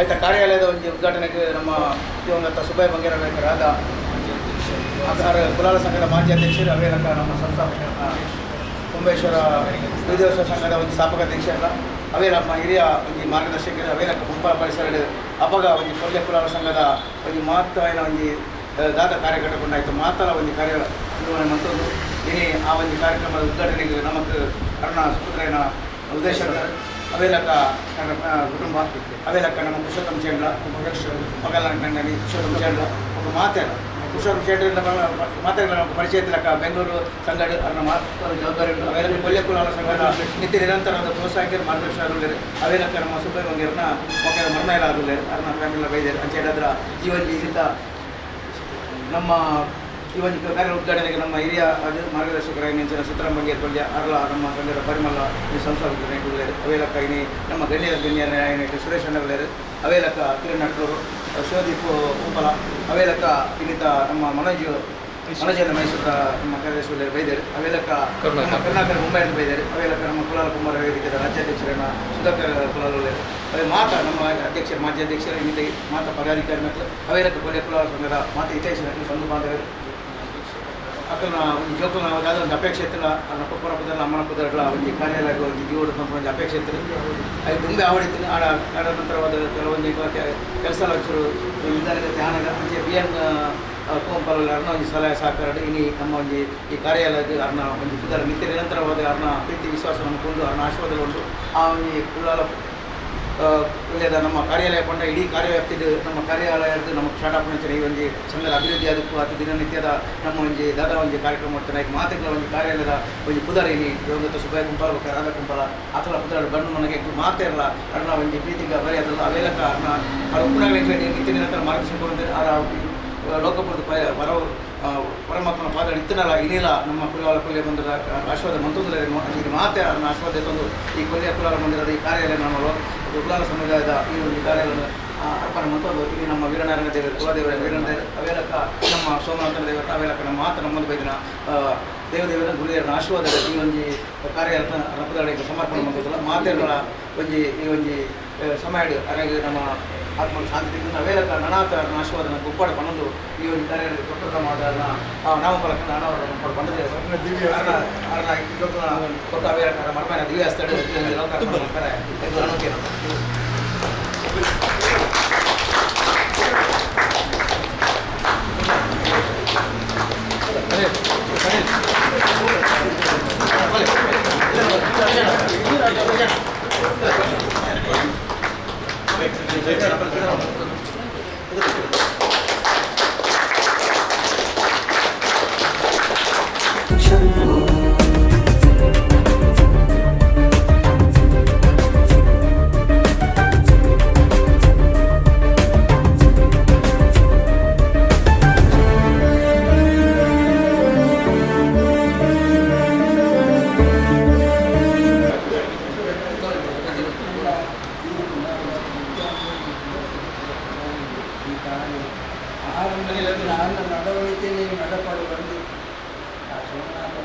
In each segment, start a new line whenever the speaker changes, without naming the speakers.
ಐತ ಕಾರ್ಯಾಲಯದ ಒಂದು ಉದ್ಘಾಟನೆಗೆ ನಮ್ಮ ದಿವಂಗತ ಸುಬ್ಬಯ್ಯ ಬಂಗೇರ ರಾಧ ಆಧಾರ ಕುಲಾಲ ಸಂಘದ ಮಾಜಿ ಅಧ್ಯಕ್ಷರು ಅವೇಲಕ ನಮ್ಮ ಸಂಸ್ಥಾಪಕ ಕುಂಬೇಶ್ವರ ವಿದೇಶ ಸಂಘದ ಒಂದು ಸ್ಥಾಪಕ ಅಧ್ಯಕ್ಷರಲ್ಲ ಅವೇ ನಮ್ಮ ಹಿರಿಯ ಒಂದು ಮಾರ್ಗದರ್ಶಕರು ಅವೇಲಕ ಕುಂಪಾಲ ಪರಿಸರ ಅಪಗ ಒಂದು ಕೊಲ್ಲೆ ಕುಲಾಲ ಸಂಘದ ಒಂದು ಮಹತ್ವನ ಒಂದು ದಾದ ಕಾರ್ಯಕರ್ತಕೊಂಡಾಯಿತು ಮಾತಲ ಒಂದು ಕಾರ್ಯ ನಿರ್ವಹಣೆ ಮತ್ತೊಂದು ಇನಿ ಆ ಒಂದು ಕಾರ್ಯಕ್ರಮದ ಉದ್ಘಾಟನೆಗೆ ನಮಕ್ ಅರುಣ ಸುಪುತ್ರನ ಉದ್ದೇಶ ಅವೇಲಕ ಕುಟುಂಬ ಅವೇಲಕ ನಮ್ಮ ಪುರುಷೋತ್ತಮ ಚೇಂಡ್ಲ ಮಗಲ ಕಂಡನಿ ಪುರುಷೋತ್ತಮ ಚೇಂಡ್ಲ ఒక ಮಾತೆಲ್ಲ ಪುರುಷೋತ್ತಮ ಚೇಂಡ್ರಿಂದ ಮಾತೆಲ್ಲ ನಮಗೆ ಪರಿಚಯ ಇಲ್ಲಕ್ಕ ಬೆಂಗಳೂರು ಸಂಘ ಅರ್ನ ಮಾತು ಜವಾಬ್ದಾರಿ ಉಂಟು. ಅವೇಲಕ ಕೊಲ್ಲೆ ಕುಲಾಲ ಸಂಘದ ನಿತ್ಯ ನಿರಂತರವಾದ ಪ್ರೋತ್ಸಾಹಕರು ಮಾರ್ಗದರ್ಶಕರು ಅವೇಲಕ ನಮ್ಮ ಸುಬ್ಬಯ್ಯ ಬಂಗೇರ್ನ ಮೊಕೆರ ಮರ್ಮ ಆದುಲ್ಲೇರು ಅರ್ನ ಫ್ಯಾಮಿಲಿ ಬೈದೇರು ಅಂತ ಹೇಳಿದ್ರೆ ಈ ಒಂದು ಈತ ನಮ್ಮ ಈ ಒಂದು ಕಾರ್ಯ ಉದ್ಘಾಟನೆಗೆ ನಮ್ಮ ಹಿರಿಯ ಅದು ಮಾರ್ಗದರ್ಶಕರಾಗಿ ನಿಂಚಿನ ಸೀತಾರಾಮ ಬಂಗೇರ್ ಕೊಲ್ಯ ಅರ್ಲ ನಮ್ಮ ಸಂಘದ ಪರಿಮಳ ಈ ಸಂಸ್ಥಾಪಕರು ಅವೇಲಕ ಇನಿ ನಮ್ಮ ಗಣ್ಯ ಗಣ್ಯರ ಸುರೇಶ್ ಅಣ್ಣಗಳೇರು ಅವೇಲಕ ಕಿರಣ್ ನಟ್ಲೂರು ಶಿವದೀಪ್ ಉಪ್ಪಲ ಅವೇಲಕ ಇನ್ನಿತ ನಮ್ಮ ಮನೋಜನ ಮೈಸೂರ ನಮ್ಮ ಕಾರ್ಯದರ್ಶಿ ಬೈದೇರು ಅವೇಲಕ ನಮ್ಮ ಕರುಣಾಕರ್ ಮುಂಬೈದ ಬೈದೇರು ಅವೇಲಕ ನಮ್ಮ ಕುಲಾಲ ಕುಮಾರ ವೇದಿಕೆದ ರಾಜ್ಯಾಧ್ಯಕ್ಷರನ್ನ ಸುಧಾಕರ್ ಕುಲಾಲುಳ್ಳೇರು ಅವೇ ಮಾತಾ ನಮ್ಮ ಅಧ್ಯಕ್ಷರು ಮಾಜಿ ಅಧ್ಯಕ್ಷರು ಇನ್ನಿತ ಮಾತಾ ಪದಾಧಿಕಾರಿ ಮಕ್ಕಳು ಅವೇಲಕ ಕೊಲೆ ಕುಲಾಲ ಸಂಘದ ಮಾತಾ ಹಿತೈಷಿ ಬಂಧು ಬಾಂಧವರು ಅಕ್ಕನ ಒಂದು ಜೋಕುನ ಯಾವುದಾದ್ರು ಒಂದು ಅಪೇಕ್ಷೆ ಇತ್ತಿಲ್ಲ ಅನ್ನ ಪಪ್ಪನ ಪುದರ್ಲ ಅಮ್ಮನ ಪುದರ್ಗಳ ಒಂದು ಕಾರ್ಯಾಲಯ ಒಂದು ಜೀವನ ಒಂದು ಅಪೇಕ್ಷೆ ಇತ್ತು ಅದು ತುಂಬೆ ಆವಡಿತ್ತು ಆಡ ಆಡ ನಂತರವಾದ ಕೆಲವೊಂದು ಕೆಲಸ ಒಂಚೂರು ನಿಧಾನದ ಧ್ಯಾನದ ಅಂಚೆ ಬಿ ಎನ್ ಕೋಂಪಲ್ ಅರ್ನ ಒಂದು ಸಲಹೆ ಸಹಕಾರ ಇನಿ ನಮ್ಮ ಒಂದು ಈ ಕಾರ್ಯಾಲಯದ ಅರ್ನ ಒಂದು ಪುದರ್ ನಿತ್ಯ ನಿರಂತರವಾದ ಅರ್ನ ಪ್ರೀತಿ ವಿಶ್ವಾಸ ಕೊಂಡು ಅರ್ನ ಆಶೀರ್ವಾದ ಉಂಟು ಆ ಒಂದು ಕುಲಾಲ ಒಳ್ಳೆಯದ ನಮ್ಮ ಕಾರ್ಯಾಲಯ ಕೊಂಡ ಇಡೀ ಕಾರ್ಯವ್ಯಾಪ್ತಿದು ನಮ್ಮ ಕಾರ್ಯಾಲಯದ ನಮ್ಮ ಕ್ಷಾಟಾಪಣೆ ಈ ಒಂದು ಸಂಘದ ಅಭಿವೃದ್ಧಿ ಅದಕ್ಕೂ ಅತಿ ದಿನನಿತ್ಯದ ನಮ್ಮ ಒಂದು ದಾದಾ ಒಂದು ಕಾರ್ಯಕ್ರಮ ಮಾಡ್ತಾರೆ ಮಾತುಗಳ ಒಂದು ಕಾರ್ಯಾಲಯದ ಒಂದು ಪುದರ್ ಇನಿ ದಿವಂಗತ ಸುಬ್ಬಯ್ಯ ಕುಂಪಾಲ ರಾಧಾ ಕುಂಪಾಲ ಆತಲ ಪುದರ್ ಬಣ್ಣು ನನಗೆ ಮಾತೇ ಇರಲ್ಲ ಅರ್ಣ ಒಂದು ಪ್ರೀತಿಗೆ ಬರೆಯೋದಲ್ಲ ಅವೇಲಕ ಅರ್ಣ ಅವರ ಉಪ್ಪುನಾಗಲಿ ನಿತ್ಯ ನಿರಂತರ ಮಾರ್ಗದರ್ಶನ ಕೊಡುತ್ತಾರೆ ಅವರ ಲೋಕಪುರದ ಪರ ಪರಮಾತ್ಮನ ಪಾದ ಇತ್ತನಲ್ಲ ಇನಿಲ್ಲ ನಮ್ಮ ಕುಲಾಲ ಕೊಲ್ಯ ಮಂದಿರದ ಆಶೀರ್ವಾದ ಮಂತ್ರದಲ್ಲಿ ಮಾತೆ ಅನ್ನ ಆಶೀರ್ವಾದ ತಂದು ಈ ಕೊಲ್ಯ ಕುಲಾಲ ಮಂದಿರದ ಈ ಕಾರ್ಯಾಲಯ ನಮ್ಮ ಕುಲಾಲ ಸಮುದಾಯದ ಈ ಒಂದು ಕಾರ್ಯಾಲಯ ಅರ್ಪಣೆ ಮಂತೊಂದು ಇಲ್ಲಿ ನಮ್ಮ ವೀರನಾರಾಯಣ ದೇವರು ಕುಲದೇವರ ವೀರನ ಅವೇಲಕ ನಮ್ಮ ಸೋಮನಾಥನ ದೇವರ ಅವೇಲಕ ನಮ್ಮ ಮಾತ ನಮ್ಮದು ಬೈದಿನ ದೇವದೇವರ ಗುರುದೇವರ ಆಶೀರ್ವಾದ ಈ ಒಂದು ಕಾರ್ಯಾಲಯ ರಪ್ಪದಡಿಗೆ ಸಮರ್ಪಣೆ ಮಂತದಲ್ಲ ಮಾತೆಗಳ ಒಂಜಿ ಈ ಒಂಜಿ ಸಮಯ ಹಾಗಾಗಿ ನಮ್ಮ ಆತ್ಮ ಶಾಂತಿ ಅವೇಲಕ ನನಾಥ ಆಶೀರ್ವಾದನ ಗುಪ್ಪಾಡ ಪನ್ನೊಂದು ಈ ಒಂದು ಕಾರ್ಯಾಲಯ ಕೊಟ್ಟಮಾದ ನಾಮಫಲಕ ನಾನವರ ಬಂದದೆ ಅರ್ನ ಕೊಟ್ಟ ಅವೇಲಕ ಮರ್ಮನ ದಿವ್ಯಾಸ್ತಡೆ ಲೋಕಾರ್ಪಣೆ ಮಾಡ್ತಾರೆ ಇದು ಅನುಕೇನ.
ನಾನು ನಡವಳಿಕೆ ನಡಪಾಡು ಬಂದು ಆ ಸೋಮನಾಥ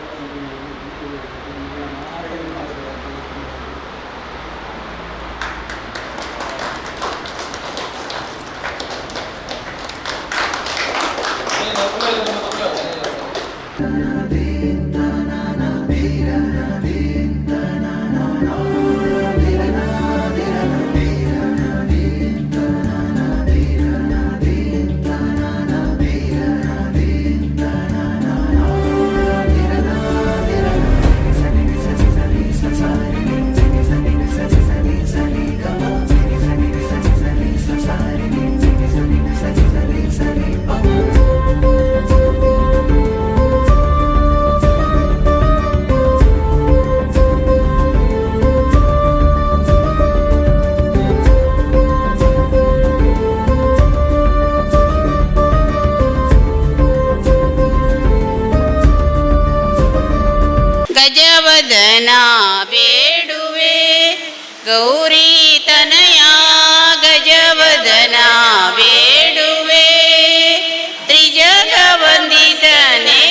ಗಜವದನ ಬೇಡುವೆ ಗೌರಿ ತನಯ ಗಜವದನ ಬೇಡುವೆ ತ್ರಿಜಗವಂದಿತನೇ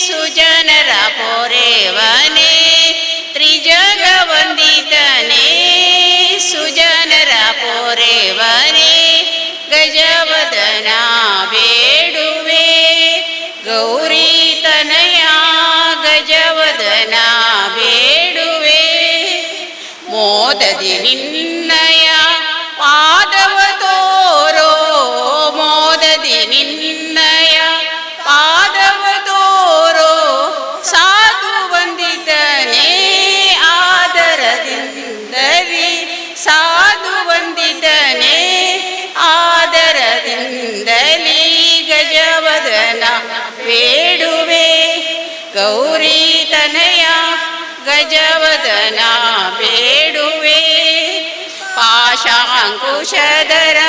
ಸುಜನರ ಪೊರೆವನೇ ತ್ರಿಜಗವಂದಿತನೇ ಸುಜನರ ಪೊರೆ. ಪೊರೆವನೇ ಗಜವದನ ಬೇಡುವೆ ಗೌರಿ ತನಯ ಗಜವದನ ಬೇಡುವೆ. ಮೋದದಿ ನಿನ್ನಯ ಪಾದವ ತೋರೋ, ಮೋದದಿ ನಿನ್ನಯ ಪಾದವ ತೋರೋ, ಸಾಧು ವಂದಿತನೇ ಆದರದಿಂದಲಿ, ಸಾಧು ವಂದಿತನೇ ಆದರದಿಂದಲಿ ಗಜವದನ ಬೇಡುವೆ ಗೌರಿ ತನಯ ಗಜವದನ ಬೇಡುವೆ. ಪಾಶಾಂಕುಶಧರ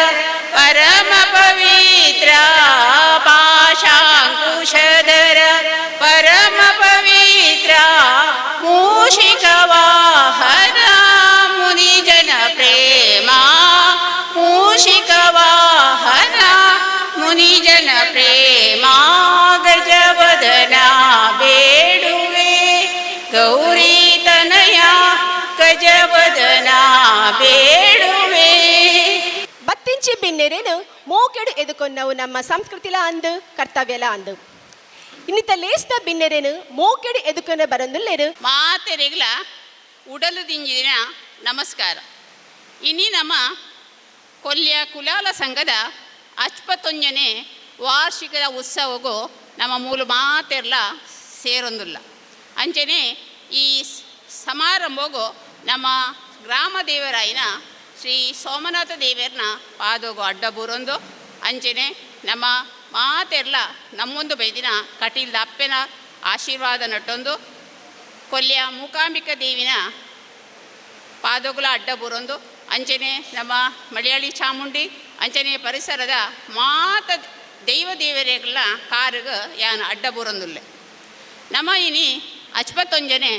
ಪರಮ ಪವಿತ್ರ, ಪಾಶಾಂಕುಶಧರ ಪರಮ ಪವಿತ್ರ, ಮೂಷಿಕ ವಾಹನ ಮುನಿಜನ ಪ್ರೇಮ, ಮೂಷಿಕ ವಾಹನ ಮುನಿಜನ ಪ್ರೇಮ ಗಜವದನ ಬೇಡುವೆ ಗೌರಿ ತನಯ ಗಜವದನ ಬೇಡುವೆ.
ಬತ್ತಿಂಚಿ ಬಿನ್ನೆರೇನು ಮೋಕೆಡು ಎದುಕೊನ್ನವು ನಮ್ಮ ಸಂಸ್ಕೃತಿಲ ಅಂದು ಕರ್ತವ್ಯಲ ಅಂದು. ಇನ್ನಿತ ಲೇಸ್ದ ಬಿನ್ನೆರೇನು ಮೋಕೆಡು ಎದುಕೊನ್ನ ಬರಂದುಲ್ಲೇರು.
ಮಾತೆರೆಗ್ಲ ಉಡಲು ದಿಂಜಿನ ನಮಸ್ಕಾರ. ಇನಿ ನಮ್ಮ ಕೊಲ್ಯ ಕುಲಾಲ ಸಂಘದ ಅಚ್ಪತ್ತೊಂಜನೆ ವಾರ್ಷಿಕದ ಉತ್ಸವಗೂ ನಮ್ಮ ಮೂಲ ಮಾತೆರ್ಲ ಸೇರೊಂದಿಲ್ಲ. ಅಂಚನೆ ಈ ಸಮಾರಂಭಗೂ ನಮ್ಮ ಗ್ರಾಮ ದೇವರಾಯಿನ ಶ್ರೀ ಸೋಮನಾಥ ದೇವರನ ಪಾದೋಗು ಅಡ್ಡಬೂರೊಂದು, ಅಂಚನೆ ನಮ್ಮ ಮಾತೆರ್ಲ ನಮ್ಮೊಂದು ಬೈದಿನ ಕಟೀಲ್ದ ಅಪ್ಪೆನ ಆಶೀರ್ವಾದ ನಟ್ಟೊಂದು, ಕೊಲ್ಯ ಮೂಕಾಂಬಿಕ ದೇವಿನ ಪಾದಗುಲ ಅಡ್ಡಬೂರೊಂದು, ಅಂಚನೆ ನಮ್ಮ ಮಲಯಾಳಿ ಚಾಮುಂಡಿ, ಅಂಚನೆ ಪರಿಸರದ ಮಾತ ದೈವ ದೇವರೆಗಳ ಕಾರುಗ ಯಾನ್ ಅಡ್ಡಬೂರೊಂದುಲ್ಲೆ. ನಮ್ಮ ಇನಿ ಅಚ್ಪತ್ತೊಂಜನೆ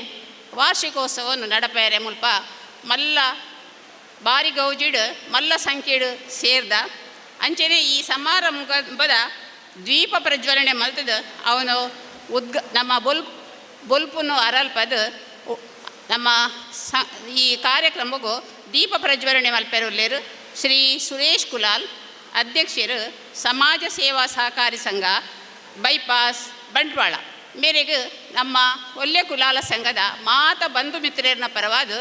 ವಾರ್ಷಿಕೋತ್ಸವವನ್ನು ನಡಪೇರೆ ಮುಲ್ಪ ಮಲ್ಲ ಬಾರಿ ಗೌಜಿಡ್ ಮಲ್ಲ ಸಂಖ್ಯೆಡ್ ಸೇರ್ದ. ಅಂಚನೆ ಈ ಸಮಾರಂಭದ ದ್ವೀಪ ಪ್ರಜ್ವಲನೆ ಮಲ್ತದ ಅವನು ಉದ್ಗ ನಮ್ಮ ಬೊಲ್ಪುನು ಅರಲ್ಪದ ನಮ್ಮ ಈ ಕಾರ್ಯಕ್ರಮಕ್ಕೂ ದೀಪ ಪ್ರಜ್ವಲನೆ ಮಲ್ಪೆರುಲ್ಲೇರು ಶ್ರೀ ಸುರೇಶ್ ಕುಲಾಲ್, ಅಧ್ಯಕ್ಷರು, ಸಮಾಜ ಸೇವಾ ಸಹಕಾರಿ ಸಂಘ, ಬೈಪಾಸ್, ಬಂಟ್ವಾಳ ಮೇರೆಗೆ ನಮ್ಮ ಒಲ್ಲೆ ಕುಲಾಲ ಸಂಘದ ಮಾತ ಬಂಧು ಮಿತ್ರರನ್ನ ಪರವಾದ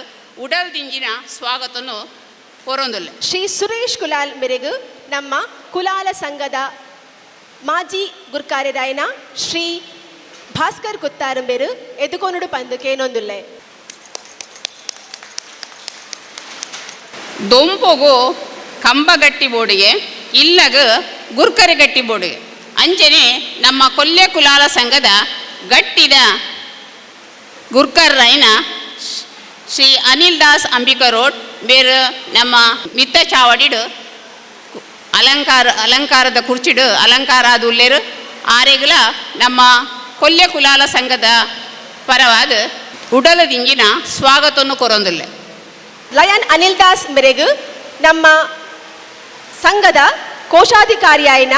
ಉಡಲ್ ದಿಂಜಿನ ಸ್ವಾಗತನು ಕೋರೊಂದುಲ್ಲೆ.
ಶ್ರೀ ಸುರೇಶ್ ಕುಲಾಲ್ ಮೆರೆಗು ನಮ್ಮ ಕುಲಾಲ ಸಂಘದ ಮಾಜಿ ಗುರ್ಕಾರ್ಯರಾಯನ ಶ್ರೀ ಭಾಸ್ಕರ್ ಕುತ್ತಾರು ಮೇರು ಎದುಕೊನುಡು ಪಂದು ಕೇನೊಂದುಲ್ಲೆ.
ದೊಂಪೊಗು ಕಂಬಗಟ್ಟಿ ಬೋಡಿಗೆ, ಇಲ್ಲಗ ಗುರ್ಕರೆ ಗಟ್ಟಿ ಬೋಡಿಗೆ. ಅಂಚನೆ ನಮ್ಮ ಕೊಲ್ಯ ಕುಲಾಲ ಸಂಘದ ಗಟ್ಟಿದ ಗುರ್ಕರ್ರೈನ ಶ್ರೀ ಅನಿಲ್ ದಾಸ್ ಅಂಬಿಕಾ ರೋಡ್ ಬೇರೆ ನಮ್ಮ ಮಿತ್ತ ಚಾವಡಿಡು ಅಲಂಕಾರದ ಕುರ್ಚಿಡು ಅಲಂಕಾರ ಅದು ಉಲ್ಲೇರು. ಆರೆಗ್ಲ ನಮ್ಮ ಕೊಲ್ಯ ಕುಲಾಲ ಸಂಘದ ಪರವಾದ ಉಡಲದಿಂಗಿನ ಸ್ವಾಗತವನ್ನು ಕೊರೊಂದುಲ್ಲೆ.
ಲಯನ್ ಅನಿಲ್ ದಾಸ್ ಮೆರೆಗು ನಮ್ಮ ಸಂಘದ ಕೋಶಾಧಿಕಾರಿಯಾಯಿನ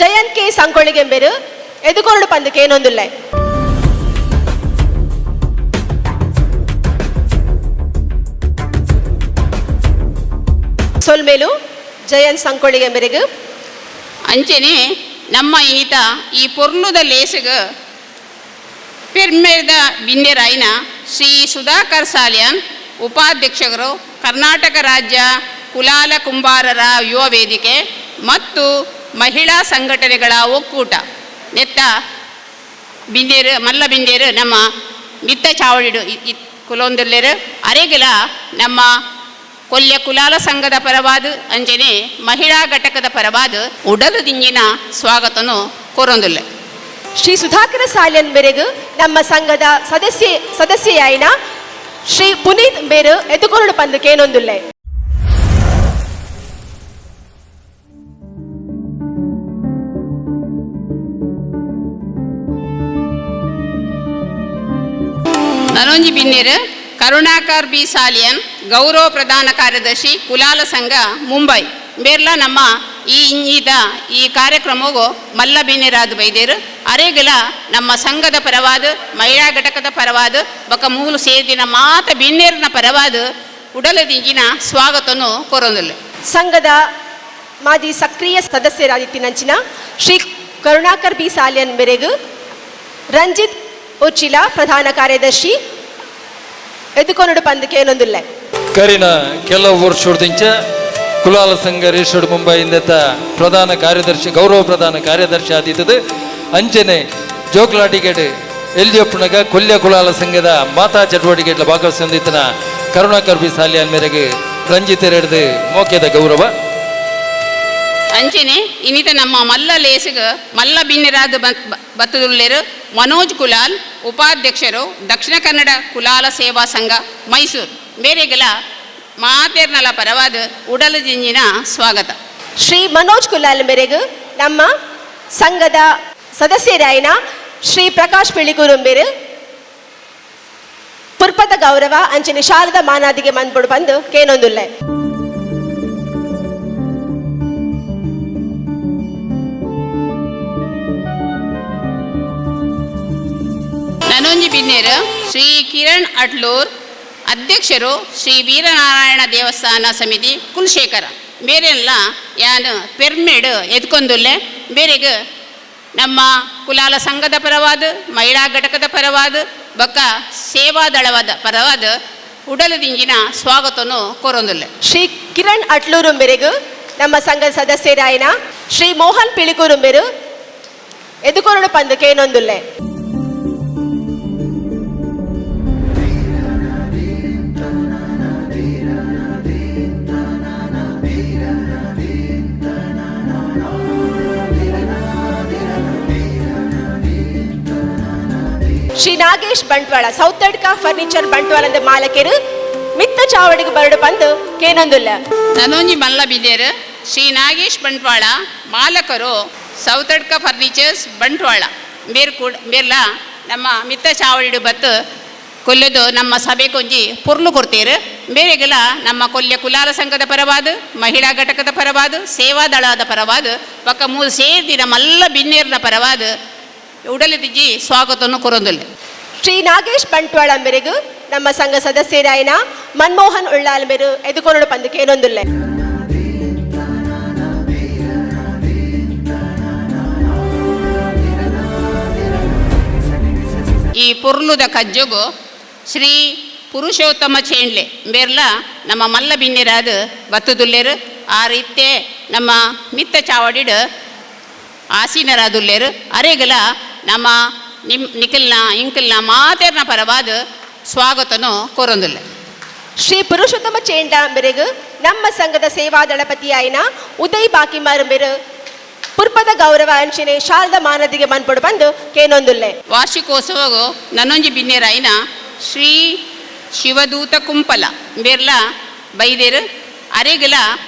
ಜಯಂತ್ ಕೆ ಸಂಕೊಳಿಗೆ ಮೇರು ಎದುಕೊನುಡು ಪಂದು ಕೇನೊಂದುಲ್ಲೆ. ಸೊಲ್ಮೇಲು ಜಯಂತ್ ಸಂಕೊಳಿಗೆ ಮೇರೆಗು.
ಅಂಚನೆ ನಮ್ಮ ಈತ ಈ ಪೊರ್ಲುದ ಲೇಸುಗ ಪೆರ್ಮೇದ ಬಿನ್ನೆರಾಯಿನ ಶ್ರೀ ಸುಧಾಕರ್ ಸಾಲಿಯಾನ್, ಉಪಾಧ್ಯಕ್ಷರು, ಕರ್ನಾಟಕ ರಾಜ್ಯ ಕುಲಾಲ ಕುಂಬಾರರ ಯುವ ವೇದಿಕೆ ಮತ್ತು ಮಹಿಳಾ ಸಂಘಟನೆಗಳ ಒಕ್ಕೂಟ ನೆತ್ತ ಬಿಂದೇರು ಮಲ್ಲ ಬಿಂದೇರು ನಮ್ಮ ಮಿತ್ತ ಚಾವಡಿಡು ಕುಲೊಂದುಲ್ಲೇರು. ಅರೆಗಿಲ ನಮ್ಮ ಕೊಲ್ಯ ಕುಲಾಲ ಸಂಘದ ಪರವಾದ ಅಂಜನೆ ಮಹಿಳಾ ಘಟಕದ ಪರವಾದ ಉಡಲು ದಿಂಜಿನ ಸ್ವಾಗತನು ಕೋರೊಂದುಲ್ಲೆ.
ಶ್ರೀ ಸುಧಾಕರ ಸಾಲಿಯನ್ ಮೇರೆಗು ನಮ್ಮ ಸಂಘದ ಸದಸ್ಯೆಯಾಯಿನ ಶ್ರೀ ಪುನೀತ್ ಮೇರು ಎದುಕೊನುಡು ಪಂದು ಕೇನೊಂದುಲ್ಲೆ.
ನನೊಂಜಿ ಬಿನ್ನೇರು ಕರುಣಾಕರ್ ಬಿ ಸಾಲಿಯನ್, ಗೌರವ ಪ್ರಧಾನ ಕಾರ್ಯದರ್ಶಿ, ಕುಲಾಲ ಸಂಘ, ಮುಂಬೈ ಬೇರ್ಲ ನಮ್ಮ ಈ ಇಂಜಿದ ಈ ಕಾರ್ಯಕ್ರಮವು ಮಲ್ಲ ಬಿನ್ನೇರಾದ ಬೈದೇರು. ಅರೇಗಲ ನಮ್ಮ ಸಂಘದ ಪರವಾದ, ಮಹಿಳಾ ಘಟಕದ ಪರವಾದ, ಬೊಕ ಮೂಲು ಸೇರಿದಿನ ಮಾತ ಬಿನ್ನೇರಿನ ಪರವಾದ ಉಡಲದಿಂಜಿನ ಸ್ವಾಗತನು ಕೋರೊಂದುಲ್ಲೆ.
ಸಂಘದ ಮಾಜಿ ಸಕ್ರಿಯ ಸದಸ್ಯರಾದಿತ್ತಿನಂಚಿನ ಶ್ರೀ ಕರುಣಾಕರ್ ಬಿ ಸಾಲಿಯನ್ ಮೇರೆಗು ರಂಜಿತ್ ಉಚ್ಚಿಲ ಪ್ರಧಾನ ಕಾರ್ಯದರ್ಶಿ ಎದುಕೊನಡು ಪಂದಕ್ಕೆ ಏನೊಂದಿಲ್ಲ.
ಕರಿನ ಕೆಲವು ವರ್ಷದಿಂಚ ಕುಲಾಲ ಸಂಘ ರೇಷಡ್ ಮುಂಬೈಯಿಂದ ಪ್ರಧಾನ ಕಾರ್ಯದರ್ಶಿ, ಗೌರವ ಪ್ರಧಾನ ಕಾರ್ಯದರ್ಶಿ ಆದಿತ್ತದು. ಅಂಚನೆ ಜೋಕ್ಲಾಟಿಗೇಡ್ ಎಲ್ಜಿಯಪ್ಪನಗ ಕೊಲ್ಯ ಕುಲಾಲ ಸಂಘದ ಮಾತಾ ಚಟುವಟಿಕೆಗಳ ಭಾಗವಹಿಸಿದ ಕರುಣಾಕರ್ ಬಿ ಸಾಲಿಯಾನ್ ಮೇರೆಗೆ ರಂಜಿತ್ ರೆಡ್ದು ಮೋಕ್ಯದ ಗೌರವ.
ಅಂಚನೆ ಇನ್ನಿತ ನಮ್ಮ ಮಲ್ಲ ಲೇಸಿಗ ಮಲ್ಲ ಬಿನ್ನಿರಾದ ಬತ್ತದುಲ್ಲೇರು ಮನೋಜ್ ಕುಲಾಲ್, ಉಪಾಧ್ಯಕ್ಷರು, ದಕ್ಷಿಣ ಕನ್ನಡ ಕುಲಾಲ ಸೇವಾ ಸಂಘ, ಮೈಸೂರು. ಬೇರೆಗೆಲ ಮಾತೇರ್ನಲ ಪರವಾದ ಉಡಲು ಜಿಂಜಿನ ಸ್ವಾಗತ.
ಶ್ರೀ ಮನೋಜ್ ಕುಲಾಲ್ ಮೇರೆಗು ನಮ್ಮ ಸಂಘದ ಸದಸ್ಯರಾಯಿನ ಶ್ರೀ ಪ್ರಕಾಶ್ ಪಿಳಿಗೂರು ಮೇರು ಪುರ್ಪದ ಗೌರವ ಅಂಚನೆ ಶಾಲದ ಮಾನಾದಿಗೆ ಮನ್ಪುಡು ಬಂದು ಕೇನೊಂದುಲ್ಲೆ.
ನನೊಂಜಿ ಬಿನ್ನೇರು ಶ್ರೀ ಕಿರಣ್ ಅಟ್ಲೂರ್, ಅಧ್ಯಕ್ಷರು, ಶ್ರೀ ವೀರನಾರಾಯಣ ದೇವಸ್ಥಾನ ಸಮಿತಿ, ಕುಲಶೇಖರ. ಬೇರೆಲ್ಲ ಯಾನು ಪೆರ್ಮೇಡು ಎದ್ಕೊಂದುಲ್ಲೆ. ಬೇರೆಗ್ ನಮ್ಮ ಕುಲಾಲ ಸಂಘದ ಪರವಾದ, ಮಹಿಳಾ ಘಟಕದ ಪರವಾದ, ಬೊಕ್ಕ ಸೇವಾದಳವಾದ ಪರವಾದ ಉಡಲದಿಂಜಿನ ಸ್ವಾಗತನು ಕೋರೊಂದುಲ್ಲೆ.
ಶ್ರೀ ಕಿರಣ್ ಅಟ್ಲೂರು ಮೇರೆಗು ನಮ್ಮ ಸಂಘದ ಸದಸ್ಯರಾಯಿನ ಶ್ರೀ ಮೋಹನ್ ಪಿಳಿಗೂರು ಮೇರು ಎದುಕೊರಡು ಪಂದು ಕೇನೊಂದುಲ್ಲೆ. ಶ್ರೀ ನಾಗೇಶ್ ಬಂಟ್ವಾಳ, ಸೌತಡ್ಕ ಫರ್ನಿಚರ್ ಬಂಟ್ವಾಳದ ಮಾಲಕರು ಮಿತ್ತ ಚಾವಡಿಗೆ ಬರಡು ಬಂದು ಕೇನೊಂದುಲ್ಲ.
ನನೊಂಜಿ ಮಲ್ಲ ಬಿದೇರು ಶ್ರೀ ನಾಗೇಶ್ ಬಂಟ್ವಾಳ, ಮಾಲಕರು, ಸೌತಡ್ಕ ಫರ್ನಿಚರ್ಸ್, ಬಂಟ್ವಾಳ. ಬೇರ್ ಕೂಡ ಬೇರ್ಲ ನಮ್ಮ ಮಿತ್ತ ಚಾವಡಿಡು ಬತ್ತು ಕೊಲ್ಲದು ನಮ್ಮ ಸಭೆ ಕೊಂಜಿ ಪೊರ್ಲು ಕೊಡ್ತೀರು. ಬೇರೆಗೆಲ್ಲ ನಮ್ಮ ಕೊಲ್ಯ ಕುಲಾಲ ಸಂಘದ ಪರವಾದ, ಮಹಿಳಾ ಘಟಕದ ಪರವಾದ, ಸೇವಾದಳದ ಪರವಾದ, ಪಕ್ಕ ಮೂರು ಸೇರ್ದಿ ನಮ್ಮೆಲ್ಲ ಬಿನ್ನೇರ್ನ ಪರವಾದ ಉಡಲಿದಿಜ್ಜಿ ಸ್ವಾಗತವನ್ನು ಕೊರೊಂದುಲ್ಲೆ.
ಶ್ರೀ ನಾಗೇಶ್ ಬಂಟ್ವಾಳ ಮೇರೆಗು ನಮ್ಮ ಸಂಘ ಸದಸ್ಯರಾಯನ ಮನ್ಮೋಹನ್ ಉಳ್ಳಾಲ್ ಮೇರು ಎದುಕೊರಡು ಪಂದು ಕೇನೊಂದುಲ್ಲೆ.
ಈ ಪೊರ್ಲುದ ಕಜ್ಜೊಗು ಶ್ರೀ ಪುರುಷೋತ್ತಮ ಚೇಂಡ್ಲೆ ಬೇರ್ಲ ನಮ್ಮ ಮಲ್ಲ ಬಿನ್ನಿರಾದ ಬತ್ತುದುಲ್ಲೇರು. ಆ ರೀತಿ ನಮ್ಮ ಮಿತ್ತ ಚಾವಡಿಡು ಆಸೀನರಾದುಲ್ಲೇರು. ಅರೆಗಲ ನಮ್ಮ ನಿಮ್ ನಿಖಿಲ್ನ ಇಂಕಿಲ್ನ ಮಾತೇರ್ನ ಪರವಾದ ಸ್ವಾಗತನು ಕೋರೊಂದುಲ್ಲೆ.
ಶ್ರೀ ಪುರುಷೋತ್ತಮ ಚೇಂಡ ಮೇರೆಗು ನಮ್ಮ ಸಂಘದ ಸೇವಾ ದಳಪತಿಯಾಯಿನ ಉದಯ್ ಬಾಕಿಮಾರ್ ಮೇರು ಪುರ್ಪದ ಗೌರವ ಅಂಚನೆ ಶಾಲದ ಮಾನದಿಗೆ ಮನ್ಪೊಡು ಬಂದು ಕೇನೊಂದುಲ್ಲೆ.
ವಾರ್ಷಿಕೋತ್ಸವಗು ನನ್ನೊಂಜಿ ಬಿನ್ನೇರಾಯಿನ ಶ್ರೀ ಶಿವದೂತ ಕುಂಪಲ ಬೇರ್ಲ ಬೈದೇರು. ಅರೆಗಲ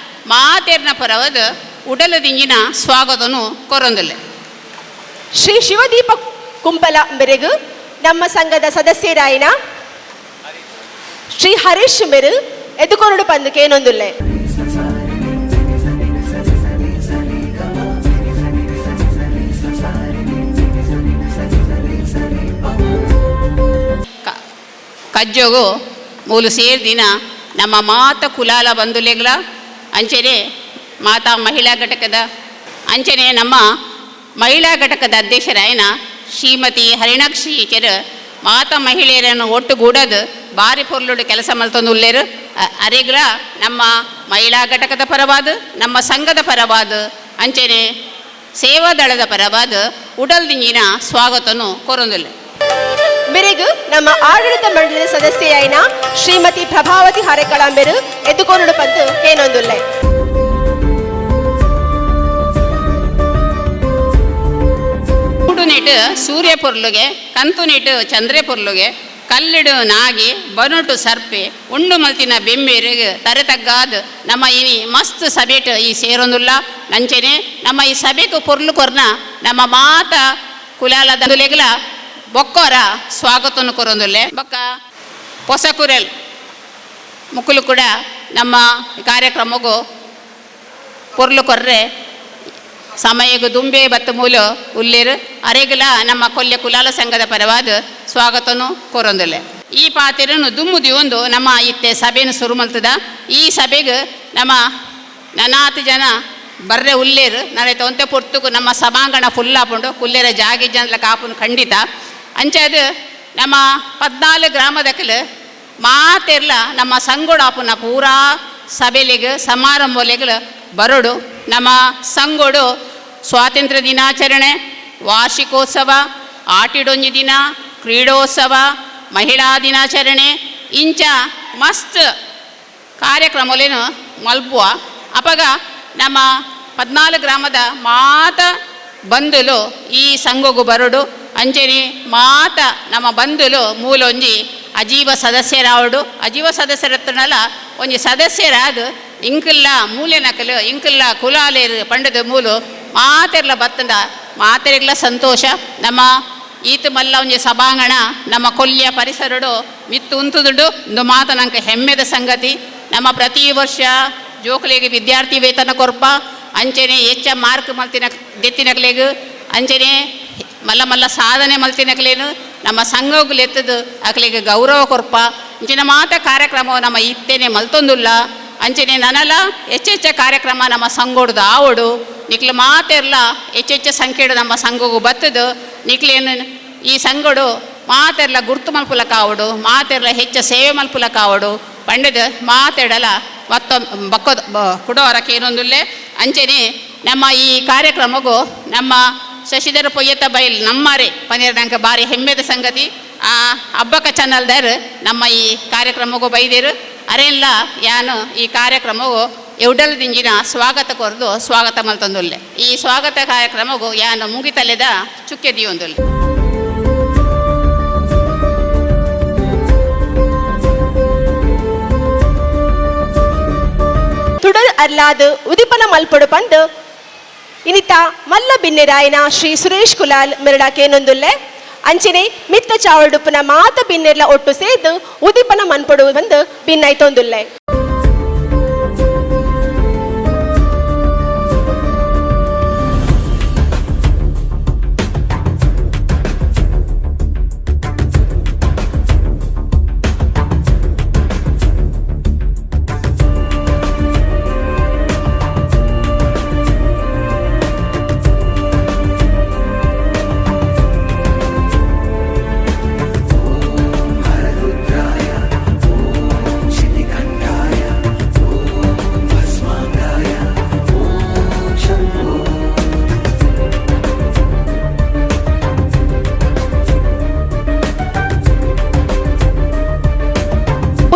ಮಾತೇರ್ನ ಪರವಾದ ಉಡಲದಿಂಜಿನ ಸ್ವಾಗತನು ಕೋರೊಂದುಲ್ಲೆ.
ಶ್ರೀ ಶಿವದೀಪ ಕುಂಪಲ ಮೇರೆಗು ನಮ್ಮ ಸಂಘದ ಸದಸ್ಯರಾಯಿನ ಶ್ರೀ ಹರೀಶ್ ಮೇರು ಎದುಕೊರಡು ಪಂದು ಕೇನೊಂದುಲ್ಲೆ.
ಕಜ್ಜೊಗು ಮೂಲು ಸೇರ್ದಿನ ನಮ್ಮ ಮಾತ ಕುಲಾಲ ಬಂಧುಲೆಗ್ಲ ಅಂಚನೆ ಮಾತಾ ಮಹಿಳಾ ಘಟಕದ ಅಂಚನೆ ನಮ್ಮ ಮಹಿಳಾ ಘಟಕದ ಅಧ್ಯಕ್ಷರಾಯನ ಶ್ರೀಮತಿ ಹರಿಣಾಕ್ಷಿ ಟೀಚರ್ ಮಾತಾ ಮಹಿಳೆಯರನ್ನು ಒಟ್ಟುಗೂಡೋದು ಬಾರಿ ಪೊರ್ಲುಡು ಕೆಲಸ ಮಲ್ತೊಂದು ಉಲ್ಲೇರು. ಅರೆಗ್ಲ ನಮ್ಮ ಮಹಿಳಾ ಘಟಕದ ಪರವಾದ, ನಮ್ಮ ಸಂಘದ ಪರವಾದ, ಅಂಚನೆ ಸೇವಾದಳದ ಪರವಾದ ಉಡಲ್ದಿಂಜಿನ ಸ್ವಾಗತನು ಕೋರೊಂದುಲ್ಲೆ.
ಮೇರೆಗು ನಮ್ಮ ಆಡಳಿತ ಮಂಡಳಿಯ ಸದಸ್ಯೆಯಾಯಿನ ಶ್ರೀಮತಿ ಪ್ರಭಾವತಿ ಹರೇಕಳ ಮೇರು ಎದುಕೊರಡು ಪಂದು ಕೇನೊಂದುಲ್ಲೆ.
ಕೂಡು ನೆಟ್ಟು ಸೂರ್ಯ ಪೊರ್ಲುಗೆ, ಕಂತು ನೆಟ್ಟು ಚಂದ್ರೆ ಪೊರ್ಲುಗೆ, ಕಲ್ಲಿಡು ನಾಗಿ ಬನುಟು ಸರ್ಪೆ ಉಂಡು ಮಲ್ತಿನ ಬೆಮ್ಮೇರಿಗೆ ತರೆ ತಗ್ಗಾದ ನಮ್ಮ ಇನಿ ಮಸ್ತ್ ಸಭೆಟ್ ಈ ಸೇರೊಂದುಲ್ಲ. ನಂಚೆನೆ ನಮ್ಮ ಈ ಸಭೆಗೆ ಪೊರ್ಲು ಕೊರ್ನ ನಮ್ಮ ಮಾತ ಕುಲಾಲದ ಲೆಗ್ಲ ಬೊಕ್ಕೋರ ಸ್ವಾಗತವನ್ನು ಕೊರೊಂದುಲ್ಲೆ. ಬೊಕ್ಕ ಪೊಸಕುರೆಲ್ ಮುಕ್ಕುಲು ಕೂಡ ನಮ್ಮ ಕಾರ್ಯಕ್ರಮಗೂ ಪೊರ್ಲು ಕೊರ್ರೆ ಸಮಯಗು ದುಂಬೆ ಬತ್ತು ಮೂಲ ಉಲ್ಲೇರು. ಅರೆಗಲ ನಮ್ಮ ಕೊಲ್ಯ ಕುಲಾಲ ಸಂಘದ ಪರವಾದ ಸ್ವಾಗತನು ಕೋರೊಂದುಲ್ಲೆ. ಈ ಪಾತಿರನು ದುಮ್ಮುದಿ ಒಂದು ನಮ್ಮ ಇತ್ತೆ ಸಭೆಯನ್ನು ಶುರು ಮಲ್ತದ. ಈ ಸಭೆಗೆ ನಮ್ಮ ನನಾತ್ ಜನ ಬರ್ರೆ ಉಲ್ಲೇರು ನಾನೈತೆ ಒಂತೆ ಪೊರ್ತುಗು ನಮ್ಮ ಸಭಾಂಗಣ ಫುಲ್ ಆಪುಂಡು ಕುಲ್ಲೇರ ಜಾಗಿ ಜನಲ ಕಾಪುನು ಖಂಡಿತ. ಅಂಚಾದ ನಮ್ಮ 14 ಗ್ರಾಮದಕಲು ಮಾತೆರ್ಲ ನಮ್ಮ ಸಂಗೋಡು ಆಪುನ ಪೂರಾ ಸಭೆಲಿಗೆ ಸಮಾರಂಭಲೆಗಳು ಬರೋಡು. ನಮ್ಮ ಸಂಗೋಡು ಸ್ವಾತಂತ್ರ್ಯ ದಿನಾಚರಣೆ, ವಾರ್ಷಿಕೋತ್ಸವ, ಆಟಿಡೊಂಜಿ ದಿನ, ಕ್ರೀಡೋತ್ಸವ, ಮಹಿಳಾ ದಿನಾಚರಣೆ ಇಂಚ ಮಸ್ತ್ ಕಾರ್ಯಕ್ರಮಲೇನು ಮಲ್ಪುವ. ಅಪಗ ನಮ್ಮ 14 ಗ್ರಾಮದ ಮಾತ ಬಂಧುಲು ಈ ಸಂಘಗು ಬರೋಡು. ಅಂಚನೆ ಮಾತ ನಮ್ಮ ಬಂಧುಲು ಮೂಲೊಂಜಿ ಅಜೀವ ಸದಸ್ಯರಾವಡು. ಅಜೀವ ಸದಸ್ಯರತ್ನಲ ಒಂಜಿ ಸದಸ್ಯರಾದ ಇಂಕಲ್ಲ ಮೂಲೆನಕಲು ಇಂಕಲ್ಲ ಕುಲಾಲೇರು ಪಂಡದ ಮೂಲು ಮಾತೆರ್ಲ ಬತ್ತಂಡ ಮಾತೆರೆಗ್ಲ ಸಂತೋಷ. ನಮ್ಮ ಈತ ಮಲ್ಲ ಒಂಜಿ ಸಭಾಂಗಣ ನಮ್ಮ ಕೊಲ್ಯ ಪರಿಸರಡು ಮಿತ್ತು ಉಂತುದುಡು ಒಂದು ಮಾತು ನಂಗೆ ಹೆಮ್ಮೆದ ಸಂಗತಿ. ನಮ್ಮ ಪ್ರತಿ ವರ್ಷ ಜೋಕುಲೆಗೆ ವಿದ್ಯಾರ್ಥಿ ವೇತನ ಕೊರ್ಪ, ಅಂಚನೆ ಹೆಚ್ಚ ಮಾರ್ಕ್ ಮಲ್ತಿನ ದೆತ್ತಿನಕ್ಲೆಗ್, ಅಂಚನೆ ಮಲ್ಲ ಮಲ್ಲ ಸಾಧನೆ ಮಲ್ತಿನಕ್ಲೇನು ನಮ್ಮ ಸಂಘಗಳು ಎತ್ತದು ಅಕ್ಲೆಗೆ ಗೌರವ ಕೊರ್ಪ. ಇಂಚಿನ ಮಾತ ಕಾರ್ಯಕ್ರಮ ನಮ್ಮ ಇತ್ತೇನೆ ಮಲ್ತೊಂದುಲ್ಲ. ಅಂಚನೆ ನನಲ ಹೆಚ್ಚೆಚ್ಚ ಕಾರ್ಯಕ್ರಮ ನಮ್ಮ ಸಂಘೋಡ್ದು ಆವಡು ನಿಕ್ಲು ಮಾತೆರ್ಲ ಹೆಚ್ಚೆಚ್ಚ ಸಂಖ್ಯೆಡು ನಮ್ಮ ಸಂಘಗೂ ಬತ್ತದು. ನಿಕ್ಲೇನು ಈ ಸಂಘಡು ಮಾತೆರ್ಲ ಗುರ್ತು ಮಲ್ಪುಲಕಾವಡು, ಮಾತೆರ್ಲ ಹೆಚ್ಚ ಸೇವೆ ಮಲ್ಪುಲಕಾವಡು ಪಂಡದ ಮಾತೆಡಲ ಮತ್ತೊಮ್ಮೆ ಬಕ್ಕದ ಕುಡೋರಕ್ಕೆ ಏನೊಂದುಲ್ಲೆ. ಅಂಚನೆ ನಮ್ಮ ಈ ಕಾರ್ಯಕ್ರಮಗೂ ನಮ್ಮ ಶಶಿಧರ ಪೊಯ್ಯತ್ತ ಬೈಲ್ ನಮ್ಮರೆ ಪನ್ನೀರ್ನಂಕ ಭಾರಿ ಹೆಮ್ಮೆದ ಸಂಗತಿ. ಆ ಹಬ್ಬಕ ಚಾನಲ್ದಾರ್ ನಮ್ಮ ಈ ಕಾರ್ಯಕ್ರಮಗೂ ಬೈದೇರು ಅರೆಲ್ಲ ಯಾನು ಈ ಕಾರ್ಯಕ್ರಮವು ಎವಡಲ್ ದಿಂಜಿನ ಸ್ವಾಗತ ಕೊರ್ದು ಸ್ವಾಗತ ಮಲ್ತೊಂದುಲ್ಲೆ. ಈ ಸ್ವಾಗತ ಕಾರ್ಯಕ್ರಮಗೂ ಯಾನು ಮುಗಿತಲೆದ ಚುಕ್ಕೆ ದಿಯೊಂದುಲ್ಲೆ.
ತುಡರ್ ಅರ್ಲಾದ್ ಉದಿಪನ ಮಲ್ಪಡು ಪಂದು ಇನಿತ ಮಲ್ಲ ಬಿನ್ನೆರಾಯನ ಶ್ರೀ ಸುರೇಶ್ ಕುಲಾಲ್ ಮೆರಡಾಕೇನೊಂದುಲ್ಲೆ. ಅಂಚನೆ ಮಿತ್ತ ಚಾವಡುಪ್ಪನ ಮಾತ ಬಿನ್ನೆರ್ಲ ಒಟ್ಟು ಸೇದು ಉದಿಪನ ಮನ್ಪಡು ಬಂದು ಬಿನ್ನೈತೊಂದುಲ್ಲೆ.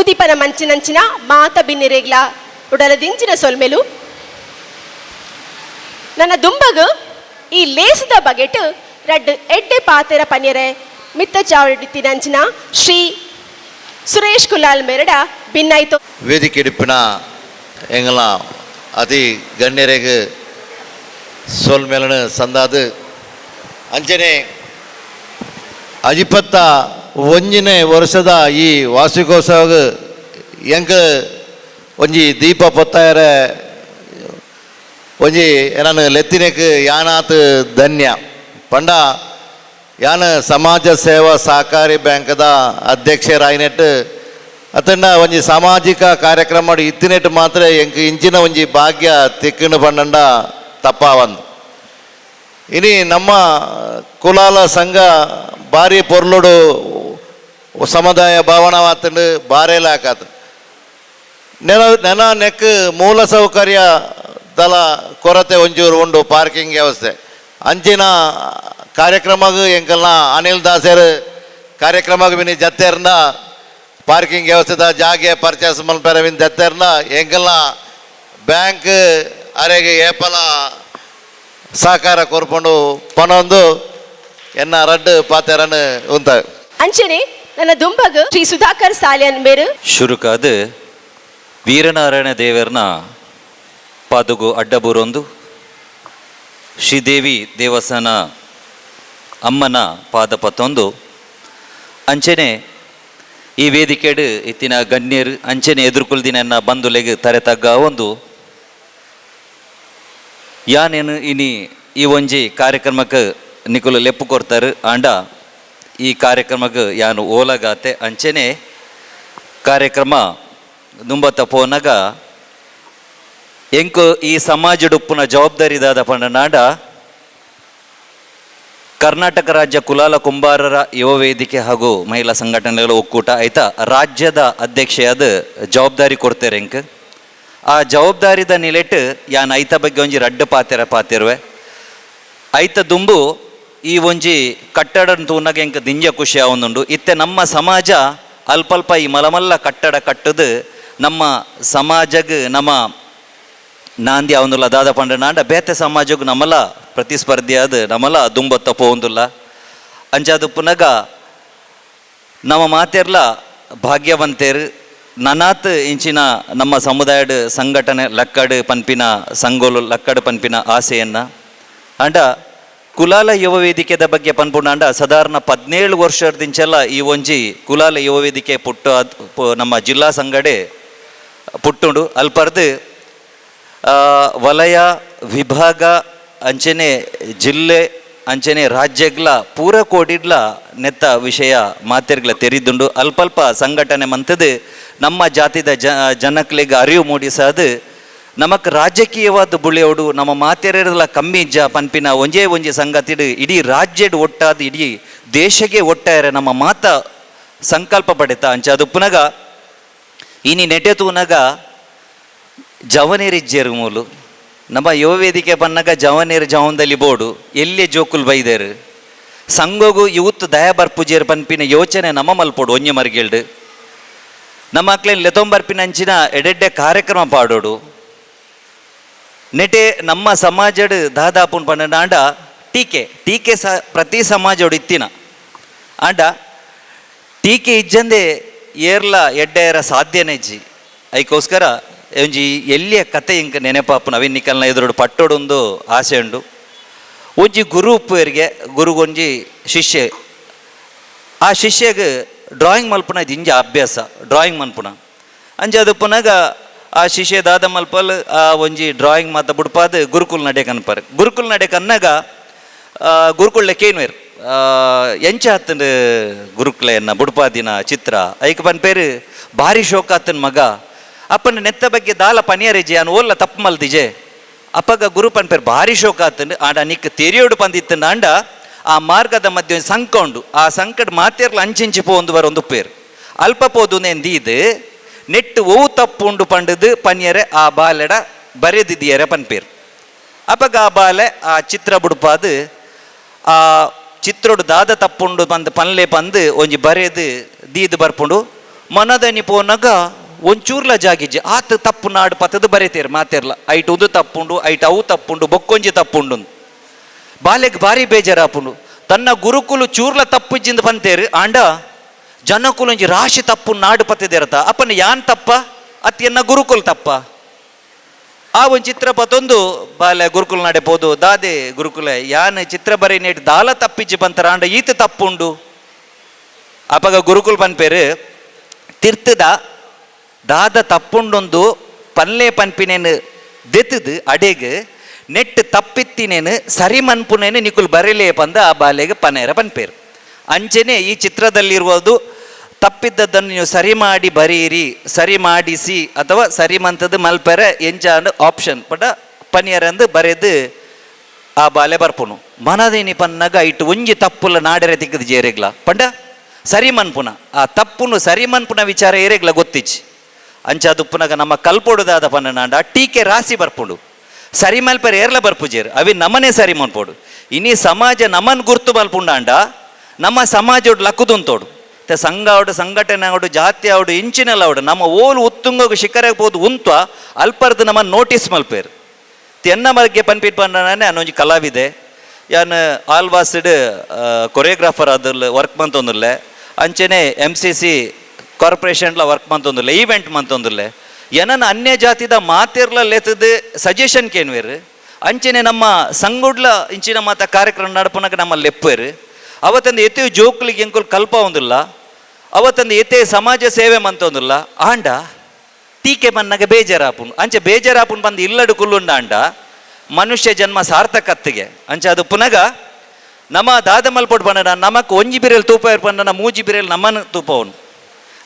ಉದಿಪನ ಮಂಚಿನಂಚಿನ ಮಾತ ಬಿನ್ನಿರೆಗ್ಲ ಉಡಲದಿಂಚಿನ ಸೊಲ್ಮೆಲು. ನನ್ನ ದುಂಬಗು ಈ ಲೇಸದ ಬಗೆಟ್ ರಡ್ಡು ಎಡ್ಡೆ ಪಾತೆರ ಪನ್ಯರೆ ಮಿತ್ತ ಚಾವಡಿತಿನಂಚಿನ ಶ್ರೀ ಸುರೇಶ್ ಕುಲಾಲ್ ಮೆರಡ ಭಿನ್ನಾಯ್ತು.
ವೇದಿಕೆ ಇಡಿಪಿನ ಎಂಗಲ ಅತಿ ಗಣ್ಯರಿಗೆ ಸೋಲ್ಮೇಲನ ಸಂದಾದು ಅಂಚನೆ ಅಜಿಪತ್ತ ಒಂಜಿನೇ ವರ್ಷದ ಈ ವಾರ್ಷಿಕೋತ್ಸವ ಎಂಕ್ ಒಂಜಿ ದೀಪ ಪೊತ್ತಾಯರ ಒಂಜಿ ನಾನು ಲೆತ್ತಿನೆಕ್ ಯಾನಾತ್ ಧನ್ಯ ಪಂಡ ಯಾನ ಸಮಾಜ ಸೇವಾ ಸಹಕಾರಿ ಬ್ಯಾಂಕ್ದ ಅಧ್ಯಕ್ಷರಾಯಿನೆಟ್ ಅತಂಡ ಒಂಜಿ ಸಾಮಾಜಿಕ ಕಾರ್ಯಕ್ರಮ ಇತ್ತಿನೆಟ್ ಮಾತ್ರ ಎಂಕ್ ಇಂಚಿನ ಒಂಜಿ ಭಾಗ್ಯ ತಿಕ್ಕನು ಪಂಡಂಡ ತಪ್ಪಾವಂದು. ಇನಿ ನಮ್ಮ ಕುಲಾಲ ಸಂಘ ಭಾರಿ ಪೊರ್ಲುಡು ಸಮುದಾಯ ಭವನವಾತಂಡು ಬಾರೇಲ ಹಾಕಾತ ನೆನ ನೆನ ನೆಕ್ ಮೂಲ ಸೌಕರ್ಯ ದಲ ಕೊರತೆ ಒಂಚೂರು ಉಂಡು ಪಾರ್ಕಿಂಗ್ ವ್ಯವಸ್ಥೆ ಅಂಚಿನ ಕಾರ್ಯಕ್ರಮಗ್ ಎಂಕಲ್ನ ಅನಿಲ್ ದಾಸರು ಕಾರ್ಯಕ್ರಮಗ್ ಮಿನಿ ಜತ್ತೆರ್ನ ಪಾರ್ಕಿಂಗ್ ವ್ಯವಸ್ಥೆದ ಜಾಗೆ ಪರ್ಚೇಸ್ ಮಲ್ಪೆರ ಮಿನಿ ಜತ್ತೆರ್ನ ಎಂಕಲ್ನ ಬ್ಯಾಂಕ್ ಅರೆಗೆ ಏಪಲ ಸಹಕಾರ ಕೊರ್ಪೊಂಡು ಪನೊಂದು ಎನ್ನ ರಡ್ಡು ಪಾತೆರನ್ ಉಂತ.
ಅಂಚನೆ ನನ್ನ ದುಂಬಗ್ ಶ್ರೀ ಸುಧಾಕರ್ ಸಾಲಿಯನ್ ಮೇರು
ಶುರುಕಾದ ವೀರನಾರಾಯಣ ದೇವರನ ಪಾದುಗು ಅಡ್ಡಬೂರೊಂದು ಶ್ರೀದೇವಿ ದೇವಸ್ಥಾನ ಅಮ್ಮನ ಪಾದ ಪತ್ತೊಂದು ಅಂಚನೆ ಈ ವೇದಿಕೆಡು ಇತ್ತಿನ ಗಣ್ಯರು ಅಂಚನೆ ಎದುರುಕುಲ್ದಿನ ಬಂಧುಲೆಗ್ ತರೆ ತಗ್ಗ ಒಂದು ಯಾನೇನು ಇನಿ ಈ ಒಂಜಿ ಕಾರ್ಯಕ್ರಮಕ್ಕೆ ನಿಕುಲು ಲೆಪ್ಪು ಕೊರ್ತಾರೆ ಆಂಡ ಈ ಕಾರ್ಯಕ್ರಮಕ್ಕೆ ಯಾನು ಓಲಗಾತೆ ಅಂಚನೆ ಕಾರ್ಯಕ್ರಮ ದುಂಬತ್ತ ಪೋನಗ ಎಂಕು ಈ ಸಮಾಜಡುಪ್ಪುನ ಜವಾಬ್ದಾರಿ ದಾದ ಪಂಡ ಕರ್ನಾಟಕ ರಾಜ್ಯ ಕುಲಾಲ ಕುಂಬಾರರ ಯುವ ವೇದಿಕೆ ಹಾಗೂ ಮಹಿಳಾ ಸಂಘಟನೆಗಳ ಒಕ್ಕೂಟ ಆಯ್ತಾ ರಾಜ್ಯದ ಅಧ್ಯಕ್ಷೆಯಾದ ಜವಾಬ್ದಾರಿ ಕೊಡ್ತೇರೆ ಎಂಕ್. ಆ ಜವಾಬ್ದಾರಿದ ನಿಲೆಟ್ ಯಾನ್ ಐತ ಬಗ್ಗೆ ಒಂಜಿ ರಡ್ಡು ಪಾತೆರ ಪಾತಿರುವೆ. ಐತ ದುಂಬು ಈ ಒಂಜಿ ಕಟ್ಟಡ ತೂನಾಗ ಎಂಕ್ ದಿಂಜ ಖುಷಿ ಆವೊಂದುಂಡು. ಇತ್ತೆ ನಮ್ಮ ಸಮಾಜ ಅಲ್ಪಲ್ಪ ಈ ಮಲಮಲ್ಲ ಕಟ್ಟಡ ಕಟ್ಟದು ನಮ್ಮ ಸಮಾಜಗ್ ನಮ್ಮ ನಾಂದಿ ಅವನುಲ್ಲ ದಾದ ಪಂಡ ನಾಂಡ ಬೇತೆ ಸಮಾಜಗ್ ನಮ್ಮಲ ಪ್ರತಿಸ್ಪರ್ಧಿಯಾದ ನಮ್ಮಲ ದುಂಬತ್ತ ಪೋವೊಂದುಲ್ಲ. ಅಂಚಾದ ಪುನಗ ನಮ್ಮ ಮಾತೆರ್ಲ ಭಾಗ್ಯವಂತೇರು ನನಾತ್ ಇಂಚಿನ ನಮ್ಮ ಸಮುದಾಯದ ಸಂಘಟನೆ ಲಕ್ಕಡು ಪನ್ಪಿನ ಸಂಗೋಲು ಲಕ್ಕಡು ಪನ್ಪಿನ ಆಸೆಯನ್ನ ಅಂಡ ಕುಲಾಲ ಯುವ ವೇದಿಕೆದ ಬಗ್ಗೆ ಪನ್ಪುಂಡ ಸಾಧಾರಣ 17 ವರ್ಷದಿಂಚೆಲ್ಲ ಈ ಒಂಜಿ ಕುಲಾಲ ಯುವ ವೇದಿಕೆ ಪುಟ್ಟು ನಮ್ಮ ಜಿಲ್ಲಾ ಸಂಘಡೆ ಪುಟ್ಟುಂಡು. ಅಲ್ಪರ್ದು ವಲಯ ವಿಭಾಗ ಅಂಚನೆ ಜಿಲ್ಲೆ ಅಂಚನೆ ರಾಜ್ಯಗ್ಲ ಪೂರ ಕೋಡಿಡ್ಲ ನೆತ್ತ ವಿಷಯ ಮಾತೆರ್ಗ್ಲ ತೆರಿದುಂಡು. ಅಲ್ಪಲ್ಪ ಸಂಘಟನೆ ಮಂತದು ನಮ್ಮ ಜಾತಿದ ಜನಕ್ಲೆಗ್ ಅರಿವು ಮೂಡಿಸಾದು ನಮಕ್ ರಾಜಕೀಯವಾದ ಬುಳೆಯೋಡು ನಮ್ಮ ಮಾತೆರೆರ್ಲ ಕಮ್ಮಿ ಜ ಪನ್ಪಿನ ಒಂಜೇ ಒಂಜಿ ಸಂಗತಿಡು ಇಡೀ ರಾಜ್ಯಡ್ ಒಟ್ಟಾದ ಇಡೀ ದೇಶಕ್ಕೆ ಒಟ್ಟಾರೆ ನಮ್ಮ ಮಾತ ಸಂಕಲ್ಪ ಪಡೆತ. ಅಂಚ ಅದು ಪುನಗ ಇನಿ ನೆಟೆ ತೂನಗ ಜವನೇರಿಜ್ಜೇರು ಮೂಲು ನಮ್ಮ ಯುವ ವೇದಿಕೆ ಬನ್ನಗ ಜವನೇರು ಜವನದಲ್ಲಿ ಬೋಡು ಎಲ್ಲೇ ಜೋಕುಲ್ ಬೈದೇರು ಸಂಗೋಗು ಯೂತ್ ದಯ ಬರ್ಪುಜೇರು ಪನ್ಪಿನ ಯೋಚನೆ ನಮ್ಮ ಮಲ್ಪೋಡು ಒಂಜಿ ಮರ್ಗಿಲ್ಡು ನಮ್ಮ ಅಕ್ಲೇನ್ ಲೆತೊಂಬರ್ಪಿನ ಅಂಚಿನ ಎಡೆಡ್ಡೆ ಕಾರ್ಯಕ್ರಮ ಪಾಡೋಡು. ನೆಟೆ ನಮ್ಮ ಸಮಾಜಡ್ ದಾದಾಪುನ್ ಪಂಡ ಟೀಕೆ ಟೀಕೆ ಸ ಪ್ರತಿ ಸಮಾಜೋಡು ಇತ್ತಿನ ಆಂಡ ಟೀಕೆ ಇಜ್ಜಂದೆ ಏರ್ಲ ಎಡ್ಡೆಯರ ಸಾಧ್ಯನೇ ಇಜ್ಜಿ. ಐಕೋಸ್ಕರ ಒಂಜಿ ಎಲ್ಲಿಯ ಕತೆ ಇಂಕ ನೆನಪಾಪು ನವೀನ್ ನಿಕಲ್ನ ಎದುರುಡು ಪಟ್ಟೋಡೊಂದು ಆಸೆ ಉಂಡು. ಒಂಜಿ ಗುರು ಉಪ್ಪುವರಿಗೆ ಗುರುಗೊಂಜಿ ಶಿಷ್ಯ, ಆ ಶಿಷ್ಯಗ್ ಡ್ರಾಯಿಂಗ್ ಮಲ್ಪುನ ದಿಂಜ ಅಭ್ಯಾಸ ಡ್ರಾಯಿಂಗ್ ಮನ್ಪುನ ಅಂಚ ಅದು ಪುನಗ ಆ ಶಿಷ್ಯ ದಾದ ಮಲ್ಪಲ್ ಆ ಒಂಜಿ ಡ್ರಾಯಿಂಗ್ ಮಾತ ಬುಡ್ಪಾದ ಗುರುಕುಲ್ ನಡೆ ಕನ್ಪರ್. ಗುರುಕುಲ್ ನಡೆ ಕನ್ನಗ ಗುರುಕುಳ್ಳೆ ಕೇನ್ವೇರ್ ಎಂಚ ಆತನ ಗುರುಕುಲೆಯನ್ನ ಬುಡ್ಪಾದಿನ ಚಿತ್ರ ಐಕ್ ಪನ್ಪೇರು ಭಾರಿ ಶೋಕ ಆತನ ಮಗ ಅಪ್ಪನ ನೆತ್ತ ಬಗ್ಗೆ ದಾಲ ಪನಿಯರಿಜೆ ಅನ್ ಓಲ್ಲ ತಪ್ಪು ಮಲ್ದಿಜೆ. ಅಪ್ಪಗ ಗುರು ಪನ್ಪೇರು ಭಾರಿ ಶೋಕ ಆತನ ಆಂಡ ನಿಕ್ ತೆರಿಯೋಡು ಪಂದಿತ್ತನ ಆಂಡ ಆ ಮಾರ್ಗದ ಮಧ್ಯೆ ಒಂಜಿ ಸಂಕ ಉಂಡು ಆ ಸಂಕಟ ಮಾತೇರ್ಲ ಅಂಚಿಂಚಿ ಪೋಂದು ಬರೊಂದು ಪೇರು ಅಲ್ಪ ಪೋದು ಎಂದೀದು ನೆಟ್ಟು ಒವು ತಪ್ಪು ಉಂಡು ಪಂಡದು ಪನಿಯರೆ ಆ ಬಾಲೆಡ ಬರೆದಿದ್ದೀಯರೆ ಪನ್ಪೇರು. ಅಪ್ಪಗ ಆ ಬಾಲೆ ಆ ಚಿತ್ರ ಬುಡ್ಪಾದು ಆ ಚಿತ್ರೋಡು ದಾದ ತಪ್ಪುಂಡು ಪಂದ್ ಪನ್ಲೆ ಪಂದು ಒಂಜಿ ಬರೆದು ದೀದ್ ಬರ್ಪುಂಡು. ಮನದನಿ ಪೋನಗ ಒಂಚೂರ್ಲ ಜಾಗಿಜ್ಜಿ ಆತ ತಪ್ಪು ನಾಡು ಪತ್ತದು ಬರೆತೇರು ಮಾತೇರ್ಲ ಐಟ್ ಉದು ತಪ್ಪುಂಡು ಐಟ್ ಅವು ತಪ್ಪುಂಡು ಬೊಕ್ಕೊಂಜಿ ತಪ್ಪುಂಡು. ಬಾಲೆಗ್ ಭಾರಿ ಬೇಜಾರಾಪುಂಡು ತನ್ನ ಗುರುಕುಲು ಚೂರ್ಲ ತಪ್ಪುಜ್ಜಿಂದ ಪಂತೇರು ಆಂಡ ಜನಕುಲೊಂಜಿ ರಾಶಿ ತಪ್ಪು ನಾಡು ಪತ್ತಿದಿರತ ಅಪ್ಪನ ಯಾನ್ ತಪ್ಪ ಅತ್ತಿಯನ್ನ ಗುರುಕುಲ್ ತಪ್ಪ. ಆ ಒಂದು ಚಿತ್ರ ಪತ್ತೊಂದು ಬಾಲೆ ಗುರುಕುಲ್ ನಡೆ ಪೋದು ದಾದೆ ಗುರುಕುಲ ಯಾನ್ ಚಿತ್ರ ಬರೀ ನೆಟ್ ದಾಲ ತಪ್ಪಿಜ್ಜಿ ಪಂತರ ಆಂಡ ಈತ ತಪ್ಪುಂಡು. ಅಪಗ ಗುರುಕುಲ್ ಪನ್ಪೇರು ತಿರ್ತದ ದಾದ ತಪ್ಪುಂಡೊಂದು ಪನ್ಲೆ ಪನ್ಪಿನೇನು ದೆತ್ತದು ಅಡೆಗ್ ನೆಟ್ ತಪ್ಪಿತ್ತಿನೇನು ಸರಿ ಮನ್ಪುನೇನು ನಿಕುಲ್ ಬರೆಲೇ ಪಂದ ಆ ಬಾಲೆಗೆ ಪನೇರ ಪನ್ಪೇರು. ಅಂಚೆನೆ ಈ ಚಿತ್ರದಲ್ಲಿರುವುದು ತಪ್ಪಿದ್ದದ್ದನ್ನು ನೀವು ಸರಿ ಮಾಡಿ ಬರೀರಿ ಸರಿ ಮಾಡಿಸಿ ಅಥವಾ ಸರಿ ಮಂತದ್ದು ಮಲ್ಪೆರೆ ಎಂಚ ಆಪ್ಷನ್ ಪಟ ಪನಿಯರಂದು ಬರೆದು ಆ ಬಾಲೆ ಬರ್ಪುನು. ಮನದೇನಿ ಪನ್ನಾಗ ಇಟ್ಟು ಒಂಜಿ ತಪ್ಪುಲ ನಾಡೆರೆ ತಿಕ್ಕದು ಜೇರೆಗ್ಲ ಪಂಡ ಸರಿ ಮನ್ಪುನ ಆ ತಪ್ಪುನು ಸರಿ ಮನ್ಪುನ ವಿಚಾರ ಏರೆಗ್ಲ ಗೊತ್ತಿಚ್ಚಿ. ಅಂಚ ದುಪ್ಪುನಗ ನಮ್ಮ ಕಲ್ಪೊಡುದಾದ ಪನ್ನನಾಂಡ ಟೀಕೆ ರಾಸಿ ಬರ್ಪುಂಡು ಸರಿ ಮಲ್ಪೆರೆ ಏರ್ಲ ಬರ್ಪುಜೇರು ಅವಿ ನಮ್ಮನೆ ಸರಿ ಮನ್ಪೋಡು. ಇನಿ ಸಮಾಜ ನಮ್ಮನ್ ಗುರ್ತು ಮಲ್ಪುಂಡಾಂಡ ನಮ್ಮ ಸಮಾಜೋಡು ಲಕ್ಕುದುಂತೋಡು ತೆ ಸಂಘ ಅವಡು ಸಂಘಟನೆ ಅವಡು ಜಾತಿ ಅವಡು ಇಂಚಿನೆಲ್ಲ ಅವಡು ನಮ್ಮ ಓಲು ಉತ್ತುಂಗು ಶಿಖರಕ್ಕೆ ಪೋದು ಉಂತ್ವ ಅಲ್ಪರ್ದು ನಮ್ಮ ನೋಟಿಸ್ ಮಲ್ಪೇರು. ಎನ್ನ ಬಗ್ಗೆ ಪನ್ಪಿಟ್ ಪಂಡ ಒಂಜಿ ಕಲಾವಿದೆ ಯಾನ್ ಆಲ್ವಾಸ್ಡ್ ಕೊರಿಯೋಗ್ರಾಫರ್ ಅದ್ರಲ್ಲಿ ವರ್ಕ್ ಮಂತೊಂದುಲ್ಲೆ ಅಂಚೆನೆ M C C ಕಾರ್ಪೊರೇಷನ್ಲ work ಮಂತೊಂದುಲ್ಲೆ event ಮಂತೊಂದುಲ್ಲೆ ಏನನ್ನ ಅನ್ಯ ಜಾತಿದ ಮಾತಿರ್ಲ ಲೆತ್ತದು ಸಜೆಷನ್ ಕೇನ್ವೇರು. ಅಂಚೆನೆ ನಮ್ಮ ಸಂಗುಡ್ಲ ಇಂಚಿನ ಮಾತ ಕಾರ್ಯಕ್ರಮ ನಡಪುನಕ ನಮ್ಮ ಲೆಪ್ಪೇರು. ಅವತ್ತಂದು ಎತ್ತೆ ಜೋಕ್ಲಿಗೆ ಎಂಕುಲು ಕಲ್ಪ ಒಂದಿಲ್ಲ ಅವತ್ತಂದು ಎತ್ತೆ ಸಮಾಜ ಸೇವೆ ಮಂತೊಂದಿಲ್ಲ ಆಂಡ ಟೀಕೆ ಮನ್ನಾಗ ಬೇಜಾರಾಪುನ್ ಅಂಚೆ ಬೇಜಾರಾಪುನ್ ಬಂದು ಇಲ್ಲಡು ಕುಲ್ಲುಂಡ ಆಂಡ ಮನುಷ್ಯ ಜನ್ಮ ಸಾರ್ಥಕತ್ತಿಗೆ. ಅಂಚೆ ಅದು ಪುನಗ ನಮ್ಮ ದಾದ ಮಲ್ಪೊಟ್ಟು ಬಂಡ ನಮಕ್ ಒಂಜಿ ಬಿರೇಲ್ ತೂಪ ಪಂಡ ಮೂಜಿ ಬಿರೇಲ್ ನಮ್ಮನ್ನು ತೂಪವನು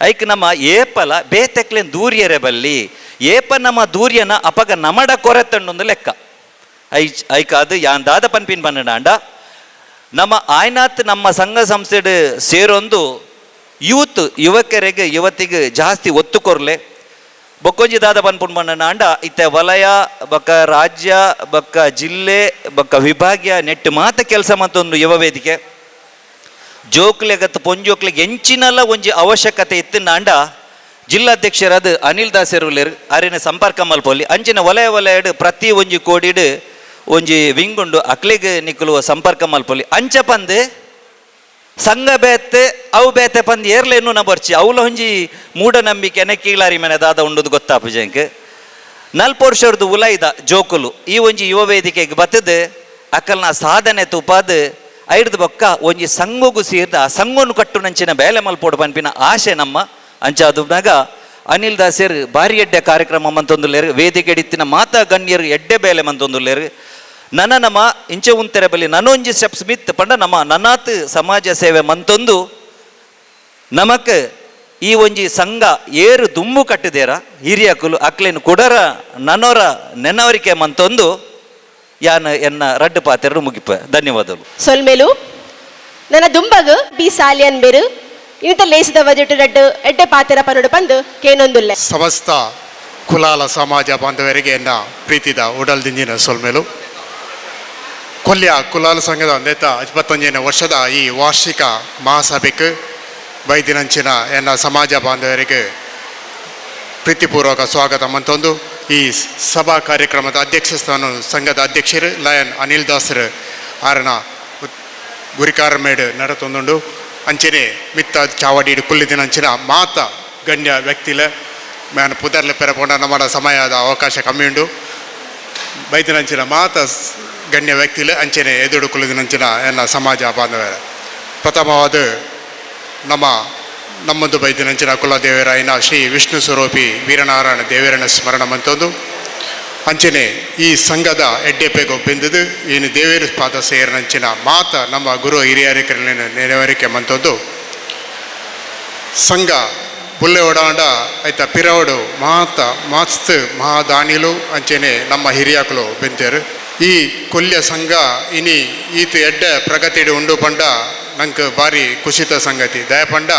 ಐಕ್ ನಮ್ಮ ಏಪಲ ಬೇತೆಕ್ಲೇನ್ ದೂರಿಯರೆ ಬಲ್ಲಿ ಏಪ ನಮ್ಮ ದೂರ್ಯನ ಅಪಗ ನಮಡ ಕೊರೆತಂಡೊಂದು ಲೆಕ್ಕ. I ಐಕಾದು ಯಾನ್ ದಾದ ಪನ್ಪಿನ್ ಪನ್ನಡಾಂಡ ನಮ್ಮ ಆಯ್ನಾತ್ ನಮ್ಮ ಸಂಘ ಸಂಸ್ಥೆಡ್ ಸೇರೊಂದು ಯೂತ್ ಯುವಕರಿಗೆ ಯುವತಿಗೆ ಜಾಸ್ತಿ ಒತ್ತು ಕೊರ್ಲೆ. ಬೊಕ್ಕೊಂಜಿ ದಾದ ಪನ್ಪುಂಡು ಪನ್ನಡಾಂಡ ಇತ್ತೆ ವಲಯ ಬೊಕ್ಕ ರಾಜ್ಯ ಬೊಕ್ಕ ಜಿಲ್ಲೆ ಬೊಕ್ಕ ವಿಭಾಗೀಯ ನೆಟ್ ಮಾತ ಕೆಲಸ ಮತ್ತೊಂದು ಯುವ ವೇದಿಕೆ. ಜೋಕ್ಲೆಗತ್ ಪೊಂಜೋಕ್ಲೆಗ್ ಎಂಚಿನಲ ಒಂಜಿ ಅವಶ್ಯಕತೆ ಇತ್ತಿನಾಂಡ ಜಿಲ್ಲಾಧ್ಯಕ್ಷರಾದ ಅನಿಲ್ ದಾಸೆರುಲೇರ್ ಅರೆನ ಸಂಪರ್ಕ ಮಲ್ಪೊಲಿ. ಅಂಚಿನ ವಲಯ ವಲಯಡ್ ಪ್ರತಿ ಒಂಜಿ ಕೋಡಿಡ್ ಒಂಜಿ ವಿಂಗ್ ಉಂಡು, ಅಕ್ಲೆಗ್ ನಿಕುಲು ಸಂಪರ್ಕ ಮಲ್ಪೊಲಿ. ಅಂಚ ಪಂದ್ ಸಂಘ ಬೇತೆ ಅವು ಬೇತೆ ಪಂದ್ ಏರ್ಲೇನು ನ ಬರ್ಚಿ ಅವ್ಲ ಒಂಜಿ ಮೂಢನಂಬಿಕೆನೆ ಕೀಳಾರಿ ಮನೆ ದಾದ ಉಂಡುದು ಗೊತ್ತಾಪುಜಂಕ್. ನಲ್ಪ ವರ್ಷರ್ದು ಉಲೈದ ಜೋಕುಲು ಈ ಒಂಜಿ ಯುವ ವೇದಿಕೆಗೆ ಬತ್ತದು ಅಕಲ್ನ ಸಾಧನೆ ತುಪಾದ್ ಐಡ್ದು ಬೊಕ್ಕ ಒಂಜಿ ಸಂಘಗು ಸೇರ್ದ ಆ ಸಂಘವನ್ನು ಕಟ್ಟುನಂಚಿನ ಬೇಲೆ ಮಲ್ಪೋಡು ಪನ್ಪಿನ ಆಶೆ ನಮ್ಮ. ಅಂಚಾದುನಾಗ ಅನಿಲ್ ದಾಸೆರ್ ಭಾರಿ ಎಡ್ಡೆ ಕಾರ್ಯಕ್ರಮ ಮಂತೊಂದುಲ್ಲೇರು, ವೇದಿಕೆ ಎಡಿತ್ತಿನ ಮಾತಾ ಗಣ್ಯರು ಎಡ್ಡೆ ಬೇಲೆ ಮಂತೊಂದುಲ್ಲೇರು. ನನ ನಮ್ಮ ಇಂಚೆ ಉಂತೆರೆ ಬಲಿ ನನೊಂಜಿ ಸ್ಟೆಪ್ಸ್ ಮಿತ್ ಪಂಡ ನಮ್ಮ ನನಾತ್ ಸಮಾಜ ಸೇವೆ ಮಂತೊಂದು ನಮಕ್ ಈ ಒಂಜಿ ಸಂಘ ಏರು ದುಂಬು ಕಟ್ಟಿದೇರ ಹಿರಿಯಕುಲು ಅಕ್ಲೇನು ಕುಡರ ನನೊರ ನೆನವರಿಕೆ ಮಂತೊಂದು ಯಾನ್ ಎನ್ನ ರಡ್ಡು ಪಾತೆರಡು ಮುಗಿಪ. ಧನ್ಯವಾದಗಳು.
ಸೊಲ್ಮೆಲು ನನ್ನ ದುಂಬಗ್ ಬಿ ಸಾಲಿಯನ್ ಬೇರು ಇನ್ನಿತ ಲೇಸಿದ ಬಜೆಟ್ ರಡ್ಡು ಎಡ್ಡೆ ಪಾತೆರ ಪನೋಡು ಪಂದು ಕೇನೊಂದುಲ್ಲೆ.
ಸಮಸ್ತ ಕುಲಾಲ ಸಮಾಜ ಬಾಂಧವರಿಗೆ ಎನ್ನ ಪ್ರೀತಿದ ಉಡಲ್ದಿಂಜಿನ ಸೊಲ್ಮೆಲು. ಕೊಲ್ಯ ಕುಲಾಲ ಸಂಘದ ನೇತ 21ನೇ ವರ್ಷದ ಈ ವಾರ್ಷಿಕ ಮಹಾಸಭೆಗೆ ಬೈದಿನಂಚಿನ ಎನ್ನ ಸಮಾಜ ಬಾಂಧವರಿಗೆ ಪ್ರೀತಿಪೂರ್ವಕ ಸ್ವಾಗತ ಮಂತೊಂದು ಈ ಸಭಾ ಕಾರ್ಯಕ್ರಮದ ಅಧ್ಯಕ್ಷ ಸ್ಥಾನ ಸಂಘದ ಅಧ್ಯಕ್ಷರು ಲಯನ್ ಅನಿಲ್ ದಾಸರು ಆರನ ಗುರಿಕಾರ ಮೇಡು ನಡತೊಂದುಂಡು. ಅಂಚನೆ ಮಿತ್ತ ಚಾವಡಿಡು ಕುಲ್ಲಿದಿನಂಚಿನ ಮಾತ ಗಣ್ಯ ವ್ಯಕ್ತಿಲ ಮ್ಯಾನ್ ಪುದರ್ಲೆ ಪೆರಪೋಂಡ ನಮ್ಮ ಸಮಯದ ಅವಕಾಶ ಕಮ್ಮಿ ಉಂಡು. ಬೈದಿನಂಚಿನ ಮಾತ ಗಣ್ಯ ವ್ಯಕ್ತಿಲು ಅಂಚನೆ ಎದುರು ಕುಲ್ಲಿದಿನಂಚಿನ ಎನ್ನ ಸಮಾಜ ಬಾಂಧವರ ಪ್ರಥಮವಾದ ನಮ್ಮ ನಮ್ಮದು ಬೈದಿನಂಚಿನ ಕುಲದೇವರಾಯನ ಶ್ರೀ ವಿಷ್ಣು ಸ್ವರೂಪಿ ವೀರನಾರಾಯಣ ದೇವರನ ಸ್ಮರಣ ಮಂತೊಂದು ಅಂಚನೆ ಈ ಸಂಘದ ಎಡ್ಡೆಪೆಗು ಬೆಂದದು ಏನು ದೇವೇರ ಪಾದ ಸೇರಿನಂಚಿನ ಮಾತ ನಮ್ಮ ಗುರು ಹಿರಿಯರಿಕರನ್ನ ನೆರವೇರಿಕೆ ಮಂತೊಂದು ಸಂಘ ಬುಲ್ಲೆ ಓಡಾಂಡ ಐತ ಪಿರವಡು ಮಾತ ಮಾಸ್ತ್ ಮಹಾದಾನಿಲು ಅಂಚನೆ ನಮ್ಮ ಹಿರಿಯಾಕುಲು ಬೆಂತೇರು. ಈ ಕೊಲ್ಯ ಸಂಘ ಇನಿ ಈತ ಎಡ್ಡೆ ಪ್ರಗತಿಡು ಉಂಡು ಪಂಡ ನಂಗೆ ಭಾರಿ ಖುಷಿತ ಸಂಗತಿ. ದಯಪಂಡ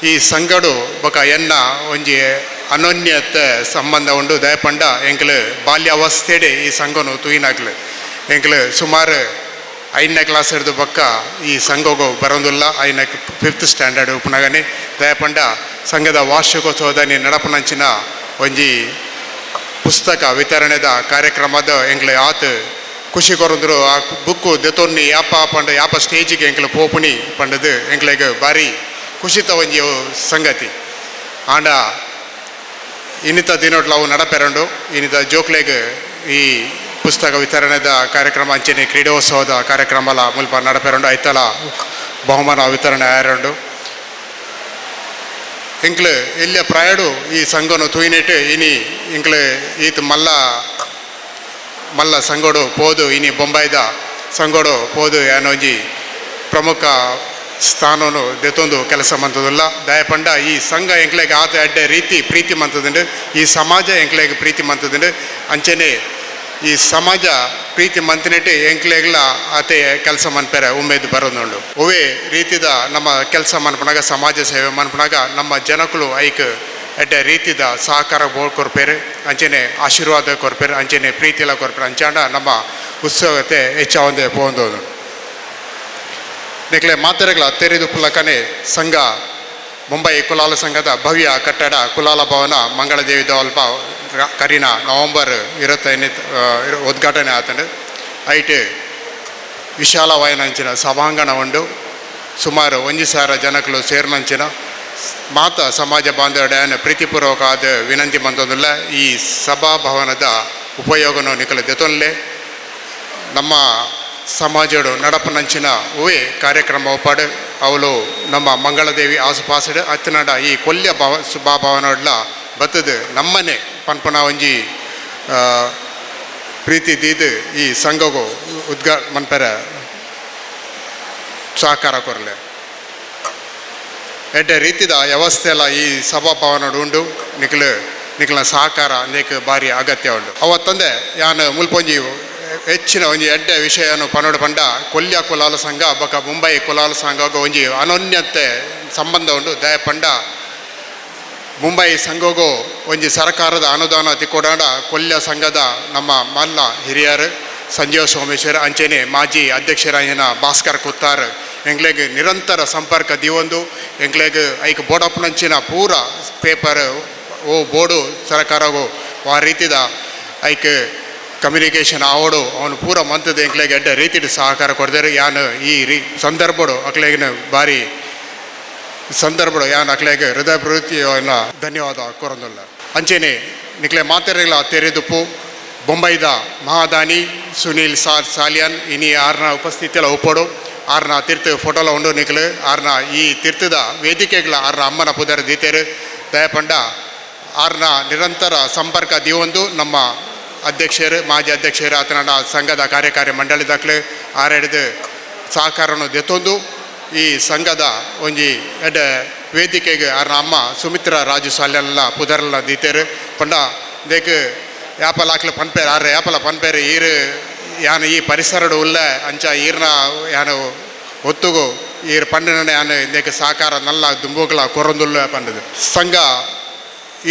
ಈ ಸಂಘಡು ಬೊಕ ಎನ್ನ ಒಂಜಿ ಅನನ್ಯತೆ ಸಂಬಂಧ ಉಂಡು. ದಯಪಂಡ ಎಂಕ್ಲು ಬಾಲ್ಯಾವಸ್ಥೆಡೆ ಈ ಸಂಘನು ತೂಯಿನಾಕ್ಲು ಎಂಕ್ಲು ಸುಮಾರು 5ನೇ ಕ್ಲಾಸ್ ಹಿಡಿದು ಬೊಕ್ಕ ಈ ಸಂಘಗು ಬರೋದಿಲ್ಲ. ಐನ ಫಿಫ್ತ್ ಸ್ಟ್ಯಾಂಡರ್ಡ್ ಉಪನಗನೆ ದಯಪಂಡ ಸಂಘದ ವಾರ್ಷಿಕೋತ್ಸವದಲ್ಲಿ ನಡಪನಂಚಿನ ಒಂಜಿ ಪುಸ್ತಕ ವಿತರಣೆದ ಕಾರ್ಯಕ್ರಮದ ಎಂಕ್ಲೆ ಆತ್ ಖುಷಿ ಕೊರಂದ್ರು. ಆ ಬುಕ್ಕು ದೆತೊನ್ನಿ ಯಾಪ ಪಂಡ ಯಾಪ ಸ್ಟೇಜಿಗೆ ಎಂಕ್ಲೆ ಪೋಪುಣಿ ಪಂಡದು ಎಂಕ್ಲೆಗ್ ಭಾರಿ ಖುಷಿತ ಒಂಜಿ ಸಂಗತಿ. ಆಂಡ ಇನ್ನಿತ ದಿನೊಟ್ಲ ಅವು ನಡಪೆರಂಡು ಇನ್ನಿತ ಜೋಕ್ಲೆಗ್ ಈ ಪುಸ್ತಕ ವಿತರಣೆದ ಕಾರ್ಯಕ್ರಮ ಅಂಚನೆ ಕ್ರೀಡೋತ್ಸವದ ಕಾರ್ಯಕ್ರಮಲ ಮುಲ್ಪ ನಡಪೆರಂಡು ಐತಲ ಬಹುಮಾನ ವಿತರಣೆ ಆಯರಂಡು. ಎಂಕ್ಲು ಎಲ್ಲಿಯ ಪ್ರಾಯಡು ಈ ಸಂಘನು ತೂಯಿನೆಟ್ ಇನಿ ಎಂಕ್ಲು ಈತ ಮಲ್ಲ ಮಲ್ಲ ಸಂಗೋಡು ಪೋದು ಇನಿ ಬೊಂಬಾಯ್ದ ಸಂಗೋಡು ಪೋದು ಯಾನೊಂಜಿ ಪ್ರಮುಖ ಸ್ಥಾನನು ದೆತೊಂದು ಕೆಲಸ ಮಂತದಿಲ್ಲ. ದಯಪಂಡ ಈ ಸಂಘ ಎಂಕ್ಲೆಗ್ ಆತ ಎಡ್ಡೆ ರೀತಿ ಪ್ರೀತಿ ಮಂತದುಂಡು, ಈ ಸಮಾಜ ಎಂಕ್ಲೆಗ್ ಪ್ರೀತಿ ಮಂತದುಂಡು. ಅಂಚನೆ ಈ ಸಮಾಜ ಪ್ರೀತಿ ಮಂತಿನೆಟ್ ಎಂಕ್ಲೆಗ್ಲ ಆತೆ ಕೆಲಸ ಮನ್ಪೆರೆ ಉಮೇದು ಬರೋದುಂಡು. ಒವೇ ರೀತಿದ ನಮ್ಮ ಕೆಲಸ ಮನ್ಪನಾಗ ಸಮಾಜ ಸೇವೆ ಮನ್ಪನಾಗ ನಮ್ಮ ಜನಕುಲು ಐಕ್ ಎಡ್ಡೆ ರೀತಿದ ಸಹಕಾರ ಕೊರ್ಪೇರು, ಅಂಚನೆ ಆಶೀರ್ವಾದ ಕೊರ್ಪೇರು, ಅಂಚನೆ ಪ್ರೀತಿಲ ಕೊರ್ಪೇರು. ಅಂಚಾಂಡ ನಮ್ಮ ಉತ್ಸವತೆ ಹೆಚ್ಚಾವಂದೆ ಪೋಂದು ನಿಕ್ಲೆ ಮಾತೆರೆಗಳ ತೆರೆದು ಪುಲಕನೆ ಸಂಘ ಮುಂಬೈ ಕುಲಾಲ ಸಂಘದ ಭವ್ಯ ಕಟ್ಟಡ ಕುಲಾಲ ಭವನ ಮಂಗಳದೇವಿ ದವಲ್ಪ ಕರಿನ ನವೆಂಬರ್ 25ನೇ ಉದ್ಘಾಟನೆ ಆತಂಡು. ಐಟ್ ವಿಶಾಲವಾಯಿನಂಚಿನ ಸಭಾಂಗಣ ಉಂಡು. ಸುಮಾರು 1000 ಜನಕುಲು ಸೇರಿನಂಚಿನ ಮಾತ ಸಮಾಜ ಬಾಂಧವರ ಪ್ರೀತಿಪೂರ್ವಕ ಆದ ವಿನಂತಿ ಮಂತೊಂದುಲ್ಲ ಈ ಸಭಾಭವನದ ಉಪಯೋಗನು ನಿಕಲ ದೆತೊನ್ಲೆ. ನಮ್ಮ ಸಮಾಜಡು ನಡಪನಂಚಿನ ಉವೆ ಕಾರ್ಯಕ್ರಮ ಒಪ್ಪಾಡು ಅವಳು ನಮ್ಮ ಮಂಗಳದೇವಿ ಆಸುಪಾಸುಡು ಅತ್ತನಡ ಈ ಕೊಲ್ಯ ಭವ ಸಭಾಭವನಡ್ಲ ಬತ್ತದು ನಮ್ಮನೆ ಪನ್ಪನ ಒಂಜಿ ಪ್ರೀತಿ ದೀದು ಈ ಸಂಘಗು ಉದ್ಘಾ ಮನ್ಪೆರೆ ಸಹಕಾರ ಕೊರಲೆ. ಎಡ್ಡೆ ರೀತಿದ ವ್ಯವಸ್ಥೆ ಎಲ್ಲ ಈ ಸಭಾಭವನಡು ಉಂಡು. ನಿಕಲು ನಿಕ್ಲ ಸಹಕಾರ ನೇಕ್ ಬಾರಿ ಅಗತ್ಯ ಉಂಡು. ಅವತ್ತಂದೆ ಯಾನ್ ಮುಲ್ಪೊಂಜಿ ಹೆಚ್ಚಿನ ಒಂಜಿ ಎಡ್ಡೆ ವಿಷಯನು ಪನೋಡು ಪಂಡ ಕೊಲ್ಯ ಕುಲಾಲ ಸಂಘ ಬೊಕ ಮುಂಬೈ ಕುಲಾಲ ಸಂಘ ಒಂಜಿ ಅನನ್ಯತೆ ಸಂಬಂಧ ಉಂಡು. ದಯ ಪಂಡ ಮುಂಬೈ ಸಂಘಗು ಒಂಜಿ ಸರ್ಕಾರದ ಅನುದಾನ ತಿಕ್ಕೊಡಾಂಡ ಕೊಲ್ಯ ಸಂಘದ ನಮ್ಮ ಮಲ್ಲ ಹಿರಿಯರು ಸಂಜೀವ ಸೋಮೇಶ್ವರ ಅಂಚೆನೆ ಮಾಜಿ ಅಧ್ಯಕ್ಷರಾಯಿನ ಭಾಸ್ಕರ್ ಕುತ್ತಾರ್ ಎಂಕ್ಲೆಗ್ ನಿರಂತರ ಸಂಪರ್ಕ ದೀವೊಂದು ಎಂಕ್ಲೆಗ್ ಐಕ್ ಬೋಡಪ್ಪನಂಚಿನ ಪೂರ ಪೇಪರ್ ಓ ಬೋರ್ಡು ಸರ್ಕಾರಗು ಆ ರೀತಿದ ಐಕ್ ಕಮ್ಯುನಿಕೇಷನ್ ಆವಡು ಅವನು ಪೂರ ಮಂತದ ಎಂಕ್ಲೆಗ್ ಎಡ್ಡೆ ರೀತಿಡ್ ಸಹಕಾರ ಕೊಡ್ತಾರೆ. ಯಾನ್ ಈ ರೀ ಸಂದರ್ಭಡು ಅಕ್ಲೆಗಿನ ಬಾರಿ ಸಂದರ್ಭಡು ಯಾನ್ ಅಕ್ಲೆಗ್ ಹೃದಯಪೂರ್ವಕವಾಯಿನ ಧನ್ಯವಾದ ಕೊರೊಂದುಲ್ಲ. ಅಂಚೆನೆ ನಿಕ್ಲೆ ಮಾತೆರೆಗ್ಲ ತೆರೆದುಪ್ಪು ಬೊಂಬೈದ ಮಹಾದಾನಿ ಸುನೀಲ್ ಸಾಲಿಯನ್ ಇನಿ ಆರ್ನ ಉಪಸ್ಥಿತಿಲ ಉಪ್ಪೊಡು. ಆರ್ನ ತೀರ್ಥ ಫೋಟೋಲ ಉಂಡು ನಿಕ್ಲು ಆರ್ನ ಈ ತೀರ್ಥದ ವೇದಿಕೆಗಳ ಆರ್ನ ಅಮ್ಮನ ಪುದರ್ ದೀತೇರು. ದಯಪಂಡ ಆರ್ನ ನಿರಂತರ ಸಂಪರ್ಕ ದೀವೊಂದು ನಮ್ಮ ಅಧ್ಯಕ್ಷರು ಮಾಜಿ ಅಧ್ಯಕ್ಷರು ಆತನ ಸಂಘದ ಕಾರ್ಯಕಾರಿ ಮಂಡಳಿದಾಕ್ಲು ಆರೆಡ್ದು ಸಹಕಾರವನ್ನು ದೆತ್ತೊಂದು ಈ ಸಂಘದ ಒಂಜಿ ಎಡ್ಡೆ ವೇದಿಕೆಗೆ ಆರ್ನ ಅಮ್ಮ ಸುಮಿತ್ರಾ ರಾಜು ಸಾಲ್ಯಲ್ಲ ಪುದರ್ಲ ದೀತೇರು. ಪಂಡ ದೇಕ್ ಯಾಪಲ ಆಕ್ಲು ಪನ್ಪೇರು ಆರ್ ಯಾಪಲ ಪನ್ಪೇರು ಈರು ಯಾನ್ ಈ ಪರಿಸರಡು ಉಲ್ಲ ಅಂಚ ಈರ್ನ ಯಾನು ಒತ್ತುಗು ಈರ್ ಪಂಡಿನ ಯಾನು ಇಂದೆಕ್ ಸಹಕಾರ ನಲ್ಲ ದುಂಬುಗಳ ಕೊರೊಂದುಲ್ಲ ಪಂಡದು. ಸಂಘ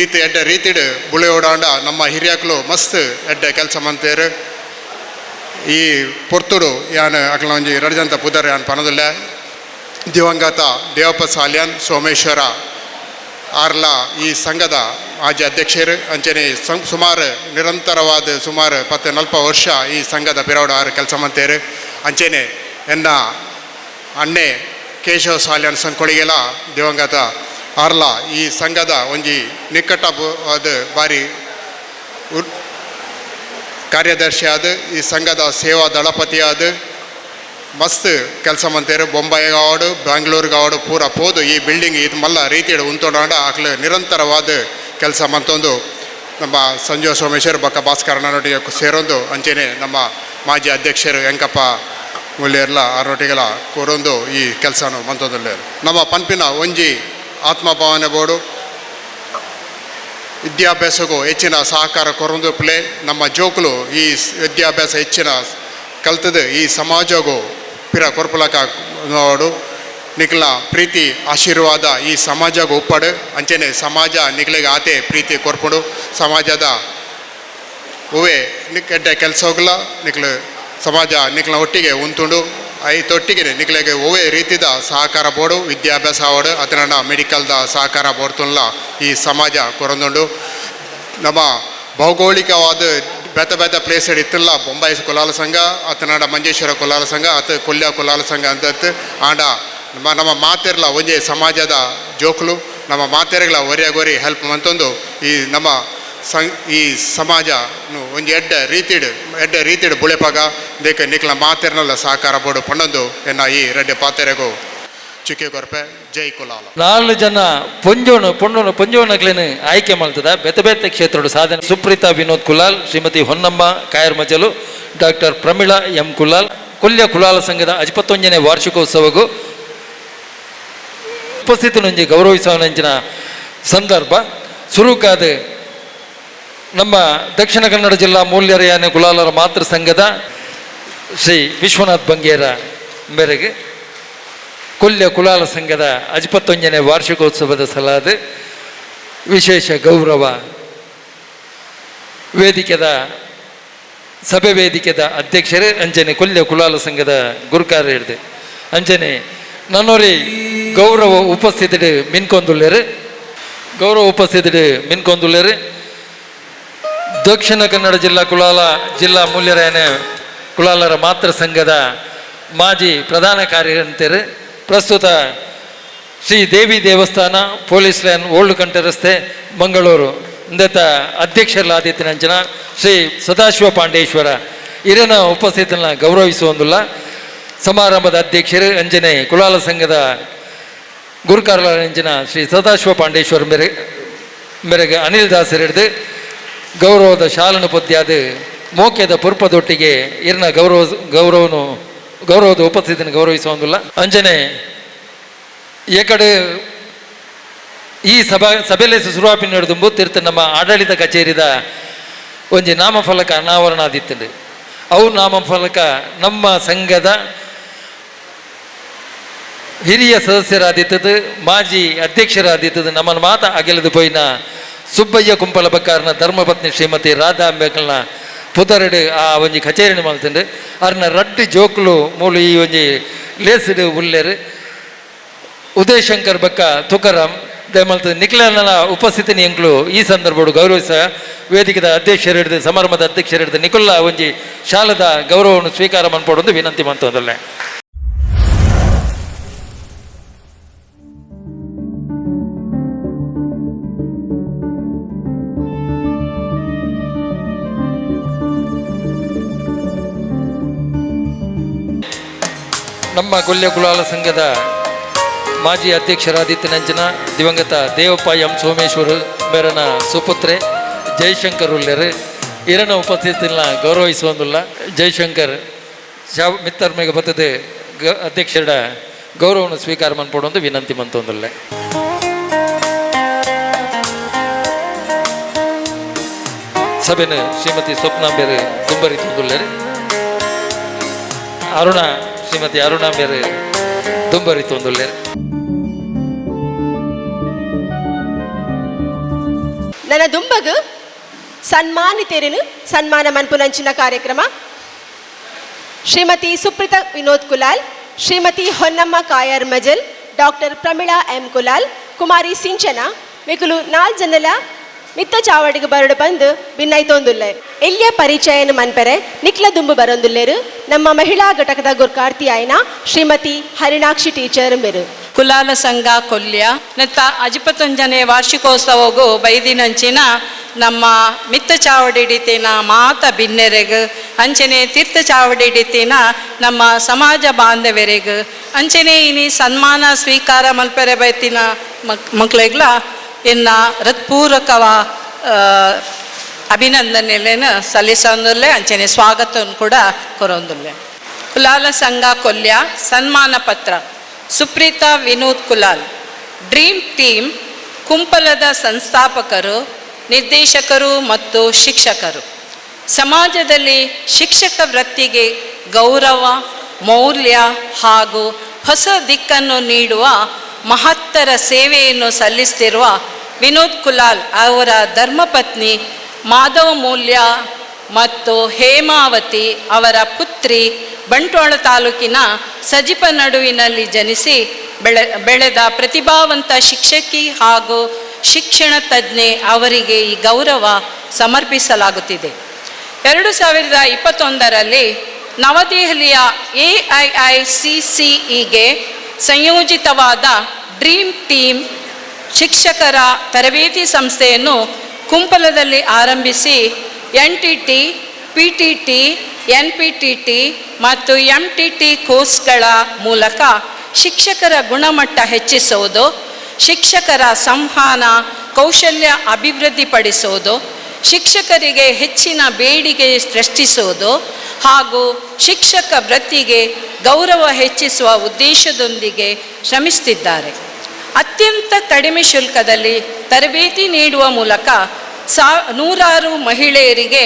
ಈತ ಎಡ್ಡೆ ರೀತಿಡ್ ಬುಳೆಯೋಡಾಂಡ ನಮ್ಮ ಹಿರಿಯಕ್ಲು ಮಸ್ತ್ ಎಡ್ಡೆ ಕೆಲಸ ಮಂತೇರು. ಈ ಪೊರ್ತುಡು ಯಾನ್ ಅಕ್ಲ ಒಂಜಿ ರಡ್ಜಂತ ಪುದರ್ ಯಾನ್ ಪನದುಲ್ಲ. ದಿವಂಗತ ದೇವಪ್ಪ ಸಾಲ್ಯಾನ್ ಸೋಮೇಶ್ವರ ಆರ್ಲ ಈ ಸಂಘದ ಮಾಜಿ ಅಧ್ಯಕ್ಷರು ಅಂಚನೆ ಸುಮಾರು ನಿರಂತರವಾದ ಸುಮಾರು 40 ವರ್ಷ ಈ ಸಂಘದ ಪಿರವಡ ಆರು ಕೆಲಸ ಮಂತೇರು. ಅಂಚನೆ ಎನ್ನ ಅಣ್ಣೆ ಕೇಶವ ಸಾಲ್ಯಾನ್ ಸಂಕೊಳಿಗೆಲ ದಿವಂಗತ ಆರ್ಲ ಈ ಸಂಘದ ಒಂಜಿ ನಿಕಟ ಅದು ಬಾರಿ ಕಾರ್ಯದರ್ಶಿ ಆದ ಈ ಸಂಘದ ಸೇವಾ ದಳಪತಿಯಾದ ಮಸ್ತ್ ಕೆಲಸ ಮಂತೇರು. ಬೊಂಬೈಗೆ ಆವಡು ಬ್ಯಾಂಗ್ಳೂರ್ಗೆ ಆವಡು ಪೂರ ಪೋದು ಈ ಬಿಲ್ಡಿಂಗ್ ಇದು ಮಲ್ಲ ರೀತಿಯಡು ಉಂತೊಡಾಂಡ ಆಕ್ಲು ನಿರಂತರವಾದ ಕೆಲಸ ಮಂತೊಂದು ನಮ್ಮ ಸಂಜೀವ ಸೋಮೇಶ್ವರ್ ಬೊಕ್ಕ ಭಾಸ್ಕರನೊಟ್ಟಿಗೆ ಸೇರೊಂದು ಅಂಚೆನೆ ನಮ್ಮ ಮಾಜಿ ಅಧ್ಯಕ್ಷರು ವೆಂಕಪ್ಪ ಮುಲ್ಲೇರ್ಲ ಆರೊಟ್ಟಿಗೆಲ ಕೂರೊಂದು ಈ ಕೆಲಸನು ಮಂತೊಂದುಲ್ಲೇರು. ನಮ್ಮ ಪನ್ಪಿನ ಒಂಜಿ ಆತ್ಮಭಾವನೆ ಬೋರ್ಡು ವಿದ್ಯಾಭ್ಯಾಸಕ್ಕೂ ಹೆಚ್ಚಿನ ಸಹಕಾರ ಕೊರೊಂದು ಪ್ಲೇ ನಮ್ಮ ಜೋಕುಲು ಈ ವಿದ್ಯಾಭ್ಯಾಸ ಹೆಚ್ಚಿನ ಕಲ್ತದು ಈ ಸಮಾಜಗೂ ಪಿರ ಕೊರ್ಪುಲಕ ನೋಡು. ನಿಕ್ಲ ಪ್ರೀತಿ ಆಶೀರ್ವಾದ ಈ ಸಮಾಜಗೂ ಉಪ್ಪಡು. ಅಂಚೆನೆ ಸಮಾಜ ನಿಕ್ಲಿಗೆ ಆತೆ ಪ್ರೀತಿ ಕೊರ್ಪುಡು. ಸಮಾಜದ ಹೂವೆ ನಿಕ್ ಎಡ್ಡೆ ಕೆಲಸ ಹೋಗಲ ನಿಕ್ಲು ಸಮಾಜ ನಿಕ್ಲ ಒಟ್ಟಿಗೆ ಉಂತುಂಡು. ಐತೊಟ್ಟಿಗೆ ನಿಕ್ಲೆಗೆ ಒವ್ವೇ ರೀತಿದ ಸಹಕಾರ ಬೋಡು ವಿದ್ಯಾಭ್ಯಾಸ ಆವಡು ಅದನ್ನ ಮೆಡಿಕಲ್ದ ಸಹಕಾರ ಬೋಡ್ತುನ್ಲ ಈ ಸಮಾಜ ಕೊರೊಂದುಂಡು. ನಮ್ಮ ಭೌಗೋಳಿಕವಾದ ಬೇತೆ ಬೇತೆ ಪ್ಲೇಸ್ ಇತ್ತಲ್ಲ ಬೊಂಬಾಯಿ ಕುಲಾಲ ಸಂಘ ಅತನಾಡ ಮಂಜೇಶ್ವರ ಕುಲಾಲ ಸಂಘ ಅತ ಕೊಲ್ಯ ಕುಲಾಲ ಸಂಘ ಅಂತ ಆಂಡ ನಮ್ಮ ನಮ್ಮ ಮಾತೆರ್ಲ ಒಂಜೆ ಸಮಾಜದ ಜೋಕ್ಲು ನಮ್ಮ ಮಾತೆರ್ಗಳ ಒರಿಯಾಗೊರಿ ಹೆಲ್ಪ್ ಮಂತೊಂದು ಈ ನಮ್ಮ ಈ ಸಮಾಜ ಒಂಜಿ ಎಡ್ಡೆ ರೀತಿಡ್ ಎಡ್ಡೆ ರೀತಿಡ್ ಬುಳೆಪಾಗ ದೇಕ ನಿಕ್ಲ ಮಾತೆರ್ನಲ್ಲ ಸಹಕಾರ ಬೋಡು ಪಂಡೊಂದು ಎನ್ನ ಈ ರೆಡ್ಡೆ ಪಾತೆರೆಗು ಚುಕ್ಕೆ ಕೊರ್ಪೆ. ಜೈ ಕುಲಾಲ.
4 ಜನ ಪೊಂಜೋನು ಪೊಣ್ಣು ಪೊಂಜೋನಕ್ಲೆನ್ ಆಯ್ಕೆ ಮಾಡ್ತದ ಬೇತೆ ಬೇತೆ ಕ್ಷೇತ್ರಡು ಸಾಧನೆ. ಸುಪ್ರೀತಾ ವಿನೋದ್ ಕುಲಾಲ್, ಶ್ರೀಮತಿ ಹೊನ್ನಮ್ಮ ಕಾಯರ್ಮಜಲು, ಡಾಕ್ಟರ್ ಪ್ರಮೀಳಾ ಎಂ ಕುಲಾಲ್. ಕೊಲ್ಯ ಕುಲಾಲ ಸಂಘದ 51ನೇ ವಾರ್ಷಿಕೋತ್ಸವಗೂ ಉಪಸ್ಥಿತನೊಂಜಿ ಗೌರವಿಸುವ ಸಂದರ್ಭ. ಸುರುಕಾದ ನಮ್ಮ ದಕ್ಷಿಣ ಕನ್ನಡ ಜಿಲ್ಲಾ ಮೂಲ್ಯರಯಾನೆ ಕುಲಾಲರ ಮಾತೃ ಸಂಘದ ಶ್ರೀ ವಿಶ್ವನಾಥ್ ಬಂಗೇರ ಮೇರೆಗೆ ಕೊಲ್ಯ ಕುಲಾಲ ಸಂಘದ 51ನೇ ವಾರ್ಷಿಕೋತ್ಸವದ ಸಲಾದ ವಿಶೇಷ ಗೌರವ ವೇದಿಕೆದ ಸಭೆ ವೇದಿಕೆದ ಅಧ್ಯಕ್ಷರೇ ಅಂಜನೆ ಕೊಲ್ಯ ಕುಲಾಲ ಸಂಘದ ಗುರುಕಾರ ಹಿಡ್ದೆ ಅಂಜನೆ ನನ್ನೋರಿ ಗೌರವ ಉಪಸ್ಥಿತಿ ಮಿನ್ಕೊಂದುಲ್ಲೇರು ಗೌರವ ಉಪಸ್ಥಿತಿ ಮಿನ್ಕೊಂದುಲ್ಲೇರು. ದಕ್ಷಿಣ ಕನ್ನಡ ಜಿಲ್ಲಾ ಕುಲಾಲ ಜಿಲ್ಲಾ ಮೂಲ್ಯರಾಯನ ಕುಲಾಲರ ಮಾತೃ ಸಂಘದ ಮಾಜಿ ಪ್ರಧಾನ ಕಾರ್ಯಕರ್ತರು, ಪ್ರಸ್ತುತ ಶ್ರೀ ದೇವಿ ದೇವಸ್ಥಾನ ಪೊಲೀಸ್ ಲೈನ್ ಓಲ್ಡ್ ಕಂಠ ರಸ್ತೆ ಮಂಗಳೂರು ಇಂದತ ಅಧ್ಯಕ್ಷರಾದಿತ್ಯನಂಚನ ಶ್ರೀ ಸದಾಶಿವ ಪಾಂಡೇಶ್ವರ ಹಿರಿಯನ ಉಪಸ್ಥಿತನ ಗೌರವಿಸುವಂದಿಲ್ಲ. ಸಮಾರಂಭದ ಅಧ್ಯಕ್ಷರು ಅಂಜನೆ ಕುಲಾಲ ಸಂಘದ ಗುರುಕಾರರಂಜನ ಶ್ರೀ ಸದಾಶಿವ ಪಾಂಡೇಶ್ವರ ಮೇರೆ ಮೇರೆಗೆ ಅನಿಲ್ ದಾಸರ್ ಹಿಡಿದು ಗೌರವದ ಶಾಲನ ಪದ್ಯಾದ ಮೋಕ್ಯದ ಪುರ್ಪದೊಟ್ಟಿಗೆ ಇರ್ನ ಗೌರವ ಗೌರವನು ಗೌರವದ ಉಪಸ್ಥಿತಿಯನ್ನು ಗೌರವಿಸುವಂದಿಲ್ಲ. ಅಂಜನೆ ಏಕಡೆ ಈ ಸಭೆಯಲ್ಲಿ ಶುರುವಾಪಿನ ದುಂಬು ತೀರ್ಥ ನಮ್ಮ ಆಡಳಿತ ಕಚೇರಿದ ಒಂಜಿ ನಾಮಫಲಕ ಅನಾವರಣ ಆದಿತ್ತಂಡು. ಅವು ನಾಮಫಲಕ ನಮ್ಮ ಸಂಘದ ಹಿರಿಯ ಸದಸ್ಯರಾದಿತ್ತದು, ಮಾಜಿ ಅಧ್ಯಕ್ಷರಾದಿತ್ತದು, ನಮ್ಮನ್ನು ಮಾತ ಅಗೆಲದು ಪೋಯಿನ ಸುಬ್ಬಯ್ಯ ಕುಂಪಲ ಬಕ್ಕಾರನ ಧರ್ಮಪತ್ನಿ ಶ್ರೀಮತಿ ರಾಧಾ ಅಂಬೇಕಲ್ನ ಪುದರಡು ಆ ಒಂಜಿ ಕಚೇರಿನ ಮಲ್ತಂಡು. ಅರ್ನ ರಡ್ಡು ಜೋಕ್ಲು ಮೂಲು ಈ ಒಂಜಿ ಲೇಸಿಡು ಉಲ್ಲೇರು ಉದಯಶಂಕರ್ ಬಕ್ಕ ತುಕಾರಾಮ್ ದಯಮಲ್ತ ನಿಖಿಲನ ಉಪಸ್ಥಿತಿನಿ ಎಂಕ್ಲು ಈ ಸಂದರ್ಭಡು ಗೌರವಿಸ ವೇದಿಕೆದ ಅಧ್ಯಕ್ಷರಿಡ್ದು ಸಮಾರಂಭದ ಅಧ್ಯಕ್ಷರಿಡ್ದು ನಿಖುಲ್ಲ ಒಂಜಿ ಶಾಲದ ಗೌರವವನ್ನು ಸ್ವೀಕಾರ ಮನ್ಪೊಡೊಂದು ವಿನಂತಿ ಮಂತೊಂದಲ್ಲೆ. ನಮ್ಮ ಕೊಲ್ಯ ಕುಲಾಲ ಸಂಘದ ಮಾಜಿ ಅಧ್ಯಕ್ಷರಾದಿತ್ಯ ನಂಜನ ದಿವಂಗತ ದೇವಪ್ಪ ಎಂ ಸೋಮೇಶ್ವರ ಮೇರನ ಸುಪುತ್ರೆ ಜಯಶಂಕರ್ ಉಲ್ಲೇರು ಇರನ ಉಪಸ್ಥಿತಿನ ಗೌರವಿಸುವಂದಿಲ್ಲ. ಜಯಶಂಕರ್ ಶಾ ಮಿತ್ತರ್ಮೆಗೆ ಬತ್ತದೆ ಅಧ್ಯಕ್ಷರ ಗೌರವವನ್ನು ಸ್ವೀಕಾರ ಮನ್ಪೊಡೊಂದು ವಿನಂತಿ ಮಂತೊಂದುಲ್ಲೆ. ಸಭೆನ ಶ್ರೀಮತಿ ಸ್ವಪ್ನಾಂಬೇರು ದುಂಬರಿ ತುಂದುಲ್ಲೇರು, ಅರುಣ ಶ್ರೀಮತಿ ಅರುಣಾಂಬೇರು ದುಂಬರಿ ತುಂದುಲ್ಲೇರು.
ನನ್ನ ದುಂಬಗು ಸನ್ಮಾನಿತೇರಿನು ಸನ್ಮಾನ ಮನ್ಪುನಂಚಿನ ಕಾರ್ಯಕ್ರಮ. ಶ್ರೀಮತಿ ಸುಪ್ರೀತಾ ವಿನೋದ್ ಕುಲಾಲ್, ಶ್ರೀಮತಿ ಹೊನ್ನಮ್ಮ ಕಾಯರ್ ಮಜಲ್, ಡಾಕ್ಟರ್ ಪ್ರಮಿಳಾ ಎಂ ಕುಲಾಲ್, ಕುಮಾರಿ ಸಿಂಚನ ಮಿಕುಲು ನಾಲ್ ಜನಲ ಮಿತ್ತ ಚಾವಡಿಗೆ ಬರಡು ಬಂದು ಭಿನ್ನೈತೊಂದುಲ್ಲೆ. ಎಲ್ಲಿಯ ಪರಿಚಯನ ಮನ್ಪೆರೆ ನಿಕ್ಲ ದುಂಬು ಬರೊಂದುಲ್ಲೇರು ನಮ್ಮ ಮಹಿಳಾ ಘಟಕದ ಗುರ್ಕಾರ್ತಿ ಆಯ್ನ ಶ್ರೀಮತಿ ಹರಿಣಾಕ್ಷಿ ಟೀಚರ್ ಮೇರು.
ಕುಲಾಲ ಸಂಘ ಕೊಲ್ಯ ನೆತ್ತ ಅಜಿಪತ್ತೊಂಜನೆ ವಾರ್ಷಿಕೋತ್ಸವಗು ಬೈದಿನಂಚಿನ ನಮ್ಮ ಮಿತ್ತ ಚಾವಡಿಡಿತಿನ ಮಾತ ಬಿನ್ನೆರೆಗ್ ಅಂಚನೆ ತೀರ್ಥ ಚಾವಡಿಡಿತಿನ ನಮ್ಮ ಸಮಾಜ ಬಾಂಧವರೆಗ್ ಅಂಚನೆ ಇನಿ ಸನ್ಮಾನ ಸ್ವೀಕಾರ ಮಲ್ಪೆರೆ ಬೈತಿನ ಮಕ್ಳಿಗ್ಲ ಎನ್ನ ಹೃತ್ಪೂರ್ವಕವ ಅಭಿನಂದನೆಲೇನು ಸಲ್ಲಿಸೊಂದುಲ್ಲೆ ಅಂಚನೆ ಸ್ವಾಗತವನ್ನು ಕೂಡ ಕೊರೊಂದುಲ್ಲೆ. ಕುಲಾಲ ಸಂಘ ಕೊಲ್ಯ ಸನ್ಮಾನ ಪತ್ರ ಸುಪ್ರೀತಾ ವಿನೋದ್ ಕುಲಾಲ್, ಡ್ರೀಮ್ ಟೀಮ್ ಕುಂಪಲದ ಸಂಸ್ಥಾಪಕರು, ನಿರ್ದೇಶಕರು ಮತ್ತು ಶಿಕ್ಷಕರು. ಸಮಾಜದಲ್ಲಿ ಶಿಕ್ಷಕ ವೃತ್ತಿಗೆ ಗೌರವ, ಮೌಲ್ಯ ಹಾಗೂ ಹೊಸ ದಿಕ್ಕನ್ನು ನೀಡುವ ಮಹತ್ತರ ಸೇವೆಯನ್ನು ಸಲ್ಲಿಸುತ್ತಿರುವ ವಿನೋದ್ ಕುಲಾಲ್ ಅವರ ಧರ್ಮಪತ್ನಿ ಮಾಧವ ಮೂಲ್ಯ ಮತ್ತು ಹೇಮಾವತಿ ಅವರ ಪುತ್ರಿ ಬಂಟ್ವಾಳ ತಾಲೂಕಿನ ಸಜಿಪ ನಡುವಿನಲ್ಲಿ ಜನಿಸಿ ಬೆಳೆದ ಪ್ರತಿಭಾವಂತ ಶಿಕ್ಷಕಿ ಹಾಗೂ ಶಿಕ್ಷಣ ತಜ್ಞೆ ಅವರಿಗೆ ಈ ಗೌರವ ಸಮರ್ಪಿಸಲಾಗುತ್ತಿದೆ. 2021ರಲ್ಲಿ ನವದೆಹಲಿಯ AIICCEಗೆ ಸಂಯೋಜಿತವಾದ ಡ್ರೀಮ್ ಟೀಮ್ ಶಿಕ್ಷಕರ ತರಬೇತಿ ಸಂಸ್ಥೆಯನ್ನು ಕುಂಪಲದಲ್ಲಿ ಆರಂಭಿಸಿ NTT, PTT, NPTT ಮತ್ತು MTT ಕೋರ್ಸ್ಗಳ ಮೂಲಕ ಶಿಕ್ಷಕರ ಗುಣಮಟ್ಟ ಹೆಚ್ಚಿಸುವುದು, ಶಿಕ್ಷಕರ ಸಂವಹನ ಕೌಶಲ್ಯ ಅಭಿವೃದ್ಧಿಪಡಿಸುವುದು, ಶಿಕ್ಷಕರಿಗೆ ಹೆಚ್ಚಿನ ಬೇಡಿಕೆ ಸೃಷ್ಟಿಸುವುದು ಹಾಗೂ ಶಿಕ್ಷಕ ವೃತ್ತಿಗೆ ಗೌರವ ಹೆಚ್ಚಿಸುವ ಉದ್ದೇಶದೊಂದಿಗೆ ಶ್ರಮಿಸುತ್ತಿದ್ದಾರೆ. ಅತ್ಯಂತ ಕಡಿಮೆ ಶುಲ್ಕದಲ್ಲಿ ತರಬೇತಿ ನೀಡುವ ಮೂಲಕ ನೂರಾರು ಮಹಿಳೆಯರಿಗೆ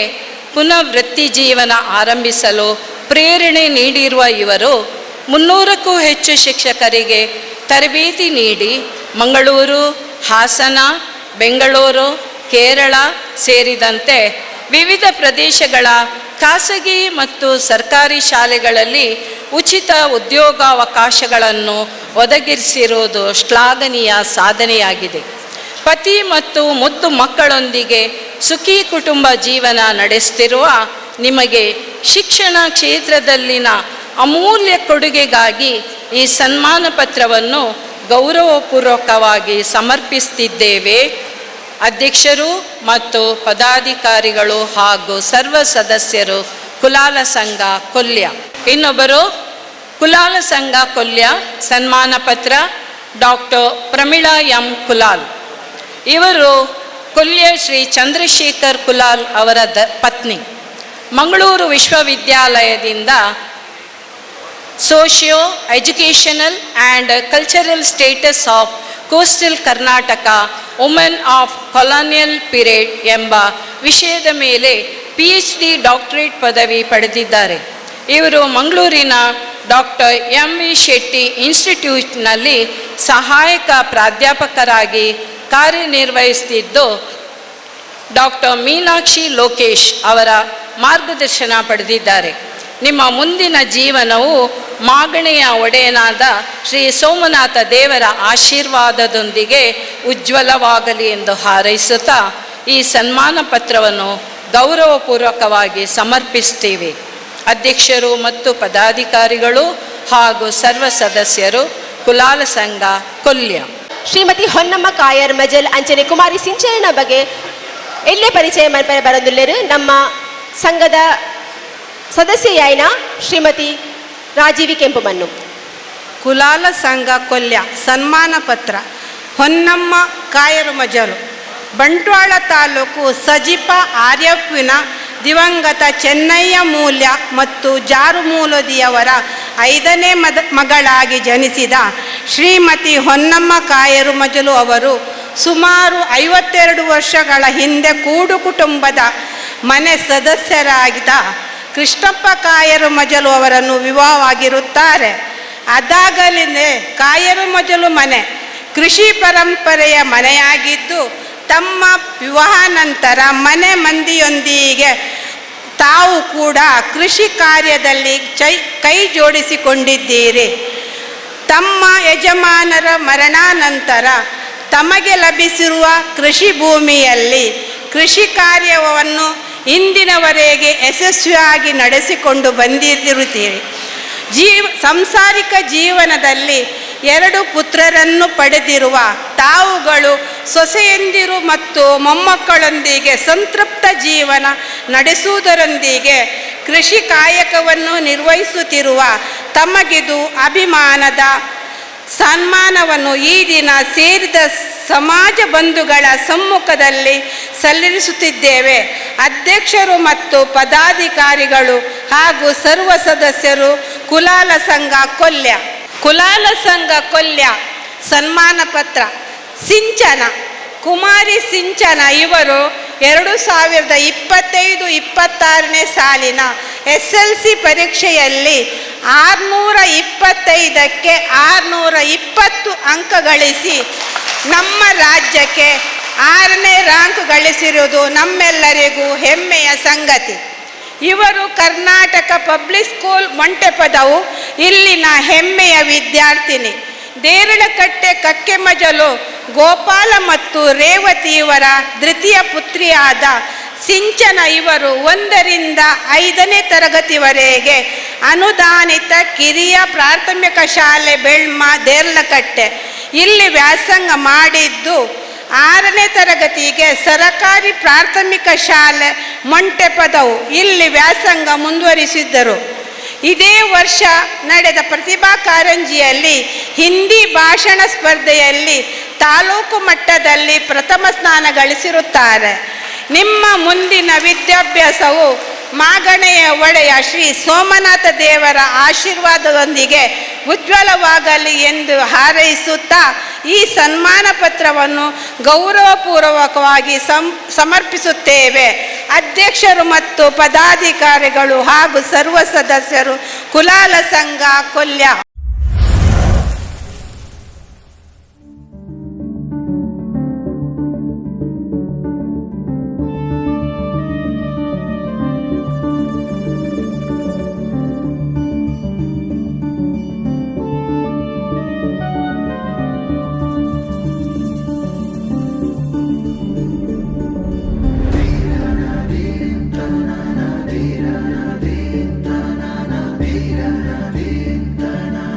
ಪುನಃ ವೃತ್ತಿ ಜೀವನ ಆರಂಭಿಸಲು ಪ್ರೇರಣೆ ನೀಡಿರುವ ಇವರು 300ಕ್ಕೂ ಹೆಚ್ಚು ಶಿಕ್ಷಕರಿಗೆ ತರಬೇತಿ ನೀಡಿ ಮಂಗಳೂರು, ಹಾಸನ, ಬೆಂಗಳೂರು, ಕೇರಳ ಸೇರಿದಂತೆ ವಿವಿಧ ಪ್ರದೇಶಗಳ ಖಾಸಗಿ ಮತ್ತು ಸರ್ಕಾರಿ ಶಾಲೆಗಳಲ್ಲಿ ಉಚಿತ ಉದ್ಯೋಗಾವಕಾಶಗಳನ್ನು ಒದಗಿಸಿರುವುದು ಶ್ಲಾಘನೀಯ ಸಾಧನೆಯಾಗಿದೆ. ಪತಿ ಮತ್ತು ಮುದ್ದು ಮಕ್ಕಳೊಂದಿಗೆ ಸುಖಿ ಕುಟುಂಬ ಜೀವನ ನಡೆಸುತ್ತಿರುವ ನಿಮಗೆ ಶಿಕ್ಷಣ ಕ್ಷೇತ್ರದಲ್ಲಿನ ಅಮೂಲ್ಯ ಕೊಡುಗೆಗಾಗಿ ಈ ಸನ್ಮಾನ ಪತ್ರವನ್ನು ಗೌರವಪೂರ್ವಕವಾಗಿ ಸಮರ್ಪಿಸುತ್ತಿದ್ದೇವೆ. ಅಧ್ಯಕ್ಷರು ಮತ್ತು ಪದಾಧಿಕಾರಿಗಳು ಹಾಗೂ ಸರ್ವ ಸದಸ್ಯರು, ಕುಲಾಲ ಸಂಘ ಕೊಲ್ಯ. ಇನ್ನೊಬ್ಬರು ಕುಲಾಲ ಸಂಘ ಕೊಲ್ಯ ಸನ್ಮಾನ ಪತ್ರ ಡಾಕ್ಟರ್ ಪ್ರಮೀಳಾ ಎಂ ಕುಲಾಲ್. ಇವರು ಕೊಲ್ಯ ಶ್ರೀ ಚಂದ್ರಶೇಖರ್ ಕುಲಾಲ್ ಅವರ ಪತ್ನಿ. ಮಂಗಳೂರು ವಿಶ್ವವಿದ್ಯಾಲಯದಿಂದ socio educational and cultural status of Coastal Karnataka women of colonial period ಎಂಬ ವಿಷಯದ ಮೇಲೆ PhD doctorate ಪದವಿ ಪಡೆದಿದ್ದಾರೆ. ಇವರು ಮಂಗಳೂರಿನ ಡಾಕ್ಟರ್ MV Shetty ಇನ್ಸ್ಟಿಟ್ಯೂಟ್ನಲ್ಲಿ ಸಹಾಯಕ ಪ್ರಾಧ್ಯಾಪಕರಾಗಿ ಕಾರ್ಯನಿರ್ವಹಿಸುತ್ತಿದ್ದು, ಡಾಕ್ಟರ್ ಮೀನಾಕ್ಷಿ ಲೋಕೇಶ್ ಅವರ ಮಾರ್ಗದರ್ಶನ ಪಡೆದಿದ್ದಾರೆ. ನಿಮ್ಮ ಮುಂದಿನ ಜೀವನವು ಮಾಗಣೆಯ ಒಡೆಯನಾದ ಶ್ರೀ ಸೋಮನಾಥ ದೇವರ ಆಶೀರ್ವಾದದೊಂದಿಗೆ ಉಜ್ವಲವಾಗಲಿ ಎಂದು ಹಾರೈಸುತ್ತಾ ಈ ಸನ್ಮಾನ ಪತ್ರವನ್ನು ಗೌರವಪೂರ್ವಕವಾಗಿ ಸಮರ್ಪಿಸ್ತೀವಿ. ಅಧ್ಯಕ್ಷರು ಮತ್ತು ಪದಾಧಿಕಾರಿಗಳು ಹಾಗೂ ಸರ್ವ ಸದಸ್ಯರು, ಕುಲಾಲ ಸಂಘ, ಕೊಲ್ಯ.
ಶ್ರೀಮತಿ ಹೊನ್ನಮ್ಮ ಕಾಯರ್ ಮಜಲ್ ಅಂಚನೆ ಕುಮಾರಿ ಸಿಂಚನ ಬಗ್ಗೆ ಎಲ್ಲೇ ಪರಿಚಯ ಮಲ್ಪರೆ ಬರೊಂದುಲ್ಲೆರ್ ನಮ್ಮ ಸಂಘದ ಸದಸ್ಯೆಯಾಯಿನ ಶ್ರೀಮತಿ ರಾಜೀವಿ ಕೆಂಪುಮನ್ನು.
ಕುಲಾಲ ಸಂಘ, ಕೊಲ್ಯ. ಸನ್ಮಾನ ಪತ್ರ. ಹೊನ್ನಮ್ಮ ಕಾಯರು ಮಜಲು, ಬಂಟ್ವಾಳ ತಾಲೂಕು ಸಜಿಪ ಆರ್ಯಪ್ಪಿನ ದಿವಂಗತ ಚೆನ್ನಯ್ಯ ಮೂಲ್ಯ ಮತ್ತು ಜಾರುಮೂಲದಿಯವರ ಐದನೇ ಮಗಳಾಗಿ ಜನಿಸಿದ ಶ್ರೀಮತಿ ಹೊನ್ನಮ್ಮ ಕಾಯರು ಮಜಲು ಅವರು ಸುಮಾರು 52 ವರ್ಷಗಳ ಹಿಂದೆ ಕೂಡು ಕುಟುಂಬದ ಮನೆ ಸದಸ್ಯರಾಗಿದ್ದ ಕೃಷ್ಣಪ್ಪ ಕಾಯರು ಮಜಲು ಅವರನ್ನು ವಿವಾಹವಾಗಿರುತ್ತಾರೆ. ಅದಾಗಲಿಂದೇ ಕಾಯರು ಮಜಲು ಮನೆ ಕೃಷಿ ಪರಂಪರೆಯ ಮನೆಯಾಗಿದ್ದು, ತಮ್ಮ ವಿವಾಹ ನಂತರ ಮನೆ ಮಂದಿಯೊಂದಿಗೆ ತಾವು ಕೂಡ ಕೃಷಿ ಕಾರ್ಯದಲ್ಲಿ ಕೈ ಜೋಡಿಸಿಕೊಂಡಿದ್ದೀರಿ. ತಮ್ಮ ಯಜಮಾನರ ಮರಣಾನಂತರ ತಮಗೆ ಲಭಿಸಿರುವ ಕೃಷಿ ಭೂಮಿಯಲ್ಲಿ ಕೃಷಿ ಕಾರ್ಯವನ್ನು ಇಂದಿನವರೆಗೆ ಯಶಸ್ವಿಯಾಗಿ ನಡೆಸಿಕೊಂಡು ಬಂದಿರುತ್ತೀರಿ. ಸಾಂಸಾರಿಕ ಜೀವನದಲ್ಲಿ ಎರಡು ಪುತ್ರರನ್ನು ಪಡೆದಿರುವ ತಾವುಗಳು ಸೊಸೆಯಂದಿರು ಮತ್ತು ಮೊಮ್ಮಕ್ಕಳೊಂದಿಗೆ ಸಂತೃಪ್ತ ಜೀವನ ನಡೆಸುವುದರೊಂದಿಗೆ ಕೃಷಿ ಕಾಯಕವನ್ನು ನಿರ್ವಹಿಸುತ್ತಿರುವ ತಮಗಿದು ಅಭಿಮಾನದ ಸನ್ಮಾನವನ್ನು ಈ ದಿನ ಸೇರಿದ ಸಮಾಜ ಬಂಧುಗಳ ಸಮ್ಮುಖದಲ್ಲಿ ಸಲ್ಲಿಸುತ್ತಿದ್ದೇವೆ. ಅಧ್ಯಕ್ಷರು ಮತ್ತು ಪದಾಧಿಕಾರಿಗಳು ಹಾಗೂ ಸರ್ವ ಸದಸ್ಯರು, ಕುಲಾಲ ಸಂಘ, ಕೊಲ್ಯ. ಕುಲಾಲ ಸಂಘ, ಕೊಲ್ಯ. ಸನ್ಮಾನ ಪತ್ರ. ಸಿಂಚನ, ಕುಮಾರಿ ಸಿಂಚನ ಇವರು 2025-26ನೇ ಸಾಲಿನ SLC ಪರೀಕ್ಷೆಯಲ್ಲಿ 625ಕ್ಕೆ 620 ಅಂಕ ಗಳಿಸಿ ನಮ್ಮ ರಾಜ್ಯಕ್ಕೆ 6ನೇ ರ್ಯಾಂಕ್ ಗಳಿಸಿರುವುದು ನಮ್ಮೆಲ್ಲರಿಗೂ ಹೆಮ್ಮೆಯ ಸಂಗತಿ. ಇವರು ಕರ್ನಾಟಕ ಪಬ್ಲಿಕ್ ಸ್ಕೂಲ್, ಮೊಂಟೆಪದವು ಇಲ್ಲಿನ ಹೆಮ್ಮೆಯ ವಿದ್ಯಾರ್ಥಿನಿ. ದೇರಳಕಟ್ಟೆ ಕಕ್ಕೆಮಜಲು ಗೋಪಾಲ ಮತ್ತು ರೇವತಿ ಇವರ ದ್ವಿತೀಯ ಪುತ್ರಿಯಾದ ಸಿಂಚನ ಇವರು 1ರಿಂದ 5ನೇ ತರಗತಿವರೆಗೆ ಅನುದಾನಿತ ಕಿರಿಯ ಪ್ರಾಥಮಿಕ ಶಾಲೆ ಬೆಳ್ಮ, ದೇರ್ಲಕಟ್ಟೆ ಇಲ್ಲಿ ವ್ಯಾಸಂಗ ಮಾಡಿದ್ದು, 6ನೇ ತರಗತಿಗೆ ಸರಕಾರಿ ಪ್ರಾಥಮಿಕ ಶಾಲೆ ಮೊಂಟೆಪದವು ಇಲ್ಲಿ ವ್ಯಾಸಂಗ ಮುಂದುವರಿಸಿದ್ದರು. ಇದೇ ವರ್ಷ ನಡೆದ ಪ್ರತಿಭಾ ಕಾರಂಜಿಯಲ್ಲಿ ಹಿಂದಿ ಭಾಷಣ ಸ್ಪರ್ಧೆಯಲ್ಲಿ ತಾಲೂಕು ಮಟ್ಟದಲ್ಲಿ ಪ್ರಥಮ ಸ್ಥಾನ ಗಳಿಸಿರುತ್ತಾರೆ. ನಿಮ್ಮ ಮುಂದಿನ ವಿದ್ಯಾಭ್ಯಾಸವು ಮಾಗಣೆಯ ಒಡೆಯ ಶ್ರೀ ಸೋಮನಾಥ ದೇವರ ಆಶೀರ್ವಾದದೊಂದಿಗೆ ಉಜ್ವಲವಾಗಲಿ ಎಂದು ಹಾರೈಸುತ್ತಾ ಈ ಸನ್ಮಾನ ಪತ್ರವನ್ನು ಗೌರವಪೂರ್ವಕವಾಗಿ ಸಮರ್ಪಿಸುತ್ತೇವೆ. ಅಧ್ಯಕ್ಷರು ಮತ್ತು ಪದಾಧಿಕಾರಿಗಳು ಹಾಗೂ ಸರ್ವ ಸದಸ್ಯರು, ಕುಲಾಲ ಸಂಘ, Kolya.
Dee da na dee da na dee da na.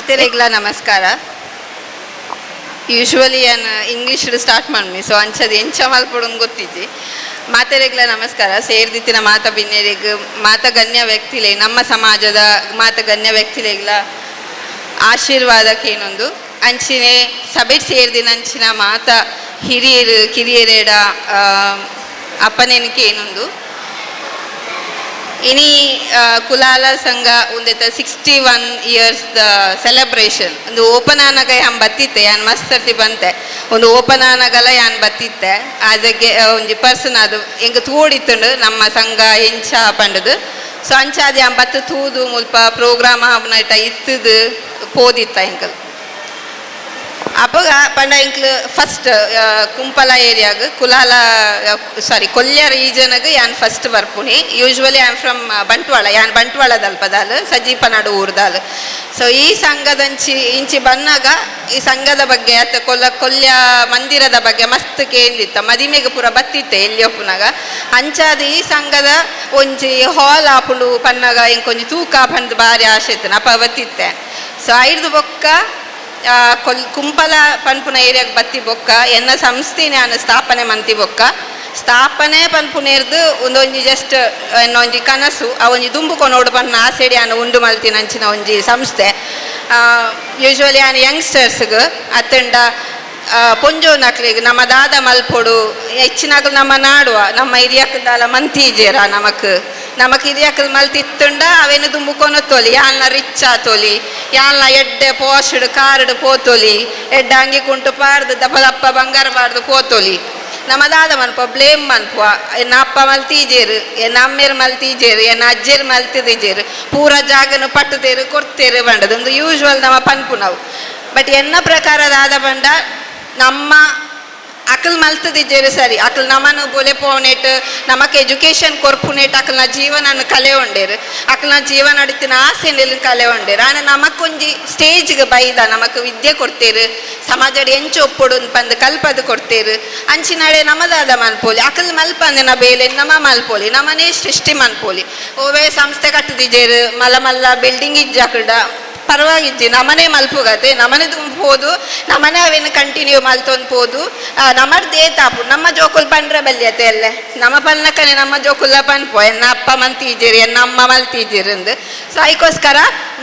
ಮಾತೆರೆಗ್ಲ ನಮಸ್ಕಾರ. ಯೂಶುವಲಿ ಯಾನ್ ಇಂಗ್ಲೀಷ್ ಸ್ಟಾರ್ಟ್ ಮಾಡ್ಮಿ, ಸೊ ಅಂಚದ ಎಂಚ ಮಲ್ಪೊಡುಂದು ಗೊತ್ತಿಜ್ಜಿ. ಮಾತೆರೆಗ್ಲ ನಮಸ್ಕಾರ. ಸೇರ್ದಿತ್ತಿನ ಮಾತ ಬಿನ್ನೆರೆಗ್, ಮಾತ ಗಣ್ಯ ವ್ಯಕ್ತಿಲೆ, ನಮ್ಮ ಸಮಾಜದ ಮಾತ ಗಣ್ಯ ವ್ಯಕ್ತಿಲೆಗ್ಲ ಆಶೀರ್ವಾದಕ್ಕೇನೊಂದು ಅಂಚಿನೆ ಸಭೆ ಸೇರ್ದಿನ ಅಂಚಿನ ಮಾತ ಹಿರಿಯರು ಕಿರಿಯರೆಡ ಅಪ್ಪನೆನಕ್ಕೆ ಏನೊಂದು. ಇನಿ ಕುಲಾಲ ಸಂಘ ಉಂದೆತ 61 ಇಯರ್ಸ್ the celebration. ಒಂದು ಓಪನ್ ಆನಗ ಯಾನ್ ಬತ್ತಿತ್ತೆ, ಯಾನ್ ಮಸ್ತ್ ಸರ್ತಿ ಬಂತೆ. ಒಂದು ಓಪನ್ ಆನಗಲ ಯಾನ್ ಬತ್ತಿತ್ತೆ ಆಸ್ ಎ ಒಂಜಿ ಪರ್ಸನ್. ಅದು ಎಂಕ್ ತೋಡಿತ್ತುಂಡು ನಮ್ಮ ಸಂಘ ಎಂಚ ಪಂಡದು. ಸೊ ಅಂಚಾದ ಯಾನ್ ಬತ್ತು ತೂದು ಮುಲ್ಪ ಪ್ರೋಗ್ರಾಮ್ ಆಪುನೈಟ ಇತ್ತದು ಪೋದಿತ್ತ ಎಂಕಲ್. ಅಪಗ ಪಂಡ ಎಂಕ್ಲು ಫಸ್ಟ್ ಕುಂಪಲ ಏರಿಯಾಗ್, ಕುಲಾಲ, ಸಾರಿ, ಕೊಲ್ಯ ರೀಜನ್ಗ್ ಯಾನ್ first ಬರ್ಪುನಿ. Usually I am from Bantwal. ಯಾನ್ ಬಂಟ್ವಾಳದಲ್ಪದಾಲ್, ಸಜೀಪನಾಡು ಊರ್ದಾಲ್. ಸೊ ಈ ಸಂಘದಂಚಿ ಇಂಚಿ ಬನ್ನಾಗ ಈ ಸಂಘದ ಬಗ್ಗೆ ಅತ್ತ ಕೊಲ್ಯ ಮಂದಿರದ ಬಗ್ಗೆ ಮಸ್ತ್ ಕೇಂದಿತ್ತ. ಮದಿಮೆಗೆ ಪೂರ ಬತ್ತಿತ್ತೆ ಎಲ್ಲಿ ಒಪ್ಪುನಾಗ. ಅಂಚಾದ ಈ ಸಂಘದ ಒಂಜಿ ಹಾಲ್ ಆಪುಂಡು ಪನ್ನಾಗ ಇಂಕೊಂಜಿ ತೂಕ ಪಂದ್ ಬಾರಿ ಆಸೆ ಇತ್ತು, ಅಪ್ಪ ಬತ್ತಿತ್ತೆ. ಸೊ ಐರ್ದು ಬೊಕ್ಕ ಕುಂಪಲ ಪನ್ಪುನ ಏರಿಯಾಗ್ ಬತ್ತಿ ಬೊಕ್ಕ ಎನ್ನ ಸಂಸ್ಥೆ ನಾನು ಸ್ಥಾಪನೆ ಮಂತಿ ಬೊಕ್ಕ, ಸ್ಥಾಪನೆ ಪನ್ಪುನೇರ್ದು ಒಂದೊಂಜಿ ಜಸ್ಟ್ ಒಂಜಿ ಕನಸು, ಆ ಒಂಜಿ ದುಂಬು ಕೊನೋಡು ಪನ್ನ ಆಸೆಡಿ ಆನ ಉಂಡು ಮಲ್ತಿನ ಅಂಚಿನ ಒಂಜಿ ಸಂಸ್ಥೆ. ಯೂಶ್ವಲಿ ಆನ ಯಂಗ್ಸ್ಟರ್ಸ್ಗ್ ಅತ್ತಂಡ ಪೊಂಜೋ ನಕ್ಲಿಗ್ ನಮ್ಮ ದಾದ ಮಲ್ಪೊಡು. ಹೆಚ್ಚಿನಾಗಲು ನಮ್ಮ ನಾಡುವ ನಮ್ಮ ಹಿರಿಯಕ್ಕದಾಲ ಮಂತೀಜೇರ ನಮಕ್ ನಮಕ್ ಹಿರಿಯಕ್ಕಲ್ ಮಲ್ತಿತ್ತುಂಡ ಅವೇನು ದುಂಬು ಕೊನೊತ್ತೊಲಿ. ಯಾಲ್ನ ರಿಚ್ ಆತೊಲಿ, ಯಾಲ್ನ ಎಡ್ಡೆ ಪೋಷಡ್ ಕಾರ್ಡ್ ಪೋತೊಲಿ, ಎಡ್ಡೆ ಅಂಗಿ ಕುಂಟು ಪಾಡ್ದು ದಪ್ಪ ದಪ್ಪ ಬಂಗಾರ ಪಾಡ್ದು ಪೋತೊಲಿ. ನಮ್ಮ ದಾದ ಮನ್ಪ ಬ್ಲೇಮ್ ಮನ್ಪುವ, ಎನ್ನ ಅಪ್ಪ ಮಲ್ತೀಜೇರು, ಎನ್ನ ಅಮ್ಮೇರು ಮಲ್ತೀಜೇರು, ಎನ್ನ ಅಜ್ಜೇರು ಮಲ್ತಿದ್ದೀಜೇರು, ಪೂರ ಜಾಗನು ಪಟ್ಟುತೇರು ಕೊಡ್ತೇರು ಬಂಡದು ಒಂದು ಯೂಶ್ವಲ್ ನಮ್ಮ ಪನ್ಪು ನಾವು. ಬಟ್ ಎನ್ನ ಪ್ರಕಾರ ದಾದ ಬಂಡ, ನಮ್ಮ ಅಕಲ್ ಮಲ್ತದಿಜ್ಜೇರು ಸರಿ, ಅಕಲ್ ನಮನು ಬೋಲೆ ಪೋನೆಟ್ ನಮಕ್ ಎಜುಕೇಶನ್ ಕೊರ್ಪುನೇಟ್ ಅಕಲ್ನ ಜೀವನನ್ನು ಕಲೆ ಉಂಡೇರು, ಅಕಲ್ನ ಜೀವನ ನಡತಿನ ಆಸೆನೆಲ್ಲ ಕಲೆ ಉಂಡೇರು. ಆನ ನಮಕ್ಕೊಂಜಿ ಸ್ಟೇಜ್ಗೆ ಬೈದ ನಮಕ್ ವಿದ್ಯೆ ಕೊಡ್ತೇರು, ಸಮಾಜಡ್ ಎಂಚ ಒಪ್ಪೊಡು ಪಂದ್ ಕಲ್ಪದು ಕೊಡ್ತೇರು. ಅಂಚಿನಾಡೆ ನಮದಾದ ಮನ್ಪೋಲಿ, ಅಕಲ್ ಮಲ್ಪಂದಿನ ಬೇಲೆ ನಮ ಮಲ್ಪೋಲಿ, ನಮನೇ ಸೃಷ್ಟಿ ಮನ್ಪೋಲಿ. ಓವೇ ಸಂಸ್ಥೆ ಕಟ್ಟದಿಜ್ಜೇರು, ಮಲ್ಲ ಮಲ್ಲ ಬಿಲ್ಡಿಂಗ್ ಇಜ್ಜಾಕಡ ಪರವಾಗಿಜ್ಜಿ, ನಮನೆ ಮಲ್ಪುಗತೆ, ನಮನೆ ಪೋದು, ನಮನೆ ಅವೇನು ಕಂಟಿನ್ಯೂ ಮಲ್ತೊಂದು ಪೋದು. ನಮರ್ದೇ ತಾಪು ನಮ್ಮ ಜೋಕುಲ್ ಪಂಡ್ರೆ ಬಲ್ಯತೆ ಅಲ್ಲೇ ನಮ್ಮ ಪನ್ನಕನೆ ನಮ್ಮ ಜೋಕುಲ್ಲ ಪನ್ಪೋ ಎನ್ನ ಅಪ್ಪ ಮಲ್ತೀಜಿರಿ, ಎನ್ನ ಅಮ್ಮ ಮಲ್ತೀಜಿರಿ ಅಂದು. ಸೊ ಅದಕ್ಕೋಸ್ಕರ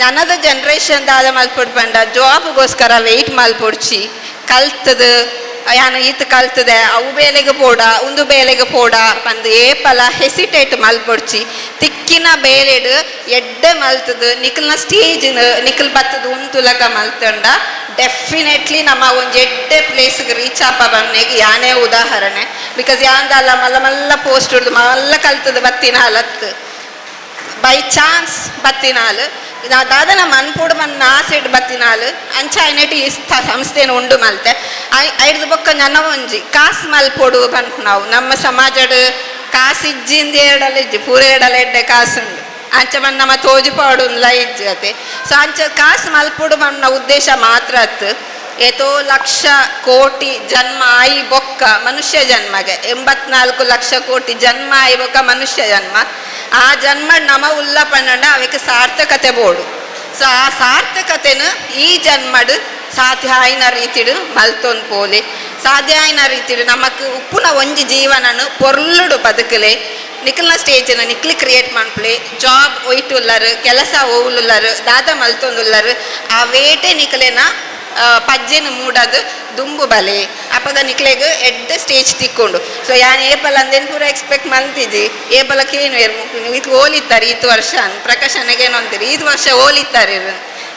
ನನ್ನದ ಜನ್ರೇಷನ್ ದಾದ ಮಲ್ಪೊಡು ಪಂಡ, ಜಾಬ್ಗೋಸ್ಕರ ವೆಯ್ಟ್ ಮಲ್ಪೊಡ್ಚಿ. ಕಲ್ತದು ಯಾನ್ ಈತ್ ಕಲ್ತದೆ, ಅವು ಬೇಲೆಗೆ ಪೋಡ ಉಂದು ಬೇಲೆಗೆ ಪೋಡ ಪಂದ್ ಏಪಲ ಹೆಸಿಟೇಟ್ ಮಲ್ಪೊಡ್ಚಿ. ತಿಕ್ಕಿನ ಬೇಲೆಡ್ ಎಡ್ಡೆ ಮಲ್ತದು ನಿಕಲ್ನ ಸ್ಟೇಜ್ ನಿಕಲ್ ಬತ್ತದ ಉಂತುಲಕ ಮಲ್ತಂಡ ಡೆಫಿನೆಟ್ಲಿ ನಮ್ಮ ಒಂಜಿ ಎಡ್ಡೆ ಪ್ಲೇಸ್ಗೆ ರೀಚ್ ಆಪ ಬನ್ನೆಗ್ ಯಾನೇ ಉದಾಹರಣೆ. Because ಯಾಂದಲ್ಲ ಮಲ್ಲ ಮಲ್ಲ ಪೋಸ್ಟ್ ಹಿಡ್ದು ಮಲ್ಲ ಕಲ್ತದ ಬತ್ತಿನ ಹಲತ್ತು ಬೈ ಚಾನ್ಸ್ ಬತ್ತಿನಾಲ್ ನಾ ದಾದನ ಮನ್ಪುಡು ಮನ್ನ ಆಸೆಡ್ ಬತ್ತಿನಾಲ್. ಅಂಚ ಐನೆಟ್ ಈ ಸಂಸ್ಥೆನ ಉಂಡು ಮಲ್ತೆ. ಐಡ್ದು ಬೊಕ್ಕ ನನ ಒಂಜಿ ಕಾಸು ಮಲ್ಪೊಡು ಪನ್ಪು ನಾವು. ನಮ್ಮ ಸಮಾಜಡ್ ಕಾಸು ಇಜ್ಜಿಂದ ಎರಡಲ್ಲ ಇಜ್ಜಿ, ಪೂರ ಎರಡಲ್ಲ ಎಡ್ಡೆ ಕಾಸುಂಡು. ಅಂಚ ಮನ್ ನಮ್ಮ ತೋಜು ಪಾಡುನ್ಲ ಇಜ್ಜಿ ಅತೆ. ಸೊ ಅಂಚ ಕಾಸು ಮಲ್ಪೊಡು ಮನ್ನ ಉದ್ದೇಶ ಮಾತ್ರ ಅತ್ತು. ಏತೋ ಲಕ್ಷ ಕೋಟಿ ಜನ್ಮ ಆಯಿ ಬೊಕ್ಕ ಮನುಷ್ಯ ಜನ್ಮಗೆ 84 ಲಕ್ಷ ಕೋಟಿ ಜನ್ಮ ಆಯಿ ಬೊಕ್ಕ ಮನುಷ್ಯ ಜನ್ಮ, ಆ ಜನ್ಮ ನಮ ಉಲ್ಲ ಪನ್ನಂಡ ಅವಕ್ಕೆ ಸಾರ್ಥಕತೆ ಬೋಡು. ಸೊ ಆ ಸಾರ್ಥಕತೆನು ಈ ಜನ್ಮಡು ಸಾಧ್ಯ ಆಯಿನ ರೀತಿಡು ಮಲ್ತೊಂದು ಪೋಲೆ, ಸಾಧ್ಯ ಆಯಿನ ರೀತಿಡು ನಮಕ್ ಉಪ್ಪುನ ಒಂಜಿ ಜೀವನನು ಪೊರ್ಲುಡು ಬದುಕಲೆ. ನಿಖಲ್ನ ಸ್ಟೇಜನ್ನು ನಿಕ್ಲಿ ಕ್ರಿಯೇಟ್ ಮನ್ಪುಲೆ. ಜಾಬ್ ಒಯ್ಟುಲ್ಲರು, ಕೆಲಸ ಓವುಲುಲ್ಲರು, ದಾದ ಮಲ್ತೊಂದುಲ್ಲರು, ಆ ವೇಟೆ ನಿಕ್ಲೆನ ಪಜ್ಜೆನ ಮೂಡದು ದುಂಬು ಬಲೆ. ಅಪಗ ನಿಕ್ಲೆಗ್ ಎಡ್ಡೆ ಸ್ಟೇಜ್ ತಿಕ್ಕೊಂಡು. ಸೊ ಯಾನ್ ಏಪಲ ಅಂದೇನು ಪೂರ ಎಕ್ಸ್ಪೆಕ್ಟ್ ಮಲ್ತಿಜಿ. ಏಪಲ ಕೇನು ಇದು ಓಲಿತ್ತಾರೆ ಈತ್ ವರ್ಷ ಪ್ರಕಾಶನಿಗೆ ಅಂತೀರಿ, ಈತ್ ವರ್ಷ ಓಲಿತ್ತಾರೆ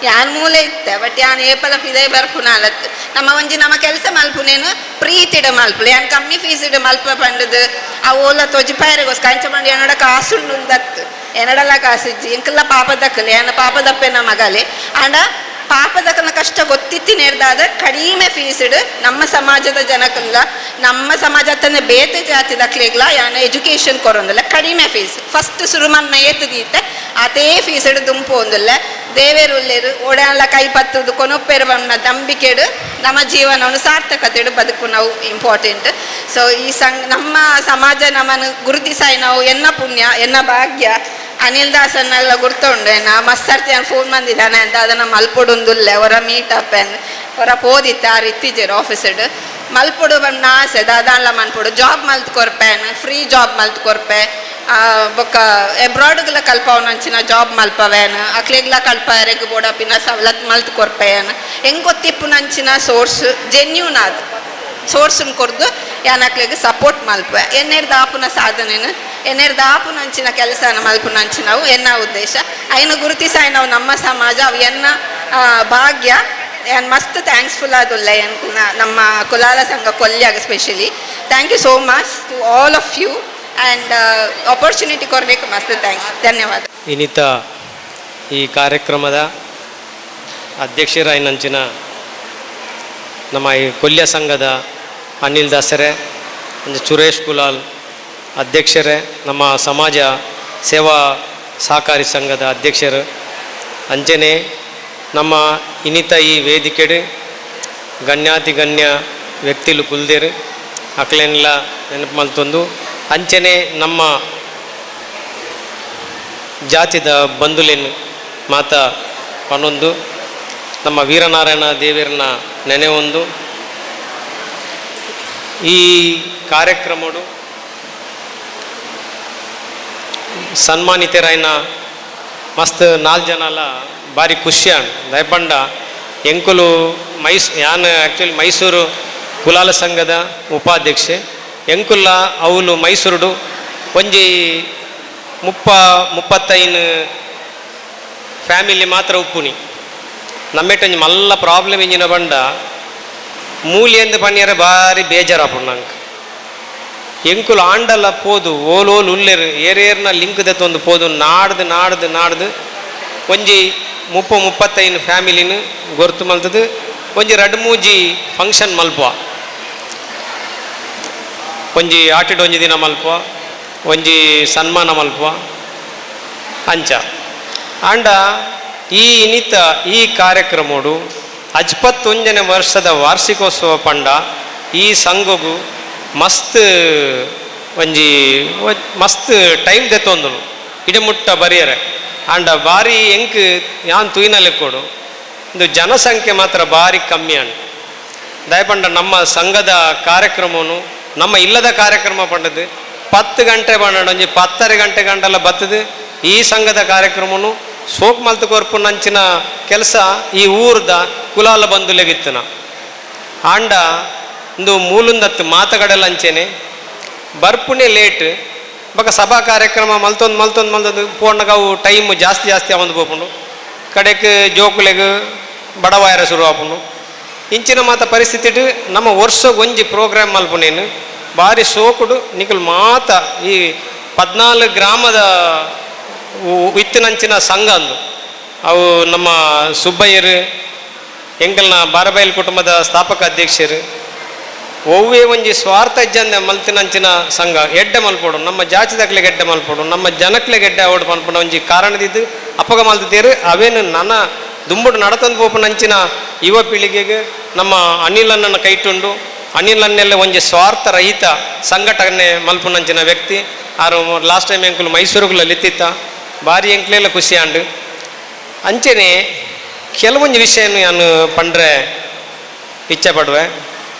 ಯಾನ್ ಮೂಲೆ ಇತ್ತೆ. ಬಟ್ ಯಾನ್ ಏಪಲ ಪಿದೈ ಬರ್ಪುನ ಅಲತ್ ನಮ್ಮ ಒಂಜಿ ನಮ್ಮ ಕೆಲಸ ಮಲ್ಪುನೇನು ಪ್ರೀತಿಡ ಮಲ್ಪುಲೆ. ಯಾನ್ ಕಮ್ಮಿ ಫೀಸ್ ಇಡ ಮಲ್ಪ ಪಂಡದು ಆ ಓಲ ತೊಜಿಪಾಯರೆಗೋಸ್ಕರ ಅಂಚ ಪಂಡ ಎನ್ನೋಡ ಕಾಸುಂಡು ದತ್ತು ಎನ್ನಡಲ ಕಾಸಿಜ್ಜಿ ಇಂಕಲ್ಲ ಪಾಪದಕ್ಕಲೆ ಯಾನ ಪಾಪದಪ್ಪೆನ ಮಗಲೆ. ಆಂಡ ಪಾಪದಕ್ಕನ ಕಷ್ಟ ಗೊತ್ತಿತ್ತಿ ನೇರ್ದಾದ ಕಡಿಮೆ ಫೀಸ್ಡ್ ನಮ್ಮ ಸಮಾಜದ ಜನಕ್ಕೆಲ್ಲ, ನಮ್ಮ ಸಮಾಜ ತನ್ನ ಬೇತೆ ಜಾತಿ ದಕ್ಲೆಗ್ಲ ಯಾನ ಎಜುಕೇಶನ್ ಕೊರೊಂದಿಲ್ಲ. ಕಡಿಮೆ ಫೀಸ್ ಫಸ್ಟ್ ಶುರು ಮನ್ನ ಏತದೀತೆ ಆತೇ ಫೀಸ್ಡ್ ದುಂಪು ಒಂದುಲ್ಲೆ. ದೇವೇರು ಉಲ್ಲೇರು ಓಡಾನ್ಲ ಕೈ ಪತ್ತುದು ಕೊನೊಪ್ಪೇರು ಬಣ್ಣ ನಂಬಿಕೆಡು ನಮ್ಮ ಜೀವನವನ್ನು ಸಾರ್ಥಕತೆಡು ಬದುಕು ನಾವು ಇಂಪಾರ್ಟೆಂಟ್. ಸೊ ಈ ನಮ್ಮ ಸಮಾಜ ನಮ್ಮನ್ನು ಗುರುತಿಸಾಯಿ ನಾವು ಎನ್ನ ಪುಣ್ಯ ಎನ್ನ ಭಾಗ್ಯ. ಅನಿಲ್ ದಾಸನ್ನೆಲ್ಲ ಗುರ್ತುಂಡು ಎನ್ನ ಮಸ್ತ್ ಫೋನ್ ಬಂದಿದ್ದಾನೆ ಅಂತ ಅದನ್ನು ಮಲ್ಪೊಡುಂದುಲ್ಲೆ ಅವರ ಮೀಟಪ್ ಅವರ ಪೋದಿತ್ತ ಆರು ಇತ್ತೀಚೆರು ಆಫೀಸ್ಡ್ ಮಲ್ಪೊಡು ಬಣ್ಣ ಆಸೆ ದಾದಾನ್ಲ ಮನ್ಪೊಡು ಜಾಬ್ ಮಲ್ತ್ ಕೊರ್ಪೇನ್ ಫ್ರೀ ಜಾಬ್ ಮಲ್ತ್ ಕೊರ್ಪೆ ಬೊಕ್ಕ ಎಬ್ರಾಡ್ಗ್ಲ ಕಲ್ಪವನಂಚಿನ ಜಾಬ್ ಮಲ್ಪವೇನ್ ಅಕ್ಲೆಗ್ಲ ಕಲ್ಪರೆಗ್ ಬೋಡಪಿನ ಸವಲತ್ ಮಲ್ತ್ ಕೊರ್ಪೇನ್ ಹೆಂಗ್ ಗೊತ್ತಿಪ್ಪುನಂಚಿನ ಸೋರ್ಸ್ ಜೆನ್ಯೂನ್ ಆದ್ ಸೋರ್ಸ್ನ್ ಕೊರ್ದು ಯಾನಕ್ಲೆಗ್ ಸಪೋರ್ಟ್ ಮಲ್ಪೆ ಎನ್ನೆರ್ದ ಆಪುನ ಸಾಧನೆನು ಎನ್ನೆರ್ದ ಆಪುನಂಚಿನ ಕೆಲಸನ ಮಲ್ಪುನಂಚಿನವು ಎನ್ನ ಉದ್ದೇಶ. ಐನು ಗುರುತಿಸಾಯಿನವು ನಮ್ಮ ಸಮಾಜ ಅವು ಎನ್ನ ಭಾಗ್ಯ. ಯಾನ್ ಮಸ್ತ್ ಥ್ಯಾಂಕ್ಸ್ಫುಲ್ ಆದುಲ್ಲ ನಮ್ಮ ಕುಲಾಲ ಸಂಘ ಕೊಲ್ಯಾಗ specially. Thank you so much to all of you and opportunity ಕೊರಬೇಕು ಮಸ್ತ್ thanks, ಧನ್ಯವಾದ.
ಇನ್ನಿತ ಈ ಕಾರ್ಯಕ್ರಮದ ಅಧ್ಯಕ್ಷರಾಯಿನಂಚಿನ ನಮ್ಮ ಈ ಕೊಲ್ಯ ಸಂಘದ ಅನಿಲ್ ದಾಸರೇ, ಸುರೇಶ್ ಕುಲಾಲ್ ಅಧ್ಯಕ್ಷರೇ, ನಮ್ಮ ಸಮಾಜ ಸೇವಾ ಸಹಕಾರಿ ಸಂಘದ ಅಧ್ಯಕ್ಷರು, ಅಂಚನೆ ನಮ್ಮ ಇನ್ನಿತ ಈ ವೇದಿಕೆಡು ಗಣ್ಯಾತಿ ಗಣ್ಯ ವ್ಯಕ್ತಿಲು ಕುಲ್ದೇರು ಅಕ್ಲೆನ್ಲ ನೆನಪು ಮಲ್ತೊಂದು ಅಂಚನೆ ನಮ್ಮ ಜಾತಿದ ಬಂಧುಲೇನು ಮಾತ ಪನೊಂದು ನಮ್ಮ ವೀರನಾರಾಯಣ ದೇವರನ್ನ ನೆನೆ ಒಂದು ಈ ಕಾರ್ಯಕ್ರಮಡು ಸನ್ಮಾನಿತರಾಯಿನ ಮಸ್ತ್ ನಾಲ್ಕು ಜನಲ ಭಾರಿ ಖುಷಿಯಾಣ್ ದಯಪಂಡ ಎಂಕುಲು ಯಾನ್ ಆ್ಯಕ್ಚುಲಿ ಮೈಸೂರು ಕುಲಾಲ ಸಂಘದ ಉಪಾಧ್ಯಕ್ಷೆ ಎಂಕುಲ್ಲ ಅವಲು ಮೈಸೂರುಡು ಒಂಜಿ 35 ಫ್ಯಾಮಿಲಿ ಮಾತ್ರ ಉಪ್ಪುನಿ. ನಮ್ಮೆಟ್ ಒಂಜಿ ಮಲ್ಲ ಪ್ರಾಬ್ಲಮ್ ಇಂಜಿನ ಬಂಡ ಮೂಲಿಯಂದು ಪನ್ಯರ ಭಾರಿ ಬೇಜಾರಾಪುಂಡು ನಂಗೆ. ಎಂಕುಲು ಆಂಡಲ ಪೋದು ಓಲ್ ಓಲ್ ಉಲ್ಲೆರು ಏರೇರ್ನ ಲಿಂಕ್ ದೆತ್ತೊಂದು ಪೋದು ನಾಡ್ದು ನಾಡ್ದು ನಾಡ್ದು ಒಂಜಿ 30-35 ಫ್ಯಾಮಿಲಿನ ಗೊರ್ತು ಮಲ್ತದು ಒಂಜಿ ರಡ್ಡು ಮೂಜಿ ಫಂಕ್ಷನ್ ಮಲ್ಪುವ, ಒಂಜಿ ಆಟಿಡ್ ಒಂಜಿ ದಿನ ಮಲ್ಪುವ, ಒಂಜಿ ಸನ್ಮಾನ ಮಲ್ಪುವ ಅಂಚ. ಆಂಡ ಈ ಇನ್ನಿತ ಈ ಕಾರ್ಯಕ್ರಮಡು 51ನೇ ವರ್ಷದ ವಾರ್ಷಿಕೋತ್ಸವ ಪಂಡ ಈ ಸಂಘಗು ಮಸ್ತ್ ಒಂಜಿ ಮಸ್ತ್ ಟೈಮ್ ದೆತ್ತೊಂದುನು ಇಡಮುಟ್ಟ ಬರಿಯರೆ. ಆಂಡ ಭಾರಿ ಎಂಕ್ ಯಾನ್ ತೂಯಿನಲೆ ಕೊಡು ಇಂದು ಜನಸಂಖ್ಯೆ ಮಾತ್ರ ಭಾರಿ ಕಮ್ಮಿ ಅಂಡ್ ದಯಪಂಡ ನಮ್ಮ ಸಂಘದ ಕಾರ್ಯಕ್ರಮನು ನಮ್ಮ ಇಲ್ಲದ ಕಾರ್ಯಕ್ರಮ ಪಂಡದು 10 ಗಂಟೆ ಪಂಡ ಒಂಜಿ 10:30 ಗಂಟೆ ಗಂಟೆಲ್ಲ ಬತ್ತದು ಈ ಸಂಘದ ಕಾರ್ಯಕ್ರಮನು ಸೋಕ್ ಮಲ್ತು ಕೊರ್ಪು ನಂಚಿನ ಕೆಲಸ ಈ ಊರ್ದ ಕುಲಾಲ ಬಂಧುಲೆಗಿತ್ತನ. ಆಂಡ ಇಂದು ಮೂಲುಂದತ್ತು ಮಾತುಗಡಲ ಅಂಚೆನೆ ಬರ್ಪುನೇ ಲೇಟ್ ಬೊಕ ಸಭಾ ಕಾರ್ಯಕ್ರಮ ಮಲ್ತೊಂದು ಮಲ್ತೊಂದು ಮಲ್ತೊಂದು ಪೋಣ್ಣಗ ಅವು ಟೈಮ್ ಜಾಸ್ತಿ ಜಾಸ್ತಿ ಆವೊಂದು ಪೋಪುಂಡು ಕಡೆಕ್ ಜೋಕುಲೆಗ್ ಬಡವಾಯರ ಶುರು ಆಪುಂಡು. ಇಂಚಿನ ಮಾತ ಪರಿಸ್ಥಿತಿಡ್ ನಮ್ಮ ವರ್ಷಗ್ ಒಂಜಿ ಪ್ರೋಗ್ರಾಮ್ ಮಲ್ಪುನೇನು ಭಾರಿ ಸೋಕುಡು ನಿಕುಲು ಮಾತ ಈ 14 ಗ್ರಾಮದ ಇತ್ತಿನಂಚಿನ ಸಂಘ ಅಂದು ಅವು ನಮ್ಮ ಸುಬ್ಬಯ್ಯರು ಎಂಕಲ್ನ ಬಾರಬೈಲ್ ಕುಟುಂಬದ ಸ್ಥಾಪಕ ಅಧ್ಯಕ್ಷರು ಒವ್ವೇ ಒಂಜಿ ಸ್ವಾರ್ಥ ಇಜ್ಜಂದೆ ಮಲ್ತಿನಂಚಿನ ಸಂಘ ಎಡ್ಡೆ ಮಲ್ಪೊಡು ನಮ್ಮ ಜಾತಿದಕ್ಲೆಗ್ ಎಡ್ಡೆ ಮಲ್ಪೊಡು ನಮ್ಮ ಜನಕ್ಲೆಗ್ ಎಡ್ಡೆ ಅವಡು ಪನ್ಪುನ ಒಂಜಿ ಕಾರಣದಿದ್ದು ಅಪಗ ಮಲ್ತಿದ್ದೇರು ಅವೇನು ನನ ದುಂಬುಡು ನಡತಂದು ಪೋಪುನಂಚಿನ ಯುವ ಪೀಳಿಗೆಗೆ ನಮ್ಮ ಅನಿಲನ್ನ ಕೈಟುಂಡು ಅನಿಲನ್ನೆಲ್ಲ ಒಂಜಿ ಸ್ವಾರ್ಥ ರಹಿತ ಸಂಘಟನೆ ಮಲ್ಪುನಂಚಿನ ವ್ಯಕ್ತಿ. ಆರು ಲಾಸ್ಟ್ ಟೈಮ್ ಎಂಕುಲು ಮೈಸೂರುಗುಲ ಲೆತ್ತಿತ್ತ ಭಾರಿ ಎಂಕ್ಲೆಲ್ಲ ಖುಷಿ ಆಂಡು. ಅಂಚೆನೆ ಕೆಲವೊಂದು ವಿಷಯನು ನಾನು ಪಂಡ್ರೆ ಇಚ್ಛೆ ಪಡುವೆ.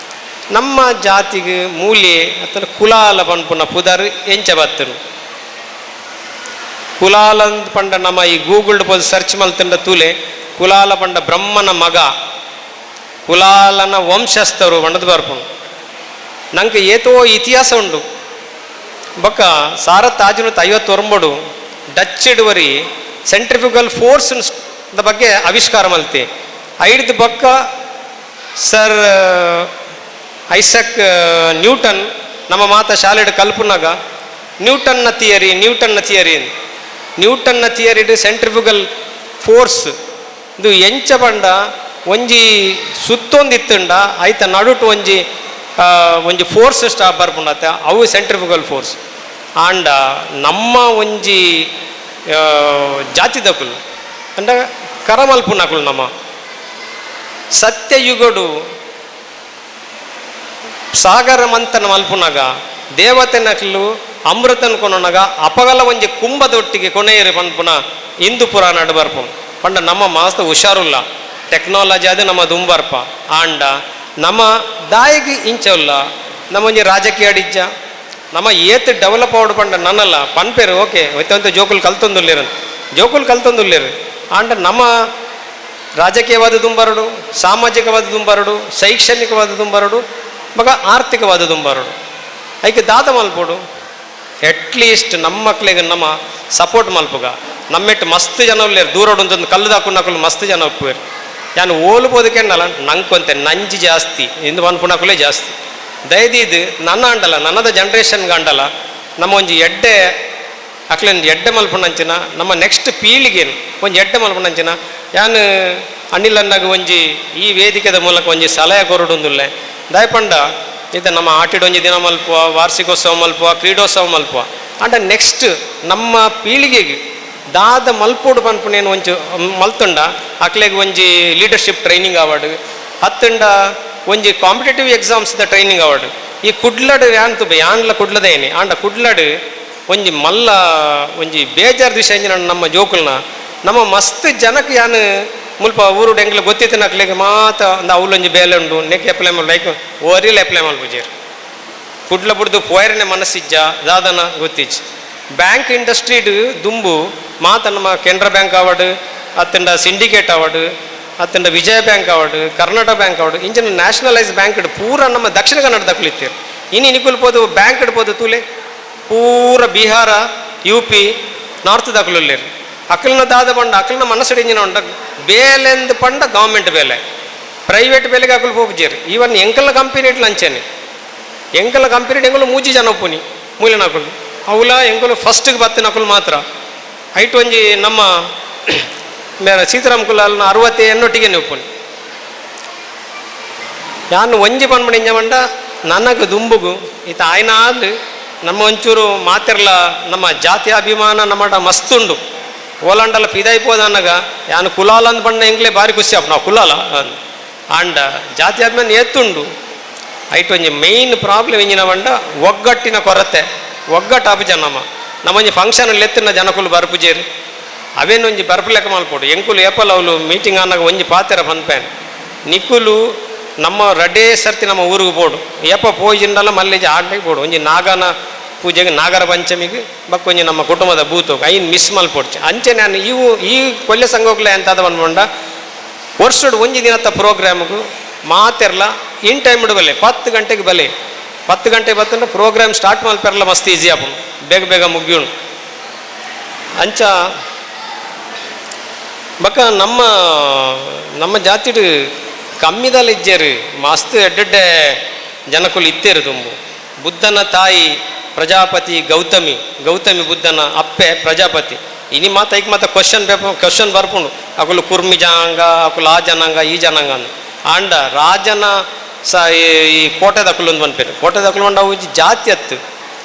ನಮ್ಮ ಜಾತಿಗೆ ಮೂಲೆ ಅಥವಾ ಕುಲಾಲ ಪನ್ಪುನ ಪುದರ್ ಎಂಚ ಬತ್ತನು ಕುಲಾಲ ಪಂಡ ನಮ್ಮ ಈ ಗೂಗಲ್ ಪೋದು ಸರ್ಚ್ ಮಲ್ತಂಡ ತೂಲೆ ಕುಲಾಲ ಪಂಡ ಬ್ರಹ್ಮನ ಮಗ ಕುಲಾಲನ ವಂಶಸ್ಥರು ಪಂಡದು ಬರ್ಪುಂಡು. ನಂಗೆ ಏತೋ ಇತಿಹಾಸ ಉಂಡು. ಬೊಕ್ಕ 1659 ಡಚ್ ಇಡುವರಿ ಸೆಂಟ್ರಿಫ್ಯೂಗಲ್ ಫೋರ್ಸ್ ಬಗ್ಗೆ ಆವಿಷ್ಕಾರ ಮಲ್ತೆ ಐಡ್ದು ಬೊಕ್ಕ sir Isaac Newton ನಮ್ಮ ಮಾತ ಶಾಲೆಡ್ ಕಲ್ಪುನಾಗ ನ್ಯೂಟನ್ನ ಥಿಯರಿ ನ್ಯೂಟನ್ನ ಥಿಯರಿ ನ್ಯೂಟನ್ನ ಥಿಯರಿಡ್ ಸೆಂಟ್ರಿಫ್ಯೂಗಲ್ ಫೋರ್ಸ್ ಇದು ಎಂಚ ಪಂಡ ಒಂಜಿ ಸುತ್ತೊಂದಿತ್ತುಂಡ ಐತ ನಡುಟು ಒಂಜಿ ಒಂಜಿ ಫೋರ್ಸ್ ಸ್ಟಾಪ್ ಬರ್ಪುಂಡತ್ತ ಅವು ಸೆಂಟ್ರಿಫ್ಯೂಗಲ್ ಫೋರ್ಸ್. ಆಂಡ ನಮ್ಮ ಒಂಜಿ ಜಾತಿದಕುಲು ಅಂಡ ಕರಮಲ್ಪುನಕುಲು ನಮ್ಮ ಸತ್ಯಯುಗಡು ಸಾಗರ ಮಂಥನ ಮಲ್ಪುನಗ ದೇವತೆನಕಲು ಅಮೃತನ ಕೊನೊನಗ ಅಪಗಲ ಒಂಜಿ ಕುಂಭದೊಟ್ಟಿಗೆ ಕೊನೆಯರು ಪನ್ಪುನ ಹಿಂದೂ ಪುರಾಣ ಬರ್ಪುನು ಪಂಡ ನಮ್ಮ ಮಾಸ್ತ ಹುಷಾರುಲ್ಲ ಟೆಕ್ನಾಲಜಿ ಅದು ನಮ್ಮ ದುಂಬರ್ಪ ಆಂಡ ನಮ್ಮ ದಾಯಿಗೆ ಇಂಚಲ್ಲ ನಮ್ಮ ಒಂಜಿ ರಾಜಕೀಯ ಅಡಿಜ್ಜ ನಮ್ಮ ಏತ್ ಡೆವಲಪ್ ಆವಡು ಪಂಡ ನನ್ನಲ್ಲ ಪನ್ಪೇರು ಓಕೆ ಒತ್ತಂತ ಜೋಕುಲು ಕಲ್ತೊಂದುಲ್ಲೇರು ಜೋಕುಲು ಕಲ್ತೊಂದುಲ್ಲೇರು ಆಂಡ ನಮ್ಮ ರಾಜಕೀಯವಾದ ದುಂಬರಡು, ಸಾಮಾಜಿಕವಾದ ದುಂಬರಡು, ಶೈಕ್ಷಣಿಕವಾದ ದುಂಬರಡು, ಮಗ ಆರ್ಥಿಕವಾದ ದುಂಬರಡು. ಐಕೆ ದಾದ ಮಲ್ಪೋಡು ಅಟ್ಲೀಸ್ಟ್ ನಮ್ಮ ಮಕ್ಳಿಗೆ ನಮ್ಮ ಸಪೋರ್ಟ್ ಮಲ್ಪುಗ. ನಮ್ಮೆಟ್ಟು ಮಸ್ತ್ ಜನ ಉಲ್ಲೇರು ದೂರೋಡು ಒಂದೊಂದು ಕಲ್ಲು ದಾಕುನಕುಲು ಮಸ್ತ್ ಜನ ಒಪ್ಪುವೇರು. ಯಾನು ಓಲ್ಬೋದಕ್ಕೆನ್ನಲ್ಲ ನಂಕೊಂತೆ ನಂಜಿ ಜಾಸ್ತಿ ಇಂದು ಪನ್ಪುನಕುಲೇ ಜಾಸ್ತಿ. ದಯದೀದು ನನ್ನ ಅಂಡಲ್ಲ ನನ್ನದ ಜನ್ರೇಷನ್ಗೆ ಅಂಡಲ್ಲ ನಮ್ಮ ಒಂಜಿ ಎಡ್ಡೆ ಅಕ್ಲೇನ್ ಎಡ್ಡೆ ಮಲ್ಪುನಂಚಿನ ನಮ್ಮ ನೆಕ್ಸ್ಟ್ ಪೀಳಿಗೆನು ಒಂಜಿ ಎಡ್ಡೆ ಮಲ್ಪುನಂಚಿನ ಯಾನು ಅನಿಲನ್ನಾಗ ಒಂಜಿ ಈ ವೇದಿಕೆದ ಮೂಲಕ ಒಂಜಿ ಸಲಹೆ ಕೊರಡುಂದುಲ್ಲೆ. ದಯಪಂಡ ಇದು ನಮ್ಮ ಆಟಿಡ್ ಒಂಜಿ ದಿನ ಮಲ್ಪುವ, ವಾರ್ಷಿಕೋತ್ಸವ ಮಲ್ಪುವ, ಕ್ರೀಡೋತ್ಸವ ಮಲ್ಪುವ ಅಂಡ ನೆಕ್ಸ್ಟ್ ನಮ್ಮ ಪೀಳಿಗೆಗೆ ದಾದ ಮಲ್ಪೋಡು ಪನ್ಪುನೇನು ಒಂಚು ಮಲ್ತುಂಡ ಅಕ್ಲೆಗ್ ಒಂಜಿ leadership training award ಅತ್ತಂಡ ಒಂಜಿ competitive exams the training award. ಈ ಕುಡ್ಲಡು ಯಾನ್ ಯಾನ್ಲ ಕುಡ್ಲದೇನಿ ಆಂಡ ಕುಡ್ಲಡು ಒಂಜಿ ಮಲ್ಲ ಒಂಜಿ ಬೇಜಾರು ವಿಷಯ ನಮ್ಮ ಜೋಕುಲ್ನ ನಮ್ಮ ಮಸ್ತ್ ಜನಕ್ಕೆ ಯಾನ್ ಮುಲ್ಪ ಊರು ಎಂಗ್ಲ ಗೊತ್ತಿತ್ತಿನ ಅಕ್ಲೆಗ್ ಮಾತ ಅಂದ ಅವ್ಲೊಂಜಿ ಬೇಲೆ ಉಂಡು ನೆಕ್ ಅಪ್ಲೈ ಮಲ್ ಲೈಕ್ ಓರಿಲ್ ಅಪ್ಲೈ ಮಲ್ಪುಜೇರು ಕುಡ್ಲ ಬುಡ್ದು ಪೋಯರನೆ ಮನಸ್ಸಿಜ್ಜ ದಾದನ ಗೊತ್ತಿಜ್ಜಿ. ಬ್ಯಾಂಕ್ ಇಂಡಸ್ಟ್ರಿಡ್ ದುಂಬು ಮಾತ ನಮ್ಮ ಕೆನರಾ ಬ್ಯಾಂಕ್ ಅವಾರ್ಡ್ ಅತ್ತಂಡ ಸಿಂಡಿಕೇಟ್ ಅವಾರ್ಡ್ ಅತ್ತಂಡ Vijaya bank award Karnataka bank award ಇಂಚಿನ ನ್ಯಾಷನಲೈಸ್ ಬ್ಯಾಂಕ್ ಪೂರ ನಮ್ಮ ದಕ್ಷಿಣ ಕನ್ನಡ ದಕ್ಕಲಿತ್ತೇರು. ಇನ್ನು ನಿಕುಲ್ ಪೋದು ಬ್ಯಾಂಕ್ ಇಡ್ಬೋದು ತೂಲೆ ಪೂರ ಬಿಹಾರ U P north ದಕ್ಕಲುಲ್ಲೇರು. ಅಕ್ಕಲ್ನ ದಾದ ಪಂಡ ಅಕ್ಕಲ್ನ ಮನಸ್ಸು ಇಂಜಿನ ಉಂಡ ಬೇಲೆಂದು ಪಂಡ ಗೌರ್ಮೆಂಟ್ ಬೇಲೆ ಪ್ರೈವೇಟ್ ಬೇಲೆಗೆ ಅಕ್ಕಲು ಪೋಪುಜೇರು. ಈವನ್ ಎಂಕಲ್ನ ಕಂಪನಿ ಇಟ್ಲ ಅಂಚೆನೆ ಎಂಕಲ್ನ ಕಂಪನಿ ಎಂಕಲು ಮೂಜಿ ಜನ ಒಪ್ಪುನಿ ಮೂಲಿನಕುಲು ಅವುಲ ಎಂಕಲು ಫಸ್ಟ್ಗೆ ಬತ್ತಿನಕುಲು ಮಾತ್ರ. ಐಟ್ ಒಂಜಿ ನಮ್ಮ ಮೇರೆ ಸೀತಾರಾಮ್ ಕುಲಾಲ್ನ 60 ಎನ್ನೊಟ್ಟಿಗೆ ಒಪ್ಪುನಿ. ಯಾನು ಒಂಜಿ ಪನ್ಪುಣ ಇಂಜ ಪಂಡ ನನಗೆ ದುಂಬುಗು ಈತ ಆಯ್ನ ಆದ್ ನಮ್ಮ ಒಂಚೂರು ಮಾತಿರ್ಲ ನಮ್ಮ ಜಾತಿ ಅಭಿಮಾನ ನಮ್ಮಡ ಮಸ್ತುಂಡು. ಓಲಾಂಡಲ ಪಿದಾಯ್ಪೋದನ್ನಗ ಯಾನು ಕುಲಾಲ ಅಂದ್ ಪಂಡ ಎಂಗ್ಲೇ ಭಾರಿ ಖುಷಿ ಆಪ್ ನಾವು ಕುಲಾಲ ಆಂಡ ಜಾತಿ ಅಭಿಮಾನ ಏತ್ತುಂಡು. ಐಟ್ ಒಂಜಿ ಮೇಯ್ನ್ ಪ್ರಾಬ್ಲಮ್ ಇಂಜಿನ ಪಂಡ ಒಗ್ಗಟ್ಟಿನ ಕೊರತೆ, ಒಗ್ಗಟ್ಟಾಪು ಜನ ನಮ್ಮ ನಮ್ಮೊಂಜಿ ಫಂಕ್ಷನ್ ಎತ್ತಿನ ಜನಕುಲು ಬರ್ಪುಜೇರು ಅವೇನೊಂಜಿ ಬರ್ಪು ಲೆಕ್ಕ ಮಲ್ಪೋಡು. ಎಂಕುಲು ಏಪಲ್ ಅವಲು ಮೀಟಿಂಗ್ ಆನಾಗ ಒಂಜಿ ಪಾತೆರ ಪನ್ಪೇನ್ ನಿಕುಲು ನಮ್ಮ ರಡೇ ಸರ್ತಿ ನಮ್ಮ ಊರಿಗೆ ಪೋಡು ಏಪ ಪೋಯಿಜಿಂಡಲ ಮಲ್ಲೇಜಿ ಆಡ್ಲಿಕ್ಕೆ ಪೋಡು ಒಂಜಿ ನಾಗನ ಪೂಜೆಗೆ ನಾಗರ ಪಂಚಮಿಗೆ ಬಕ್ಕ ಒಂಜಿ ನಮ್ಮ ಕುಟುಂಬದ ಬೂತು ಐನ್ ಮಿಸ್ ಮಲ್ಪೊಡ್ಚಿ. ಅಂಚೆ ನಾನು ಇವು ಈ ಕೊಲ್ಯ ಸಂಘೋಗ್ಲೆ ಎಂತಾದ ಪನ್ಪುಂಡ ವರ್ಷಡು ಒಂಜಿ ದಿನತ್ತ ಪ್ರೋಗ್ರಾಮ್ಗೂ ಮಾತೆರ್ಲ ಇನ್ ಟೈಮ್ ಬಲೆ 10 ಗಂಟೆಗೆ ಬಲೆ 10 ಗಂಟೆ ಬತ್ತಂದ್ರೆ ಪ್ರೋಗ್ರಾಮ್ ಸ್ಟಾರ್ಟ್ ಮಲ್ಪೆರ್ಲ ಮಸ್ತ್ ಈಸಿ ಆಪುಂಡು ಬೇಗ ಬೇಗ ಮುಗಿಯುಂಡು. ಅಂಚ ಬಕ್ಕ ನಮ್ಮ ನಮ್ಮ ಜಾತಿಡು ಕಮ್ಮಿದಲ್ಲ ಇಜ್ಜೇರು ಮಸ್ತ್ ಎಡ್ಡೆಡ್ಡೆ ಜನಕುಲು ಇತ್ತೇರು ತುಂಬು. ಬುದ್ಧನ ತಾಯಿ ಪ್ರಜಾಪತಿ ಗೌತಮಿ, ಗೌತಮಿ ಬುದ್ಧನ ಅಪ್ಪೆ ಪ್ರಜಾಪತಿ. ಇನಿ ಮಾತ ಐಕ್ ಮಾತ question paper question ಬರ್ಪುಂಡು ಅಕುಲು ಕುರ್ಮಿ ಜನಾಂಗ ಅಕುಲು ಆ ಜನಾಂಗ ಈ ಜನಾಂಗ ಅಂದ್. ಆಂಡ ರಾಜನ ಸ ಈ ಕೋಟೆ ದಕುಲು ಒಂದು ಪನ್ಪೇರು. ಕೋಟೆ ದಕುಲು ಅಂಡ ಅವು ಜಾತಿ ಅತ್ತು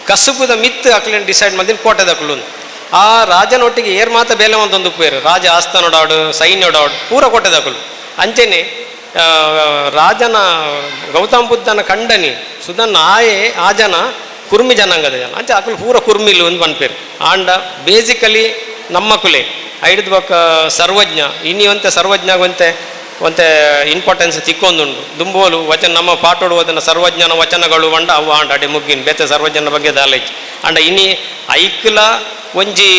ಕಸುಬುದ ಮಿತ್ತು ಅಕ್ಲೇನು ಡಿಸೈಡ್ ಮಾಡಿದ ಕೋಟೆ ದಕುಲು ಒಂದು. ಆ ರಾಜನೊಟ್ಟಿಗೆ ಏರ್ ಮಾತ ಬೇಲೆ ಒಂದೊಂದು ಉಪ್ಪೇರು ರಾಜ ಆಸ್ಥಾನೋಡಾಡು ಸೈನ್ಯೋಡಾಡು ಪೂರ ಕೋಟೆ ದಕುಲು. ಅಂಚೆನೆ ರಾಜನ ಗೌತಮ ಬುದ್ಧನ ಕಂಡನಿ ಸುಧನ್ ಆಯೆ ಆ ಜನ ಕುರ್ಮಿ ಜನಾಂಗದ ಜನ ಅಂಚೆ ಅಕುಲು ಪೂರ ಕುರ್ಮಿಲು ಒಂದು ಪನ್ಪೇರು. ಆಂಡ ಬೇಸಿಕಲಿ ನಮ್ಮ ಕುಲೆ ಐಡ್ದು ಬೊಕ್ಕ ಸರ್ವಜ್ಞ ಇನಿ ಒಂತೆ ಸರ್ವಜ್ಞಾಗ ಒಂತೆ ಇಂಪಾರ್ಟೆನ್ಸ್ ತಿಕ್ಕೊಂದುಂಡು. ದುಂಬೋಲು ವಚನ ನಮ್ಮ ಪಾಠೋಡು ಓದನ ಸರ್ವಜ್ಞನ ವಚನಗಳು ಅಂಡ ಅವು ಆಂಡ ಅಡೆ ಮುಗ್ಗಿನ ಬೇತೆ ಸರ್ವಜ್ಞನ ಬಗ್ಗೆ ದಾಲೇಜ್ ಅಂಡ ಇನಿ ಐಕ್ಲ ಒಂಜಿ